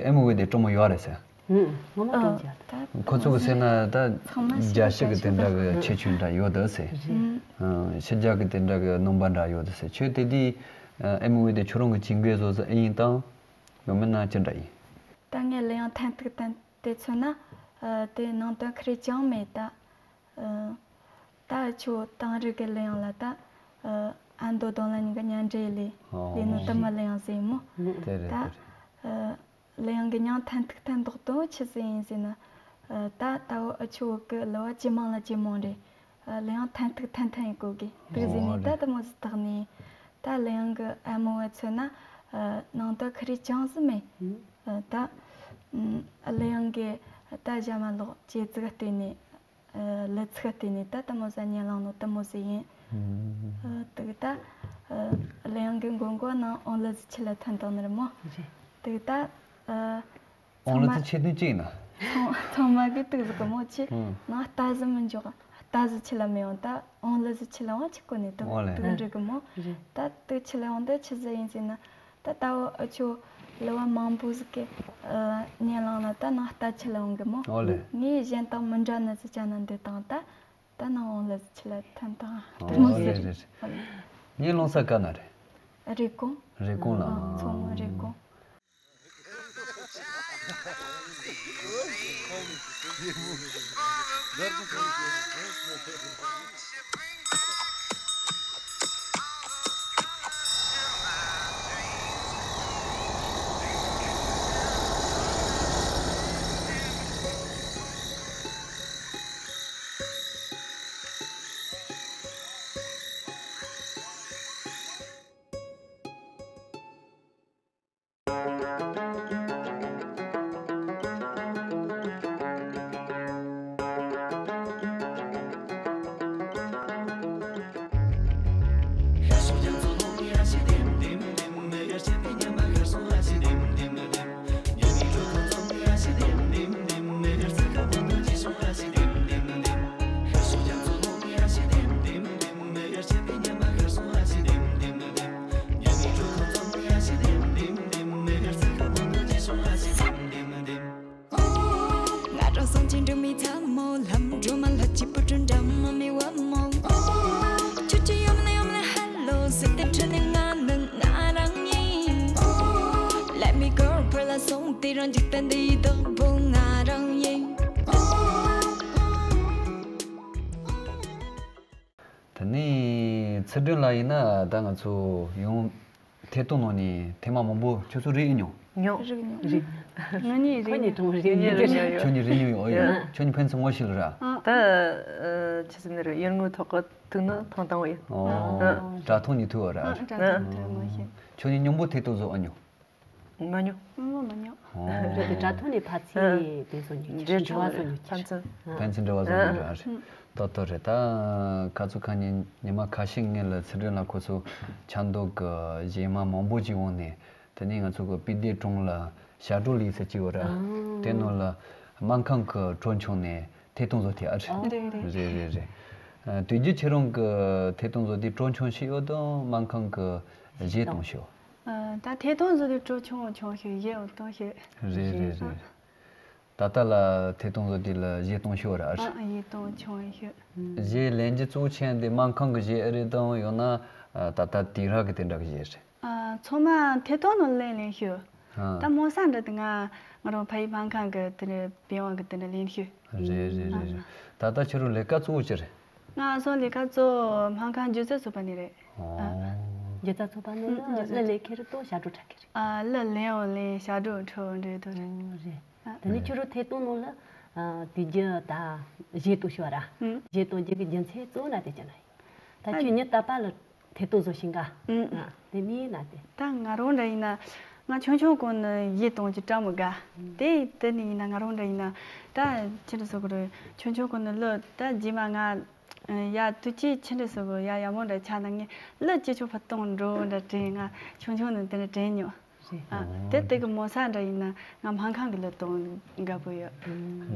ཨེམ་ཝི་དེ་སྤྲོ་མོ་ཡོད་རེད་ཟེར། ཨུམ། ངོ་མ་སྟོན་ཅིག་ཨ། ཁོ་ཚོ་གི་ཟེར་ན་ད་ཚང་མ་རྒྱ་ཤི་གི་དེ་འདྲ་གི་ཁྱད་ཆོས་འདྲ་ཡོད་དེ་ཟེར། ཨུམ། ཕྱི་རྒྱལ་གི་དེ་འདྲ་གི་རྣམ་པ་འདྲ་ཡོད་དེ་ཟེར། ཁྱོད་དེ་དུས་ཨེམ་ཝི་དེ་ཁྱོད་རང་གི་ཇིང་གེ་བཟོ་ཟིག་ཨེ་ཡིན་དང་། ཡང་མིན་ན་ཅི་འདྲ་ཡིན། ད་ངས་གླུ་དབྱངས་འཐེན་ཐུག་བསྟན་དེ་མཚོན་ན། ཨ། དེ་ནང་དོན་ཁ་རེ་ཅང་མེད་ད། ཨ། ད་ཁྱོད་དེང་རབས་ཀྱི་གླུ་དབྱངས་ལ་ད། ཨ། ཨ་མདོ་དོན་ལ་ཉིན་གི་མཉམ་འབྲེལ་ལས་ལས་ནོ་དུ་མ་ལེན་ཡང་ཟེར་མོ། དེ་རེད། ད་དེ་རེད། ལེན་གི་མྱང་ཐན་ཐུག་ཐན་ཏོག་ཏོ་ཆི་ཟེར་ཡིན་ཟེར་ན། ད་ད་བོ་ཨ་ཆུ་བོ་གི་ལ་བ་ཇེ་མང་ལ་ཇེ་མང་རེད། ལེན་ཐན་ཐུག་ཐན་ཐན་ཡི་གོ་གི་དུག་ཟེར་ནས་ད་དུ་མོ་ཟི་ཐག་ནས། ད་ལེན་གི་ཨ་མོ་བ་ཚོ་ན་ནང་དུ་ཁི་རི་ཅང་ཟི་མེད། ད་ལེན་གི་ད་ཞྭ་མ་ལོག་ཇེ་ཙི་ག་བལྟས་ནས། ལི་ཚིག་བལྟས་ནས་ད་ལྟ་མོ་ཟ་ཉན་ལང་ནོ་ལྟ་མོ་ཟི་ཡིན། དུག་ད་ལེན་གི་མགོ་མགོ་ནང་ཨོང་ལི་ཟི་ཆི་ལ་ཐོན་དང་ནི་རེད་མོ། དུག་ད་ཨོང་ལི་ཚི་ཆེ་དུས་གཅིག་ན། ཚང་མ་གི་དུག་ཟི་གི་མོ་ཆི། ནང་རྟ་ཟི་མི་འཇོག་རྟ་ཟི་ཆི་ལ་མི་ཡོང་ད་ཨོང་ལི་ཟི་ཆི་ལ་ཡོང་ཆི་གོ་ནི་དུག་ཨོང་ལི་དུག་འདྲི་གི་མོ། ད་དུག་ཆི་ལ་ཡོང་ད་ཆི་ཟི་ཡིན་ཟེར་ན། ད་ལྟ་བུ་ཨ་ཆོ་ལི་བ་མང་པོ་ཟིག་གི་ཉན་ལང་ན་ད་ནང་ལྟ་ཆི་ལ་ཡོང་གི་མོ། ཨོ་ལེ། ངས་གཞན་དང་མི་འདྲ་ནི་ཟི་ཅ་ན་འདི་དང་ད་ད་ནང་འོང་ལ་ཟི་ཆི་ལ་ཐན་དང་ཨོ་ལྟ་མོ་ཟི་ལེ་རེད། ལེ་ལེ། ཉན་ལོང་ས་ག་ན་རེད། རེ་ཀོང་། རེ་ཀོང་ལ། ཨ་མཚོ་མོ་རེ་ཀོང་། ང་རང་སང་ཅི་འགྲིག་མི་ཚ་མོ་ལམ་འགྲོ་མ་ལ་ཅི་པུ་ཀྲུན་འདྲ་མ་མི་བ་མོ། ཆུ་ཆུ་ཡོམ་ལ་ཡོམ་ལ་ཧ་ལོ་ཟེར་ཏེ་ཁྲི་ནི་ང་ནི་ང་རང་ཡིན། Let me go ཕར་ལ་སོང་དེ་རང་འཇིག་རྟེན་འདི་ཡི་བདག་པོ་ང་རང་ཡིན། དེ་ནས་ཚུལ་ཁྲིམས་ལགས་ཡིན་ན་ད་ང་ཚོ་ཡང་ཐད་གཏོང་ནང་ནས་ཐེངས་མ་མང་པོ་ཁྱོད་ཚོ་རིག་མྱོང་། མྱོང་། རིག་མྱོང་། རིག་ང་གཉིས་རིག་ཁོ་གཉིས་མྱོང་། གྲོང་རིག་མྱོང་། ཁྱོད་གཉིས་རིག་མྱོང་། ཨོ་ཡ། ཁྱོད་གཉིས་ཕན་ཚུན་ངོ་ཤེས་ལ་ར། ད་ཆི་ཟེར་ནི་རེད། ཡུལ་དངོས་ཐོག་གི་ཐུག་ནི་ཐང་ཐང་བ་ཡིན། ཨོ། དྲ་ཐོག་ནས་ཐུག་བ་ར། ཨ་དྲ་ཐོག་ནས་ཐུག་ངོ་ཤེས། ཁྱོད་གཉིས་མཉམ་པོ་ཐད་གཏོང་བཟོ་ཨ་མྱོང་། མ་ཉོ། ཨང་མ་ཉོ། ཨོ། རེད་དེ་དྲ་ཐོག་ནས་ཕར་ཚུར་དེ་བཟོ་ཉོ་ཁྱེར་འབྲེལ་བ་བཟོ་ཉོ་ཁྱེར། ཕན་ཚུན་འབྲེལ་བ་བཟོ་ཉོ་འདྲ་རེད། ཏོ་ཏོ་རེད། ད་ཁ་ཚུ་ཁ་ཉིན་ཉི་མ་ཁ་ཤས་སྔོན་ལ་ཚུལ་ཁྲིམས་ལགས་ཁོ་ཚོ་ཆབ་མདོ་གི་གཞས་མ་མང་པོ་ཅིག་འོང་ནས་དེ་ནས་ང་ཚོ་གི་སྤི་ཏི་གྲོང་ལ་ཞབས་བྲོ་ལས་ས་ཅིག་ཡོད་ར། དེ་ནང་ལ་སྨར་ཁམས་གི་གྲོས་ཆུང་ནས་ཐད་གཏོང་བཟོ་ཐེ་ཨ་རེད། རེད་རེད། རེད་རེད་རེད། དུས་རྒྱུན་ཁྱེད་རང་གི་ཐད་གཏོང་བཟོ་དེ་གྲོས་ཆུང་ཞིག་ཡོད་དང་སྨར་ཁམས་གི་གཞས་གཏོང་ཞིག་ཡོད། ད་ཐད་གཏོང་བཟོ་དུས་སྤྲོ་ཆུང་ཆུང་ཞིག་གཞས་འོ་གཏོང་ཞིག་རེད་རེད་རེད། ད་ལྟ་ལ་ཐད་གཏོང་བཟོ་དུས་ལ་གཞས་གཏོང་ཞིག་ར། ཨ་གཞས་གཏོང་ཆུང་ཞིག་གཞས་ལེན་རྒྱུ་གཙོ་ཆེན་དེ་སྨར་ཁམས་ཀྱི་གཞས་ཨེ་རེད་དང་ཡང་ན་ད་ལྟ་དུས་རབས་ཀྱི་དེ་འདྲ་གི་གཞས་རེད། ཚང་མ་ཐད་གཏོང་ནང་ལེན་ལེན་ཞིག་ད་མོ་ས་འདྲ་དེ་ང་ང་རང་ཕ་ཡུལ་སྨར་ཁམས་ཀྱི་དེ་འདྲ་བེ་དབང་གི་དེ་འདྲ་ལེན་ཞིག་རེད་རེད་རེད་རེད། ད་ལྟ་ཁྱེད་རང་ལས་ཀ་གཙོ་བོ་ཅི་རེད། ང་སོང་ལས་ཀ་གཙོ་བོ་སྨར་ཁམས་སྒྱུ་རྩལ་ཚོགས་པ་ནས་རེད། ཨོ། སྒྱུ་རྩལ་ཚོགས་པ་ནས་ལ་ལས་ཁེར་ཏོ་ཞབས་བྲོ་འཁྲབ་ཀྱི་རེད། ཨ་ལ་ལེན་འོ་ལེན་ཞབས་བྲོ་འཁྲབ་འདྲེ་དོ་རེད། རེད། དེ་ནས་ཁྱོད་རང་ཐད་གཏོང་ནང་ལ་དུས་རྒྱུན་ད་གཞས་གཏོང་ཤོག་ར། གཞས་གཏོང་རྒྱུ་གི་རྒྱུ་མཚན་གཙོ་བོ་ན་དེ་ཅི་ན་ཡིན། ད་ཁྱོད་ཉིན་རྟག་པར་ལ་ཐད་གཏོང་བཟོ་ཤིང་ག་དེ་མིན་ན་དེ། ད་ང་རང་འདྲ་ཡིན་ན་ང་ཆུང་ཆུང་གོང་ནས་གཞས་གཏོང་རྒྱུ་སྤྲང་མོ་དགའ། དེ་དེ་ནས་ཡིན་ན་ང་རང་འདྲ་ཡིན་ན་ད་ཁྱེད་རང་ཚོ་གི་རེད། ཆུང་ཆུང་གོང་ནས་ལོ་ད་རྗེས་མ་ང་ཡ་དུས་ཅི་ཁྱེད་རང་ཚོ་གི་ཡ་ཡ་མོ་འདྲ་ཆགས་ན་ངས་ལོ་ཅི་ཆོག་ཕུ་གཏོང་འགྲོ་འདྲ་དྲན། ང་ཆུང་ཆུང་ནས་དེ་འདྲ་དྲན་མྱོང་། རེད། ཨ་དེ་དེ་གི་མོ་ས་འདྲ་ཡིན་ན་ང་སྨར་ཁམས་གི་ལོ་གཏོང་དགའ་པོ་ཡོད།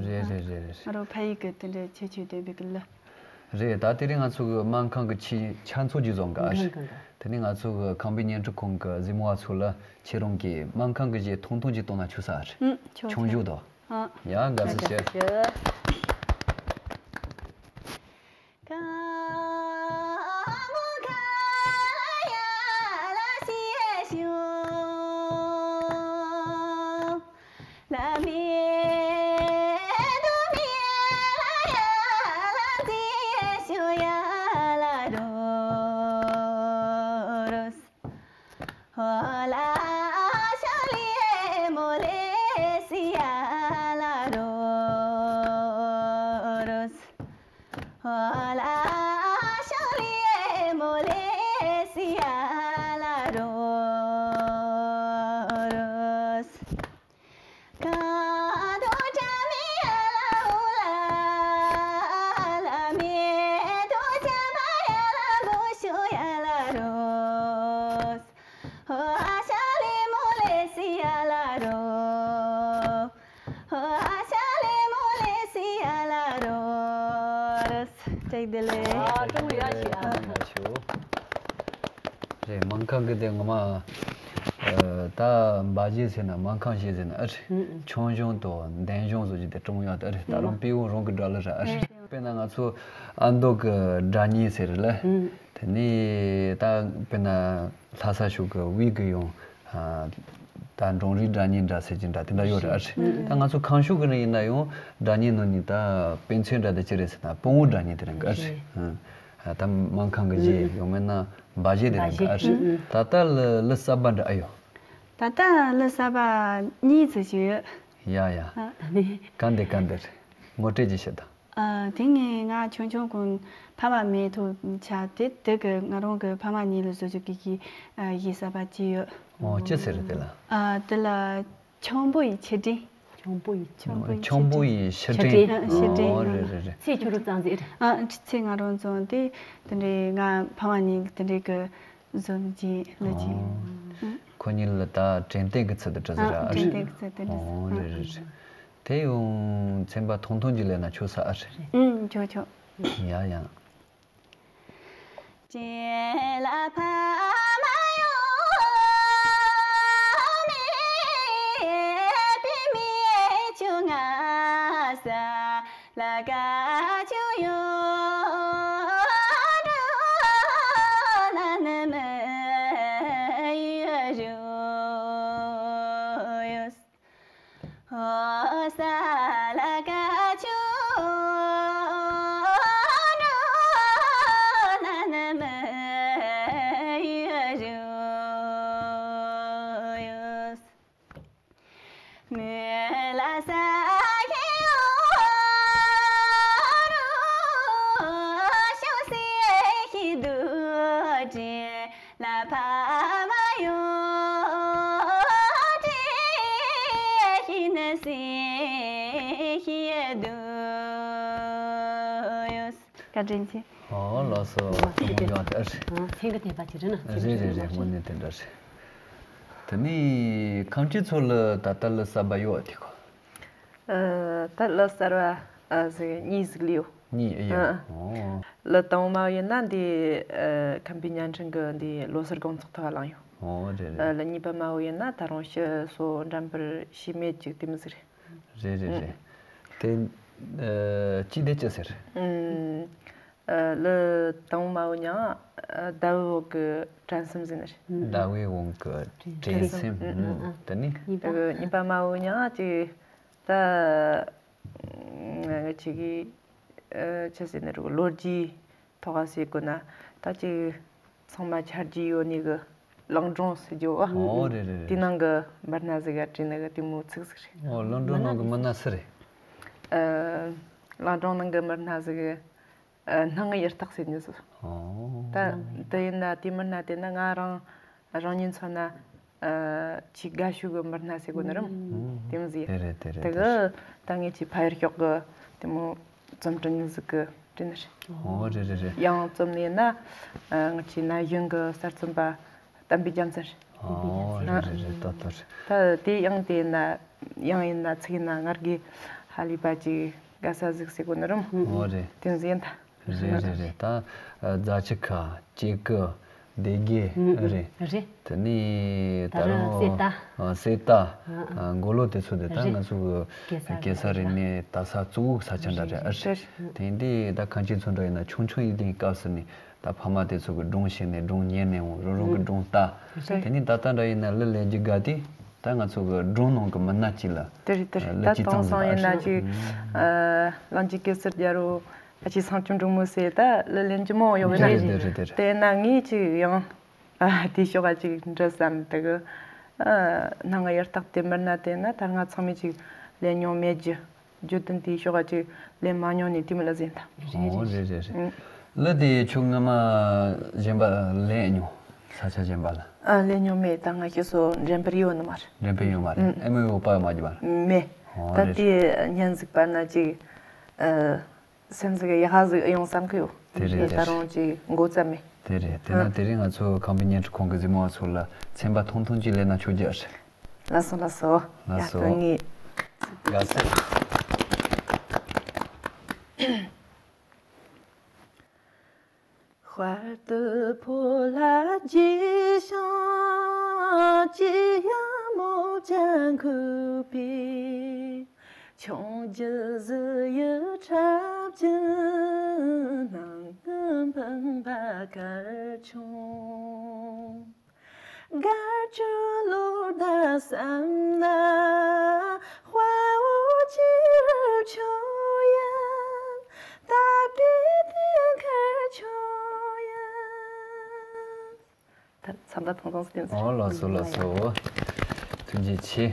རེད་རེད་རེད་རེད། ང་རང་ཕ་ཡུལ་གི་དེ་འདྲ་ཁྱད་ཆོས་ལྡན་པའི་གི་ལོ། རེད། ད་དེ་རིང་ང་ཚོ་གི་སྨར་ཁམས་ཀྱི་ཆེས་ཆ་མཚོན་གྱི་བཟོ་འགའ་རེད། དེ་ནི་ང་ཚོ་གི་ཁམས་པའི་བརྙན་འཕྲིན་ཁང་གི་གཟིགས་མོ་བ་ཚོ་ལ་ཁྱེད་རང་གིས་སྨར་ཁམས་ཀྱི་གཞས་ཐུང་ཐུང་ཅིག་གཏོང་ན་ཆོག་ས་རེད། ཆོག་ཆུང་ཆུང་དོ། ཡ་དགའ་བསུ་ཞུ། རེད། སྨན་ཁང་གི་དེ་ངོ་མ། ཨ། ད་འབའ་གཞས་ཟེར་ན་སྨན་ཁང་གཞས་ཟེར་ན་ཨ་རེད། ཆུང་ཆུང་དང་འདན་གཞུང་སོགས་ཀྱི་དེ་ཀྲུང་དབྱང་དེ་ཨ་རེད། ད་རུང་པི་ཝང་རང་གི་སྒྲ་ལ་ར་ཨ་རེད། དཔེར་ན་ང་ཚོ་ཨ་མདོ་གི་སྒྲ་སྙན་ཟེར་ལ། དེ་ནས་ད་དཔེར་ན་ལྷ་ས་ཕྱོགས་གི་དབུས་གི་ཡང་ད་འབྲོང་རིའི་སྒྲ་སྙན་འདྲ་ཟེར་གྱི་འདྲ་དེ་འདྲ་ཡོད་རེད་ཨ་རེད། ད་ང་ཚོ་ཁམས་ཕྱོགས་གི་ནི་ཡིན་ན་ཡང་སྒྲ་སྙན་ནང་ནས་ད་དཔེ་མཚོན་འདྲ་དེ་ཅི་རེད་ཟེར་ན་སྤོ་བོ་སྒྲ་སྙན་དེ་རང་གི་ཨ་རེད། ད་སྨན་ཁང་གི་གཞས་ཡང་མིན་ན་འབའ་གཞས་དེ་རང་གི་ཨ་རེད། ད་ལྟ་ལ་གླུ་གསར་པ་འདྲ་ཨ་ཡོད། ད་ལྟ་གླུ་གསར་པ་གཉིས་ཙམ་ཞིག་ཡོད། ཡ་ཡ། ཨ་ད་ནི། ག་འདི་ག་འདི་རེད། ངོ་སྤྲོད་ཅིག་བྱེད་དང་། ཨ། དེ་ངས་ང་ཆུང་ཆུང་གོང་ཕ་མ་མེད་དུས་ཆ་དེ་དེ་གི་ང་རང་གི་ཕ་མ་གཉིས་ལ་བཟོ་བཅོས་ཀྱི་གི་ཨ་གཞས་གསར་པ་ཅིག་ཡོད། ཨོ་ཅི་ཟེར་རེད་དེ་ལ། ཨ་དེ་ལ་འཆང་བུ་ཡི་ཕྱིར་དྲན། འཆང་བུ་ཡི། འཆང་བུ་ཡི་འཆང་བུ་ཡི་ཕྱིར་དྲན། ཕྱིར་དྲན། ཨོ་རེད་རེད་རེད། ཚེ་ཁྱོད་རང་བརྩམས་ཟིག་རེད། ཨ་ཚེ་ང་རང་བརྩམས་ཏེ་དེ་འདྲའི་ང་ཕ་མ་གཉིས་དེ་འདྲའི་གི་བཟོ་བྱས་ལ་བྱས། ཁོ་གཉིས་ལ་ད་དྲན་རྟེན་གི་ཚུལ་དུ་འབྲི་ཟིག་ར། ཨ་དྲན་རྟེན་གི་ཚུལ་དུ་འབྲི་ཟིག་ཨོ་རེད་རེད་རེད། དེ་ཡང་ཚན་པ་ཐུང་ཐུང་གཅིག་ལས་ན་ཆོག་ས་ཨ་རེད། ཨུམ་ཆོག་ཆོག་ཡ་ཡ། བཀའ་དྲིན་ཆེ། ཨོ་ལགས་སོ། ཐུགས་མོས་ཡོང་དེ་རེད། ཨ་མཚན་གི་དེ་པ་ཅི་རེད་ན། རེད་རེད་རེད། དངོས་གནས་དེ་འདྲ་རེད། དེ་ནས་ཁམས་སྐྱིད་མཚོ་ལ་ད་ལྟ་གླུ་གསར་པ་ཡོད་དེ་གོ། ཨ་ད་གླུ་གསར་པ་ཨ་ཟིག་གཉིས་ཟིག་ལས་ཡོད། གཉིས་ཨེ་ཡོད། ཨ་ཨོ། གླུ་དང་པོ་མ་ཡིན་ན་འདི་ཨ་ཁམས་པའི་བརྙན་འཕྲིན་གི་འདི་ལོ་སར་དགོང་ཚོགས་ཐོག་གླེང་ཡོད། ཨོ་རེད་རེད། ཨ་གླུ་གཉིས་པ་མ་བོ་ཡིན་ན་ད་རུང་ཕྱི་སོ་འགྲན་བུར་ཞུས་མེད་ཅིག་དེ་མི་ཟིག་རེད། རེད་རེད་རེད། དེ་ཨ་ཅི་དེ་ཅི་ཟེར། ཨ་གླུ་དང་པོ་མ་བོ་ཉང་ཨ་ཟླ་བའི་འོག་གི་དྲན་གསོ་ཟེར་ནི་རེད། ཟླ་བའི་འོག་གི་དྲན་གསོ། ཨ་ཨ་ཨ། དེ་ནི། གཉིས་པ། ཨ་གཉིས་པ་མ་བོ་ཉང་ཅིག་ད་ང་ཅིག་གི་ཨ་ཆི་ཟེར་ནི་རེད། ལོ་རྒྱུས་ཐོག་ཟེར་དགོས་ན་ད་ཅིག་ཚང་མ་ཆ་རྒྱུས་ཡོད་ནི་གི་གླིང་སྒྲུང་ཟེར་རྒྱུ་བ། ཨོ་རེད་རེད་རེད། དེ་ནང་གི་མི་སྣ་ཟིག་ག་བྲིས་ནི་གི་དེ་མོ་ཚིག་ཟིག་རེད། ཨོ་གླིང་སྒྲུང་ནང་གི་མི་སྣ་སུ་རེད། ཨ་གླིང་སྒྲུང་ནང་གི་མི་སྣ་ཟིག་གི་ཨ་སྣང་ངེ་ཡར་ཐག་ཟེར་ནི་ཟིག་ཨོ། ད་དེ་ཡིན་ན་དེ་མི་སྣ་དེ་ནི་ང་རང་རང་ཉིད་མཚོན་ན། ཨ་ཆེས་དགའ་ཤོས་ཀྱི་མི་སྣ་ཟེར་དགོས་ནི་རེད། ཨུམ། དེ་མོ་ཟིག་དེ་རེད་དེ་རེད། དེ་གི་ད་ངེད་ཀྱི་ཕ་ཡུལ་ཕྱོགས་ཀྱི་དེ་མོ་རྩོམ་འབྲི་མི་ཟིག་གི་བྲིས་ནི་རེད། ཨོ་རེད་རེད་རེད། ཡང་རྩོམ་ནི་ཡིན་ན་ཨ་ངེད་ཀྱི་ན་གཞོན་གྱི་གསར་རྩོམ་པ་བསྟན་པའི་རྒྱལ་མཚན་རེད། ཨོ་རེད་རེད་རེད། ཏོག་ཏོག་རེད། ད་དེ་ཡང་དེ་ཡིན་ན་ཡང་ཡིན་ན་ཚིག་ཡིན་ན་ང་རྒྱལ་ཧ་ལས་པ་ཅིག་དགའ་ས་ཟིག་ཟེར་དགོས་ནི་རེད། ཨོ་རེད། དེ་མོ་ཟིག་ཡིན་ད། རེད་རེད་རེད། ད་རྫ་ཆུ་ཁ་ཅེ་ཀི་སྡེ་དགེ་ཨ་རེད། རེད། དེ་ནས་ད་ད་རུང་རུང་སེ་ད། ཨ་སེ་ད། ཨ་ཨ། མགོ་ལོག་དེ་ཚོ་དེ་ད་རེད། ང་ཚོ་གི་གེ་སར་གེ་སར་རིག་གནས་དར་ས་གཙོ་བོ་ས་ཆ་འདྲ་རེད་ཨ་རེད། རེད། དེ་འདི་ད་གངས་ཅན་ཚོ་འདྲ་ཡིན་ན་ཆུང་ཆུང་ཡིན་དུས་སྐབས་སུ་ནས་ད་ཕ་མ་དེ་ཚོ་གི་སྒྲུང་བཤད་ནས་སྒྲུང་ཉན་ནས་འོང་རང་རང་གི་སྒྲུང་ལྟ། རེད། དེ་ནས་ད་ལྟ་འདྲ་ཡིན་ན་གླུ་ལེན་རྒྱུ་དགའ་དུས་ད་ང་ཚོ་གི་སྒྲུང་ནང་གི་མི་སྣ་གཅིག་ལ་དེ་རེད་དེ་རེད། གླུ་ད་གཅིག་དེང་བརྩམས་སང་ཡིན་ན་ཟིག་ཅིག་ཨ་གླིང་རྗེ་གེ་སར་རྒྱལ་པོ། ཨ་ཅེ་ཚང་ཆུང་འབྲོང་མོ་ཟེར་ད་གླུ་ལེན་རྒྱུ་མང་བོ་ཡོད་གི་ན། རེད་རེད་རེད་རེད། དེ་ན་ངས་ཅིག་ཡང་ཨ་དེ་ཕྱོགས་ཀ་ཅིག་འདྲི་བསམ་དེ་གི་ཨ་སྣང་ངེ་ཡར་ཐག་དེ་མི་སྣ་དེ་ན་ད་ང་ཚང་མས་ཅིག་ལེན་མྱོང་མེད་རྒྱུ། རྒྱུ་དོན་དེ་ཕྱོགས་ཀ་ཅིག་ལེན་མ་མྱོང་ནས་དེ་མི་ལ་ཟིན་ད། ཨོ་རེད་རེད་རེད། ཨུ། གླུ་དེ་ཁྱོད་སྔ་མ་གཞན་པ་ལེན་མྱོང་ས་ཆ་གཞན་པ་ལ། ཨ་ལེན་མྱོང་མེད། ད་ང་ཁྱེད་ཚོ་འགྲན་བུར་ཡོད་ནི་མ་རེད། འགྲན་བུར་ཡོད་མ་རེད། ཨུ། ཨེ་མོ་ཡོད་པ་ཡོད་མ་རྒྱུ་མ་རེད། མེད། ཨོ་ད་རེད། དེ་ཉན་ཟིག་པ་ན་ཅིག་ཨ། སེམས་ཟིག་ཡག་ཟིག་ཡོང་བསམ་གི་ཡོད། དེ་རེད། ད་རུང་ཅིག་འགོ་བརྩམས་མེད། དེ་རེད། དེ་ན་ཨ། དེ་རིང་ང་ཚོ་ཁམས་པའི་བརྙན་འཕྲིན་ཁང་གི་གཟིགས་མོ་བ་ཚོ་ལ་ཚན་པ་ཐུང་ཐུང་ཅིག་ལེན་ན་ཆོག་རྒྱུ་རེད། ལགས་སོ་ལགས་སོ། ལགས་སོ། ཡ་དོན་ངེས། དགའ་བསུ། བསྐལ་དུ་འཕོ་ལ་རྗེས་ཤིང་ཅི་ཡང་མོ་ཅན་འཁོད་པའི། འཕྱོང་རྒྱུད་གཟི་ཡི་ཁྲབ་ཀྱི་ནང་ན་འཕངས་པ་གར་ཆུང་། གར་ཆུང་ལོ་ཟླ་བསམ་ན། དཔའ་བོ་ཅི་རུ་ཁྱོད་ཡིན། དད་པའི་དེ་ཁར་ཁྱོད་ཡིན། ད་ཚང་མ་ཐང་ཐང་སུ་ཏེ། ཨོ་ལགས་སོ་ལགས་སོ། ཐུགས་རྗེ་ཆེ།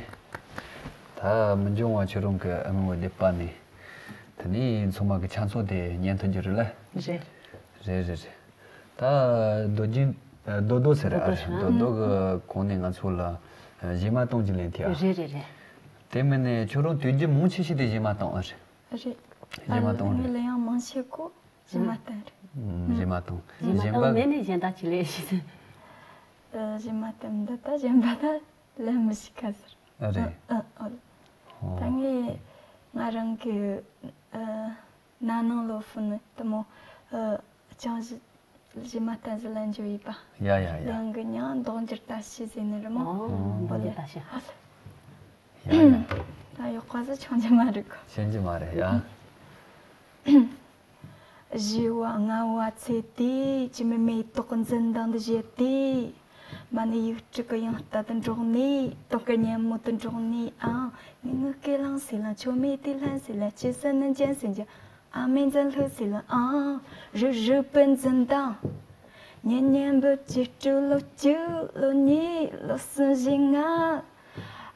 ད་མི་འགྱུར་བ་ཁྱོད་རང་གི་ཨ་མའི་སྡེ་པ་ནས། དེ་ནས་ཚང་མ་གི་ཆ་ཚང་དེ་ཉན་ཐུབ་རྒྱུ་རེད་ལ། རེད། རེད་རེད་རེད། ད་རྡོ་རྗེ་རྡོ་རྡོ་ཟེར་ར། རྡོ་རྡོ་ཟེར། རྡོ་རྡོ་གི་གོང་ནས་ང་ཚོ་ལ་གཞས་མ་གཏོང་རྒྱུ་ལེན་ཐུབ་ཨ། རེད་རེད་རེད། དེ་མིན་ནས་ཁྱོད་རང་དུས་རྒྱུན་མང་ཆེ་ཤོས་དེ་གཞས་མ་གཏོང་ཨ་རེད། རེད། གཞས་མ་གཏོང་ངས་རེད། ལས་ཡང་མང་ཆེ་གོ་གཞས་མ་གཏོང་རེད། ཨུམ། གཞས་མ་གཏོང་། གཞས་མ་གཞན་གཏོང་པ་མེད་ནས་གཞན་དག་ཅི་ལས་ཤེས། ཨ། གཞས་མ་གཏོང་འདི་ད་གཞན་པ་ད་ལས་མི་ཤེས་ཁ་ཟེར། ཨ་རེད། ཨ་ཨ་ཨོ། ད་ངས་ང་རང་གི་ཨ་ན་ནིང་ལོ་ཧྥུ་ནི་དེ་མོ་ཨ་ཅང་གཞས་གཞས་མ་གཏོང་ཟི་ལན་འཇོ་ཡིས་པ། ཡ་ཡ་ཡ། ལེན་གི་ཉང་མདོག་འགྱུར་ད་ཤི་ཟེར་ནི་རེད་མོ། ཨོ། མདོག་འགྱུར་ད་ཤི། ཡ་ཡ། ད་ཡག་པ་ཟིག་ཆང་རྒྱུ་མ་རེད་གོ། ཆང་རྒྱུ་མ་རེད་ཡ། བཞི་བ་ལྔ་བ་ཚེ་དེ་ཅི་མི་མེ་ཏོག་འཛིན་དང་འདི་བཞེས་ཏེ། མ་ཎི་ཡིག་དྲུག་གི་ཡང་ལྟ་དུ་འགྲོགས་ནས། དོན་གི་ཉན་མོ་དུ་འགྲོགས་ནས་ཨང་། ངའི་ངུ་སྐད་ལང་སེ་ལ་ཆོ་མེ་དེ་ལྷན་སེ་ལ་ཅི་སེ་ནི་ཅན་སེ་ཅི། ཨ་མེ་འཛིན་ལྷུ་སི་ལ་ཨང་། རུ་རུ་པན་འཛིན་དང་། ཉན་ཉན་བུ་ཅི་སྤྲུ་ལོ་བཅུ་ལོ་གཉིས་ལོ་གསུམ་བཞི་ལྔ།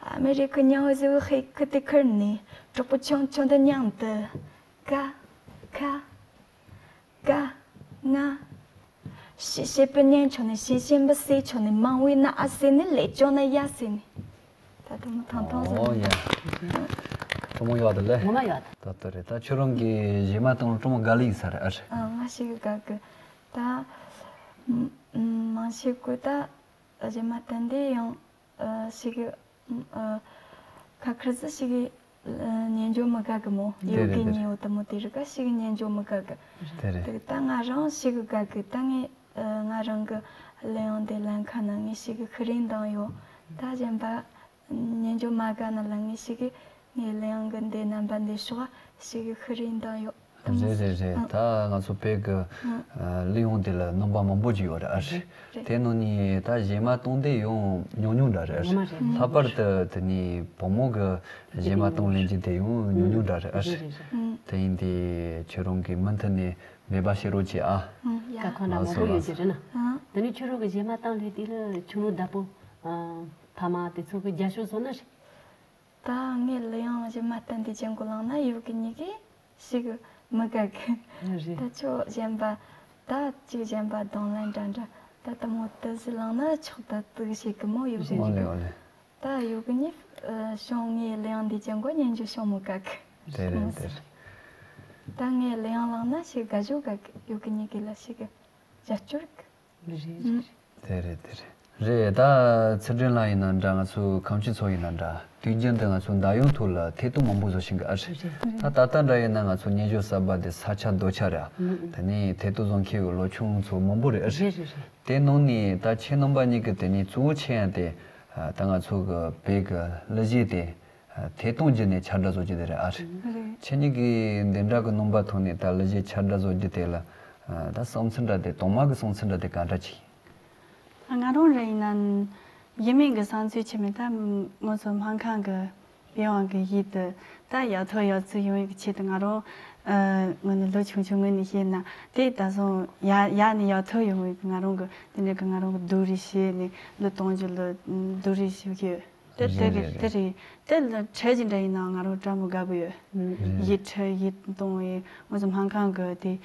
ཨ་མེ་རི་ཁུ་ཉང་བུ་ཟི་བུ་ཧེ་ཁུ་དི་ཁུར་ནི་གྲོགས་པོ་ཆུང་ཆུང་དུ་མཉམ་དུ། ཀ་ཁ་ཀ་ང་། ཤི་ཤི་པི་ཉན་ཆོ་ནི་ཤི་ཤི་འབུ་སི་ཆོ་ནི་མང་བའི་ན་ཨ་སི་ནི་ལེ་ཅོ་ན་ཡ་སི་ནི། ད་དུང་ཐང་ཐང་ཟེར། ཨོ་ཡ། ཐུ་མོ་ཡོད་དེ་ལེ། ངོ་མ་ཡོད་ད། ད་ལྟ་རེད། ད་ཁྱོད་རང་གི་གཞས་མ་གཏོང་ལ་ཀྲུང་མོ་དགའ་ལི་ཡིན་ས་རེད་ཨ་རེད། ཨ་ང་ཞིག་གི་དགའ་གི། ད་མང་ཆེ་གོ་ད་གཞས་མ་གཏོང་དེ་ཡང་ཞིག་གི་ཁ་ཁར་ཟི་ཞིག་གི་ཉན་འཇོག་མི་དགའ་གི་མོ། དེ་ཡོ་རེད་གི་དེ་ཉེ་རེད། བོ་དུ་མོ་དེ་རིག་ག་ཞིག་གི་ཉན་འཇོག་མི་དགའ་གི། དེ་རེད། དེ་ད་ང་རང་ཞིག་གི་དགའ་གི། ད་ངས་ང་རང་གི་གླུ་དབྱངས་དེ་ལེན་ཁ་ན་ངས་ཞིག་གི་ཤི་རིན་དང་ཡོད། ད་གཞན་པ་ཉན་འཇོག་མ་དགའ་ན་ལ་ངས་ཞིག་གི་ངའི་གླུ་དབྱངས་གི་འདི་རྣམ་པ་འདི་ཤོག་ཞིག་གི་ཤི་རིན་དང་ཡོད། རེད་རེད་རེད། ཨ། ད་ང་ཚོ་བོད་ཀྱི་ཨ་གླུ་དབྱངས་དེ་ལ་རྣམ་པ་མང་པོ་ཅིག་ཡོད་རེད་ཨ། རེད། དེ་ནང་ནས་ད་གཞས་མ་གཏོང་དེ་ཡང་ཉུང་ཉུང་འདྲ་རེད་ཨ། ངོ་མ་རེད། ལྷག་པར་དུ་དེ་ནས་བུ་མོ་གི་གཞས་མ་གཏོང་ལེན་གྱི་དེ་ཡང་ཉུང་ཉུང་འདྲ་རེད་ཨ། རེད་རེད་རེད། དེ་ཡིན་དུས་ཁྱོད་རང་གིས་མུ་མཐུད་ནས་འབད་པ་བྱེད་རོགས་བྱེད་ཨ། ཨ་ཡ། ད་ཁོ་ན་མང་པོ་ཡོད་ཀྱི་རེད་ན། ཨ། དེ་ནས་ཁྱོད་རང་གི་གཞས་མ་གཏོང་ལེན་དེ་ལ་ཁྱོད་རང་བདག་པོ་ཨ་ཕ་མ་དེ་ཚོ་གི་རྒྱབ་སྐྱོར་བཟོ་ན་རེད། ད་ངས་གླུ་དབྱངས་གཞས་མ་གཏོང་དེ་ཅན་གོ་ལངས་ན་ཡུ་གི་ཉི་གི་ཞིག་མི་དགའ་གི། རེད། ད་ཆོ་གཞན་པ་ད་ཅིག་གཞན་པ་གདོང་ལེན་འདྲ་འདྲ་ད་དུ་མོ་དུ་ཟི་ལངས་ན་ཆོག་ད་དུ་ཞིག་གི་མོ་ཡུ་གི་ཨོ་ཉི་ལེ་གི། ཨོ་ལེ། ད་ཡུ་གི་ཉི་ཤོང་ངས་གླུ་དབྱངས་དེ་ཅན་གོ་ཉན་རྒྱུ་ཤོང་མི་དགའ་གི། དེ་རེད་དེ་རེད། ད་ངས་གླུ་དབྱངས་ལངས་ན་ཞིག་དགའ་ཞོ་དགའ་གི་ཡུ་གི་ཉི་གི་ལ་ཞིག་གི་རྒྱབ་སྐྱོར་གི། རེད་རེད་རེད། དེ་རེད་དེ་རེད། རེད། ད་ཚུལ་ཁྲིམས་ལགས་ཡིན་ན་འདྲ། ང་ཚོ་ཁམས་ཆུ་ཚོགས་ཡིན་ན་འདྲ། དུས་རྒྱུན་དུ་ང་ཚོ་འདར་ཡོང་ཐོག་ལ་ཐད་གཏོང་མང་པོ་བཟོ་བཞིན་གི་ཨ་རེད། ད་ད་ལྟ་འདྲ་ཡིན་ན་ང་ཚོ་སྙན་ཞུ་གསར་པ་དེ་ས་ཆ་རྡོ་ཆ་རེད་ཨ། དེ་ནས་ཐད་གཏོང་བཟོ་མཁན་གི་ལོ་ཆུང་ཚོ་མང་པོ་རེད་ཨ་རེད། རེད་རེད་རེད། དེ་ནང་ནས་ད་ཁྱེད་རྣམ་པ་གཉིས་ཀྱི་དེ་ནས་གཙོ་བོ་ཆེ་ཡང་དེ་ད་ང་ཚོ་གི་བོད་ཀྱི་གླུ་གཞས་དེ་ཐད་གཏོང་བརྒྱུད་ནས་ཁྱབ་བསྒྲགས་བཟོ་རྒྱུ་དེ་རེད་ཨ་རེད། རེད། ཁྱེད་གཉིས་ཀྱིས་འདི་འདྲ་གི་རྣམ་པ་ཐོག་ནས་ད་གླུ་གཞས་ཁྱབ་བསྒྲགས་བཟོ་རྒྱུ་དེ་ལ་ད་བསམ་ཚུལ་འདྲ་དེ་དང་མ་གི་བསམ་ཚུལ་འདྲ་དེ་ག་འདྲ་ཅིག་ང་རང་རེ་ཡིན་ན་ཡིན་མིན་གྱི་བསམ་ཚུལ་ཆེ་མེད་ད་ང་ཚོ་སྨན་ཁང་གི་པི་ཝང་གི་ཡིད་དུ་ད་ཡག་ཐོག་ཡག་ཚུལ་ཡོང་བའི་ཆེད་དུ་ང་རང་ངོས་ནས་ལོ་ཆུང་ཆུང་ངོས་ནས་བཤད་ན་དེ་ད་སོང་ཡག་ཡག་ནས་ཡག་ཐོག་ཡོང་བའི་ང་རང་གི་དེ་འདྲ་གི་ང་རང་གི་སྡུག་རུས་བྱས་ནས་ལོ་གཏོང་རྒྱུ་ལ་སྡུག་རུས་བྱེད་ཀྱི་ཡོད། དེ་དེ་རེད་དེ་རེད། དེ་ལ་འཕྲད་ཅིག་འདྲ་ཡིན་ན་ང་རང་དྲང་པོ་དགའ་པོ་ཡོད། ཡིད་འཕྲོད་ཡིད་གཏོང་བའི་ང་ཚོ་སྨན་ཁང་གི་དེ་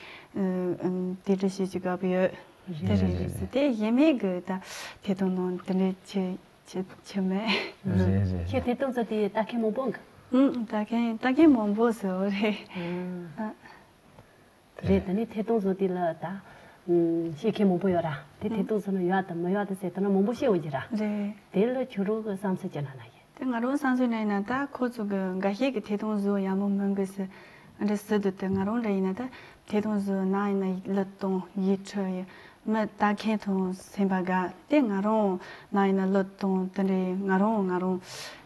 དེ་འདྲ་བྱེད་ཅིག་དགའ་པོ་ཡོད། དེ་རེད་རེད། དེ་ཡིན་མིན་གི་ད་དེ་དང་ནང་དེ་འདྲ་བྱེད་བྱེད་བྱེད་མེད། རེད་རེད། ཁྱེད་དེ་དང་ཚོ་དེ་ལྟ་མཁན་མང་པོ་འགའ། ཨུམ་ལྟ་མཁན་ལྟ་མཁན་མང་པོ་ཟེར་བ་རེད། ཨ། རེད། དེ་ནས་ཐད་གཏོང་བཟོ་དེ་ལ་ད་ཤེས་མཁན་མང་པོ་ཡོད་ར། དེ་ཐད་གཏོང་བཟོ་ན་ཡོད་དམ་མི་ཡོད་དམ་ཟེར་དོན་མང་པོ་ཤེས་འོང་གི་ར། རེད། དེ་ལ་ཁྱོད་རང་གི་བསམ་ཚུལ་ཅི་ལབ་ན་ཡིན། དེ་ང་རང་བསམ་ཚུལ་ལ་ཡིན་ན་ད་ཁོ་ཚོ་གི་འགའ་ཤས་ཀྱི་ཐད་གཏོང་བཟོ་ཡག་མོ་མིན་གི་ཟེར་འདྲ་ཟེར་འདུག་དེ་ང་རང་ལ་ཡིན་ན་ད་ ཐད་གཏོང་བཟོ་ན་ཡིན་ན་གླུ་གཏོང་ཡིག་འཁྲི་ཡི་མི་ལྟ་མཁན་ཐོང་སེམས་པ་དགའ་དེ་ང་རང་ན་ཡིན་ན་གླུ་གཏོང་དེ་འདྲའི་ང་རང་ང་རང་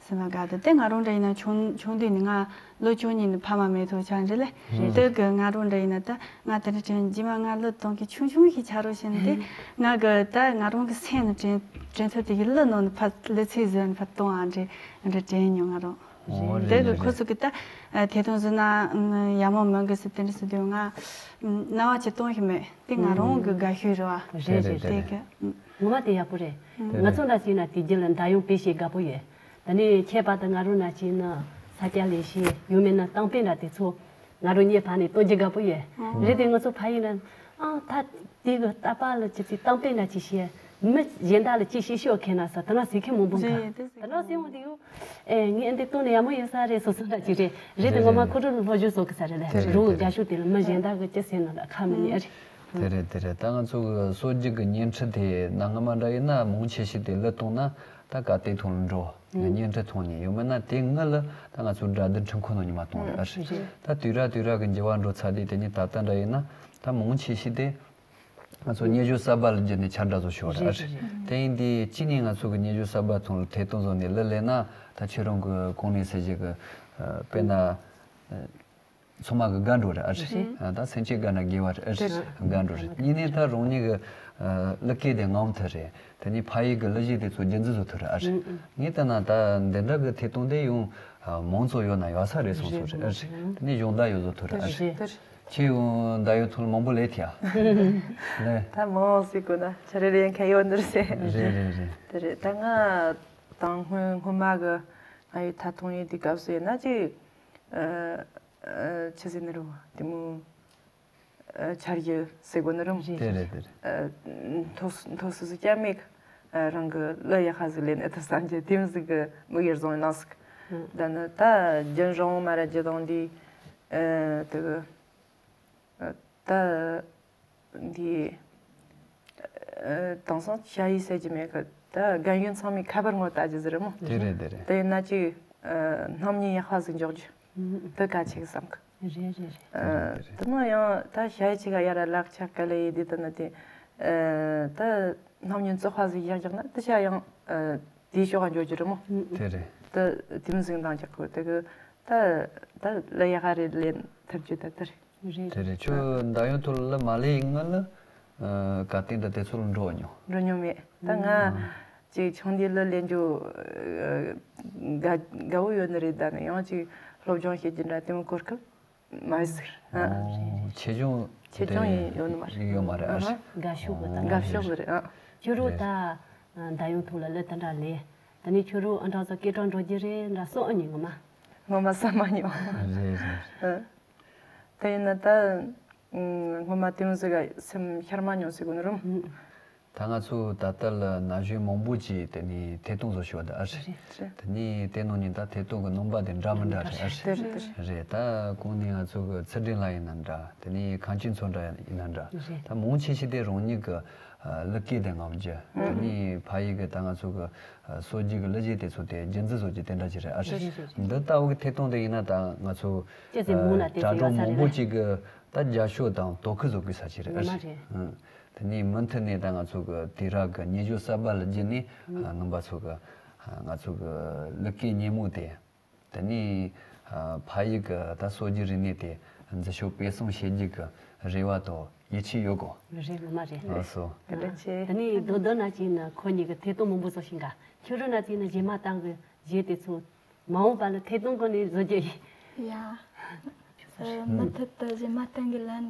སེམས་པ་དགའ་དེ་དེ་ང་རང་འདྲ་ཡིན་ན་ཆུང་ཆུང་དུས་ནས་ང་ལོ་བཅུ་གཉིས་ནས་ཕ་མ་མེད་ཐོག་ཆ་འདྲི་ལེ་དེ་གི་ང་རང་འདྲ་ཡིན་ན་ད་ང་དེ་འདྲ་དྲན་རྗེས་མ་ང་གླུ་གཏོང་གི་ཆུང་ཆུང་ཞིག་ཆ་རོགས་བྱས་ནས་དེ་ང་གི་ད་ང་རང་གི་སེམས་ནས་དྲན་དྲན་ཐོག་དེ་གི་གླུ་ནང་ནས་ཕ་གླུ་ཚིག་བཟོས་ནས་ཕ་གཏོང་ཨ་འདྲ་འདྲ་དྲན་མྱོང་ང་རང་། ཨོ་རེད་དེ་གི་རེད་ཁོ་རེད། ཚོ་གི་ད་ཐད་གཏོང་བཟོས་ན་ཡག་མོ་མང་གི་སི་དེ་འདྲ་སི་དུས་ང་རྣ་བ་ཅི་གཏོང་ཞིག་མེད་དེ་ང་རང་གི་དགའ་ཤོས་རེད་བ། རེད་རེད་དེ་རེད། གི་ངོ་མ་དེ་ཡག་པོ་རེད། ང་ཚོ་འདྲ་བྱས་ན་དེ་རྒྱུ་ལ་མདའ་ཡོང་དཔེ་ཞིག་དགའ་པོ་ཡོད། ད་ནི་ཁྱད་པར་དུ་ང་རང་འདྲ་བྱས་ན་ས་སྐྱ་ལས་བྱེད་ཡོད་མེད་ན་གཏམ་དཔེ་འདྲ་དེ་ཚོ་ང་རང་ཉེ་བར་ནས་གཏོང་རྒྱུ་དགའ་པོ་ཡོད། རེད་དེ་ང་ཚོ་ཕ་ཡུལ་ན་ཨང་ད་དེ་གི་རྟ་པ་ལ་ཅི་ཚིག་གཏམ་དཔེ་འདྲ་ཅི་བྱས་མི་གཞན་དག་ལ་ཅི་བཤད་ཤོག་ཁེ་ན་ས་ད་ན་ཟེར་མཁན་མང་པོ་འགའ་རེད་དེ་ཟེར་ད་ན་ཟེར་འོང་དེ་ཡོད། ཨེ་ངས་འདི་གཏོང་ནས་ཡག་མོ་ཡོད་ས་རེད་སོ་སོ་འདྲ་ཅིག་རེད། རེད་དེ་རེད་ངོ་མ་རེད་ཁོ་རང་ལ་སློབ་སྦྱོང་བཟོ་གི་ས་རེད་ལ་དེ་རེད་རུང་དེ་དགའ་རེད་ཤོས་དེ་ལ་མི་གཞན་དག་གི་ཅི་ཟེར་ན་ལ་ཁ་མི་ཉན་རེད། དེ་རེད་དེ་རེད། ད་ང་ཚོ་གི་སྲོལ་རྒྱུན་གྱི་བརྙན་འཕྲིན་དེ་ནང་སྔ་མ་འདྲ་ཡིན་ན་མང་ཆེ་ཤོས་དེ་གླུ་གཏོང་ན་ད་ག་དེ་ཐོག་ལ་འགྲོ་བརྙན་འཕྲིན་ཐོག་ནས་ཡོད་མིན་ན་དེ་སྔ་ལ་ད་ང་ཚོ་སྒྲ་སྡུད་འཕྲིན་ཁང་ནང་ཉི་མ་གཏོང་རེད་ཨ་རེད། ད་དུས་ར་དུས་ར་གི་འགྱུར་བ་འགྲོ་ཚར་དེ་དེ་ནས་ད་ལྟ་འདྲ་ཡིན་ན་ད་མང་ཆེ་ཤོས་དེ། ང་ཚོ་སྙན་ཞུ་གསར་པ་ལ་བརྒྱུད་ནས་ཁྱབ་བསྒྲགས་བཟོ་ཞུ་བ་རེད་ཨ་རེད། དེ་ཡིན་དུས་གཅིག་ནས་ང་ཚོ་གི་སྙན་ཞུ་གསར་པ་ཚོ་ལ་ཐད་གཏོང་བཟོ་ནས་གླུ་ལེན་ན་ད་ཁྱེད་རང་གི་གོང་ནས་ཟེར་གྱི་གི་དཔེར་ན་ཚང་མ་གི་དགའ་འགྲོ་རེད་ཨ་རེད། ད་སེམས་ཅན་དགའ་ན་དགེ་བ་རེད་ཨ་རེད། དགའ་འགྲོ་རེད། གཉིས་ནས་ད་རང་ཉིད་གི་གླུ་སྐད་དེ་ངམ་ཐུབ་རེད། དེ་ནས་ཕ་ཡུལ་གི་གླུ་གཞས་དེ་ཚོ་རྒྱུན་འཛིན་བཟོ་ཐུབ་རེད་ཨ་རེད། ངས་ལྟ་ན་ད་འདི་འདྲ་གི་ཐད་གཏོང་དེ་ཡང་མང་ཚོགས་ཡོད་ན་ཡག་ས་རེད་སོང་ཚོ་རེད་ཨ་རེད། དེ་ནས་གཞོགས་མདའ་ཡོད་བཟོ་ཐུབ་རེད་ཨ་རེད། ཁྱེད་ཡང་མདའ་ཡོད་ཐོག་ལ་མང་པོ་ལས་ཐལ་ཨ། ལས། ད་མང་ཟིག་དགོས་ན་ཆ་རེ་རེ་ཁ་ཡོད་འདིར་ཟེར། རེད་རེད་རེད། དེ་རེད་ད་ང་དང་སྔོན་སྔོན་མ་གི་ང་ཡི་ཐ་ཐོང་ཡི་དུས་སྐབས་སུ་ཡིན་ན་ཅིག་ཨ་ཨ་ཆི་ཟེར་ནི་རུ་དེ་མོ་ཨ་འཆར་གཞི་ཟེར་དགོས་ནི་རུ་དེ་རེད་དེ་རེད། ཨ་མཐོ་མཐོ་སུ་སུ་ཀྱ་མེད་ཨ་རང་གི་གླུ་ཡག་ཁ་ཟིག་ལེན་ཨེ་ཐུབ་བསམ་གྱི་དེ་མོ་ཟིག་གི་དམིགས་ཡུལ་བཟུང་ཡིན་ནང་ཟིག་ད་ནི་ད་རྒྱུན་རིང་མ་ར་རྒྱུ་དང་འདི་ཨ་དེ་གི་ད་འདི་ཨ་དེང་སང་ཞ་ཡི་ཟེར་གྱི་མེད་གི་ད་རྒན་ཡོལ་ཚང་མས་ཁ་པར་ངོ་ལྟ་རྒྱུ་ཟེར་རེད་མོ། དེ་རེད་དེ་རེད། དེ་ཡིན་ན་ཅིག་ཨ་སྣུམ་བརྙན་ཡག་པ་ཟིག་འཇོག་རྒྱུ་དེ་གལ་ཆེ་གི་བསམ་གི། རེད་རེད་རེད། ཨ་དེ་མོ་ཡང་ད་ཞ་ཡི་ཆེ་ག་ཡ་ར་ལག་ཆ་ག་ལེ་ཡི་དེ་ད་ན་དེ་ཨ་ད་སྣུམ་བརྙན་བཙོག་པ་ཟིག་བཞག་རྒྱག་ན་དེ་ཤ་ཡང་ཨ་དེའི་ཕྱོགས་ག་འཇོག་རྒྱུ་རེད་མོ། དེ་རེད། ད་དེ་མོ་ཟིག་འདང་རྒྱག་གི་དེ་གི་ད་ད་གླུ་ཡག་ག་རེ་ལེན་ཐུབ་རྒྱུ་ད་དེ་རེད། རེད། དེ་རེད། ཁྱོད་མདའ་ཡོང་ཐོག་ལ་མ་ལས་ཡིན་ང་ལ་ཨ་ག་སྟེང་དུ་དེ་ཚོ་ལ་འགྲོ་མྱོང་། འགྲོ་མྱོང་མེད་ད་ང་ཅིག་ཆུང་དུས་ལ་ལེན་རྒྱུ་ཨ་དགའ་དགའ་བོ་ཡོད་ནི་རེད་ད་ནི་ཡང་ཅིག་སློབ་སྦྱོང་བྱེད་རྒྱུ་འདྲ་དེ་མོ་གོ་སྐབས་མ་ཡོད་ཟེར། ཨོ་ཆེ་ཆུང་ཆེ་ཆུང་ཡིན་ཡོད་ནི་མ་རེད། ཡོད་མ་རེད་ཨ་ཧ། དགའ་ཤོས་གི་ད་དགའ་ཤོས་གི་རེད་ཨ། ཁྱོད་རང་ད་མདའ་ཡོང་ཐོག་ལ་ལ་ད་འདྲ་ལས་ད་ནི་ཁྱོད་རང་ཨ་འདྲ་ཚོ་སྐད་གྲགས་འགྲོ་རྒྱུ་རེད་འདྲ་སོང་ཨ་ནི་ངོ་མ། ངོ་མ་བསམ་མ་མྱོང་། རེད་རེད། ཨ། དེ་ཡིན་ན་ད་ཨ་སྔོན་མ་དེ་མོ་ཟིག་ག་སེམས་ཤར་མ་མྱོང་ཟེར་གོ་ནི་རུང་། ད་ང་ཚོ་ད་ལྟ་ལ་ན་གཞོན་མང་པོ་ཅིག་དེ་ནས་ཐད་གཏོང་བཟོ་ཞུ་བ་ད་ཨ་རེད། རེད། དེ་ནས་དེ་ནང་ནས་ད་ཐད་གཏོང་གི་ནང་པ་དེ་འདྲ་མི་འདྲ་རེད་ཨ་རེད། རེད་རེད། རེད་ད་གོང་ནས་ང་ཚོ་གི་ཚུལ་ཁྲིམས་ལགས་ཡིན་ན་འདྲ་དེ་ནས་གངས་ཅན་ཚོ་འདྲ་ཡིན་ན་འདྲ་རེད། ད་མང་ཆེ་ཤོས་དེ་རང་ཉིད་ཀྱི་གླུ་སྐད་དེ་ངོམ་རྒྱུ་དེ་ནས་ཕ་ཡུལ་གྱི་ད་ང་ཚོ་གི་སྲོལ་རྒྱུན་གྱི་གླུ་གཞས་དེ་ཚོ་དེ་རྒྱུན་འཛིན་བཟོ་རྒྱུ་དེ་འདྲ་ཅིག་རེད་ཨ་རེད། རེད་རེད། འདི་ལྟ་བུ་གི་ཐད་གཏོང་དེ་ཡིན་ན་ད་ང་ཚོ་ཅི་ཟེར་མོ་ན་དེ་དྲ་ཟེར་གྲོགས་བ་ས་མང་པོ་རེད། ཅིག་གི་ད་རྒྱབ་སྐྱོར་དང་དོ་ཁུར་བཟོ་དགོས་ས་ཅིག་རེད་ཨ་ངོ་མ་རེད། རེད། དེ་ནས་མུ་མཐུད་ནས་ད་ང་ཚོ་གི་དུས་རབས་ཀྱི་སྙན་ཞུ་གསར་པ་ལ་བརྒྱུད་ནས་ཨ་ནང་པ་ཚོ་གི་ཨ་ང་ཚོ་གི་གླུ་སྐད་སྙན་མོ་དེ་དེ་ནས་ཨ་ཕ་ཡུལ་གྱི་ད་སྲོལ་རྒྱུན་རིག་གནས་དེ་འཛིན་སྐྱོང་སྤེལ་གསུམ་བྱེད་རྒྱུ་གི་རེ་བ་དང་ཡིད་ཆེས་ཡོད་གོ། རེད་ངོ་མ་རེད། ལགས་སོ། བཀའ་དྲིན་ཆེ། དེ་ནས་རྡོ་རྡོ་ན་ཅིག་ན་ཁོ་གཉིས་ཀྱི་ཐད་གཏོང་མང་པོ་བཟོ་ཤིང་ག་ཁྱོད་རང་ན་ཅིག་ན་རྗེས་མ་བཏང་གི་རྗེས་དེ་ཚོ་མ་འོངས་པ་ལ་ཐད་གཏོང་སྒོ་ནས་བཟོ་རྒྱུ་ཡིན། ཡ། ཨ་མུ་མཐུད་དུ་རྗེས་མ་བཏང་གི་ལན།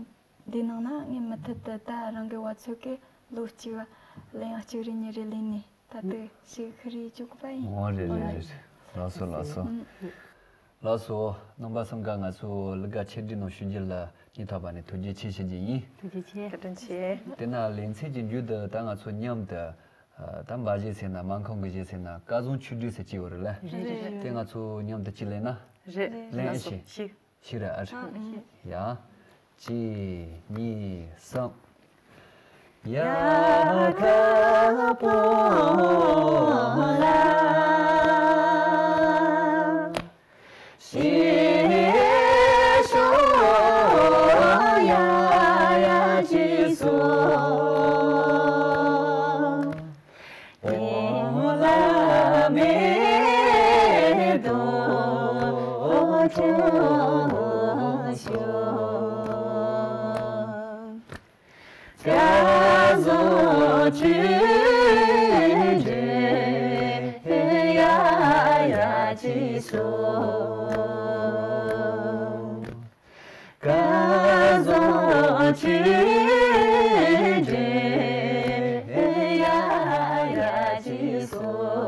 འདི་ནང་ན་ངས་མུ་མཐུད་དུ་ད་རང་གི་བ་ཚོད་ཀྱི་ལོ་གཅིག་ལ་ཡང་གཅིག་རེ་གཉིས་རེ་ལེན་ནས་ད་དེ་ཞིག་ཁི་རེ་བཅུག་པ་ཡིན། འོ་རེད་རེད་རེད། ལགས་སོ་ལགས་སོ། ཨུ། ལགས་སོ། རྣམ་པ་གསུམ་ཀ་ང་ཚོ་ལི་ག་ཆེད་སྒྲིག་ནང་ཞུགས་རྒྱུ་ལ་སྙིང་ཐག་པ་ནས་ཐུགས་རྗེ་ཆེ་ཞུ་རྒྱུ་ཡིན། ཐུགས་རྗེ་ཆེ། བཀའ་དྲིན་ཆེ། དེ་ན་ལེ་ཚན་གྱི་མཇུག་ཏུ་ད་ང་ཚོ་མཉམ་དུ་ད་འབའ་གཞས་ཟེར་ན་སྨར་ཁམས་ཀྱི་གཞས་ཟེར་ན་སྐལ་བཟང་ཆོས་སྒྲོན་ཟེར་གྱི་ཡོད་རེད་ལ། རེད་རེད། དེ་ང་ཚོ་མཉམ་དུ་ཅིག་ལེན་ན། རེད། ལེན་ཨེ་ཤེས། ཤིག་ཤིག་རེད་ཨ་ཧྲི། ཡ། གཅིག་གཉིས་གསུམ། ཡ་ཁ་པོ་ལ་ཤི་ཤོ་ཡ། ཆོས་འབྲེལ་ཡ་ཡ་གཅིག་སོ། བསྐལ་བཟང་ཆོས་འབྲེལ་ཡ་ཡ་གཅིག་སོ།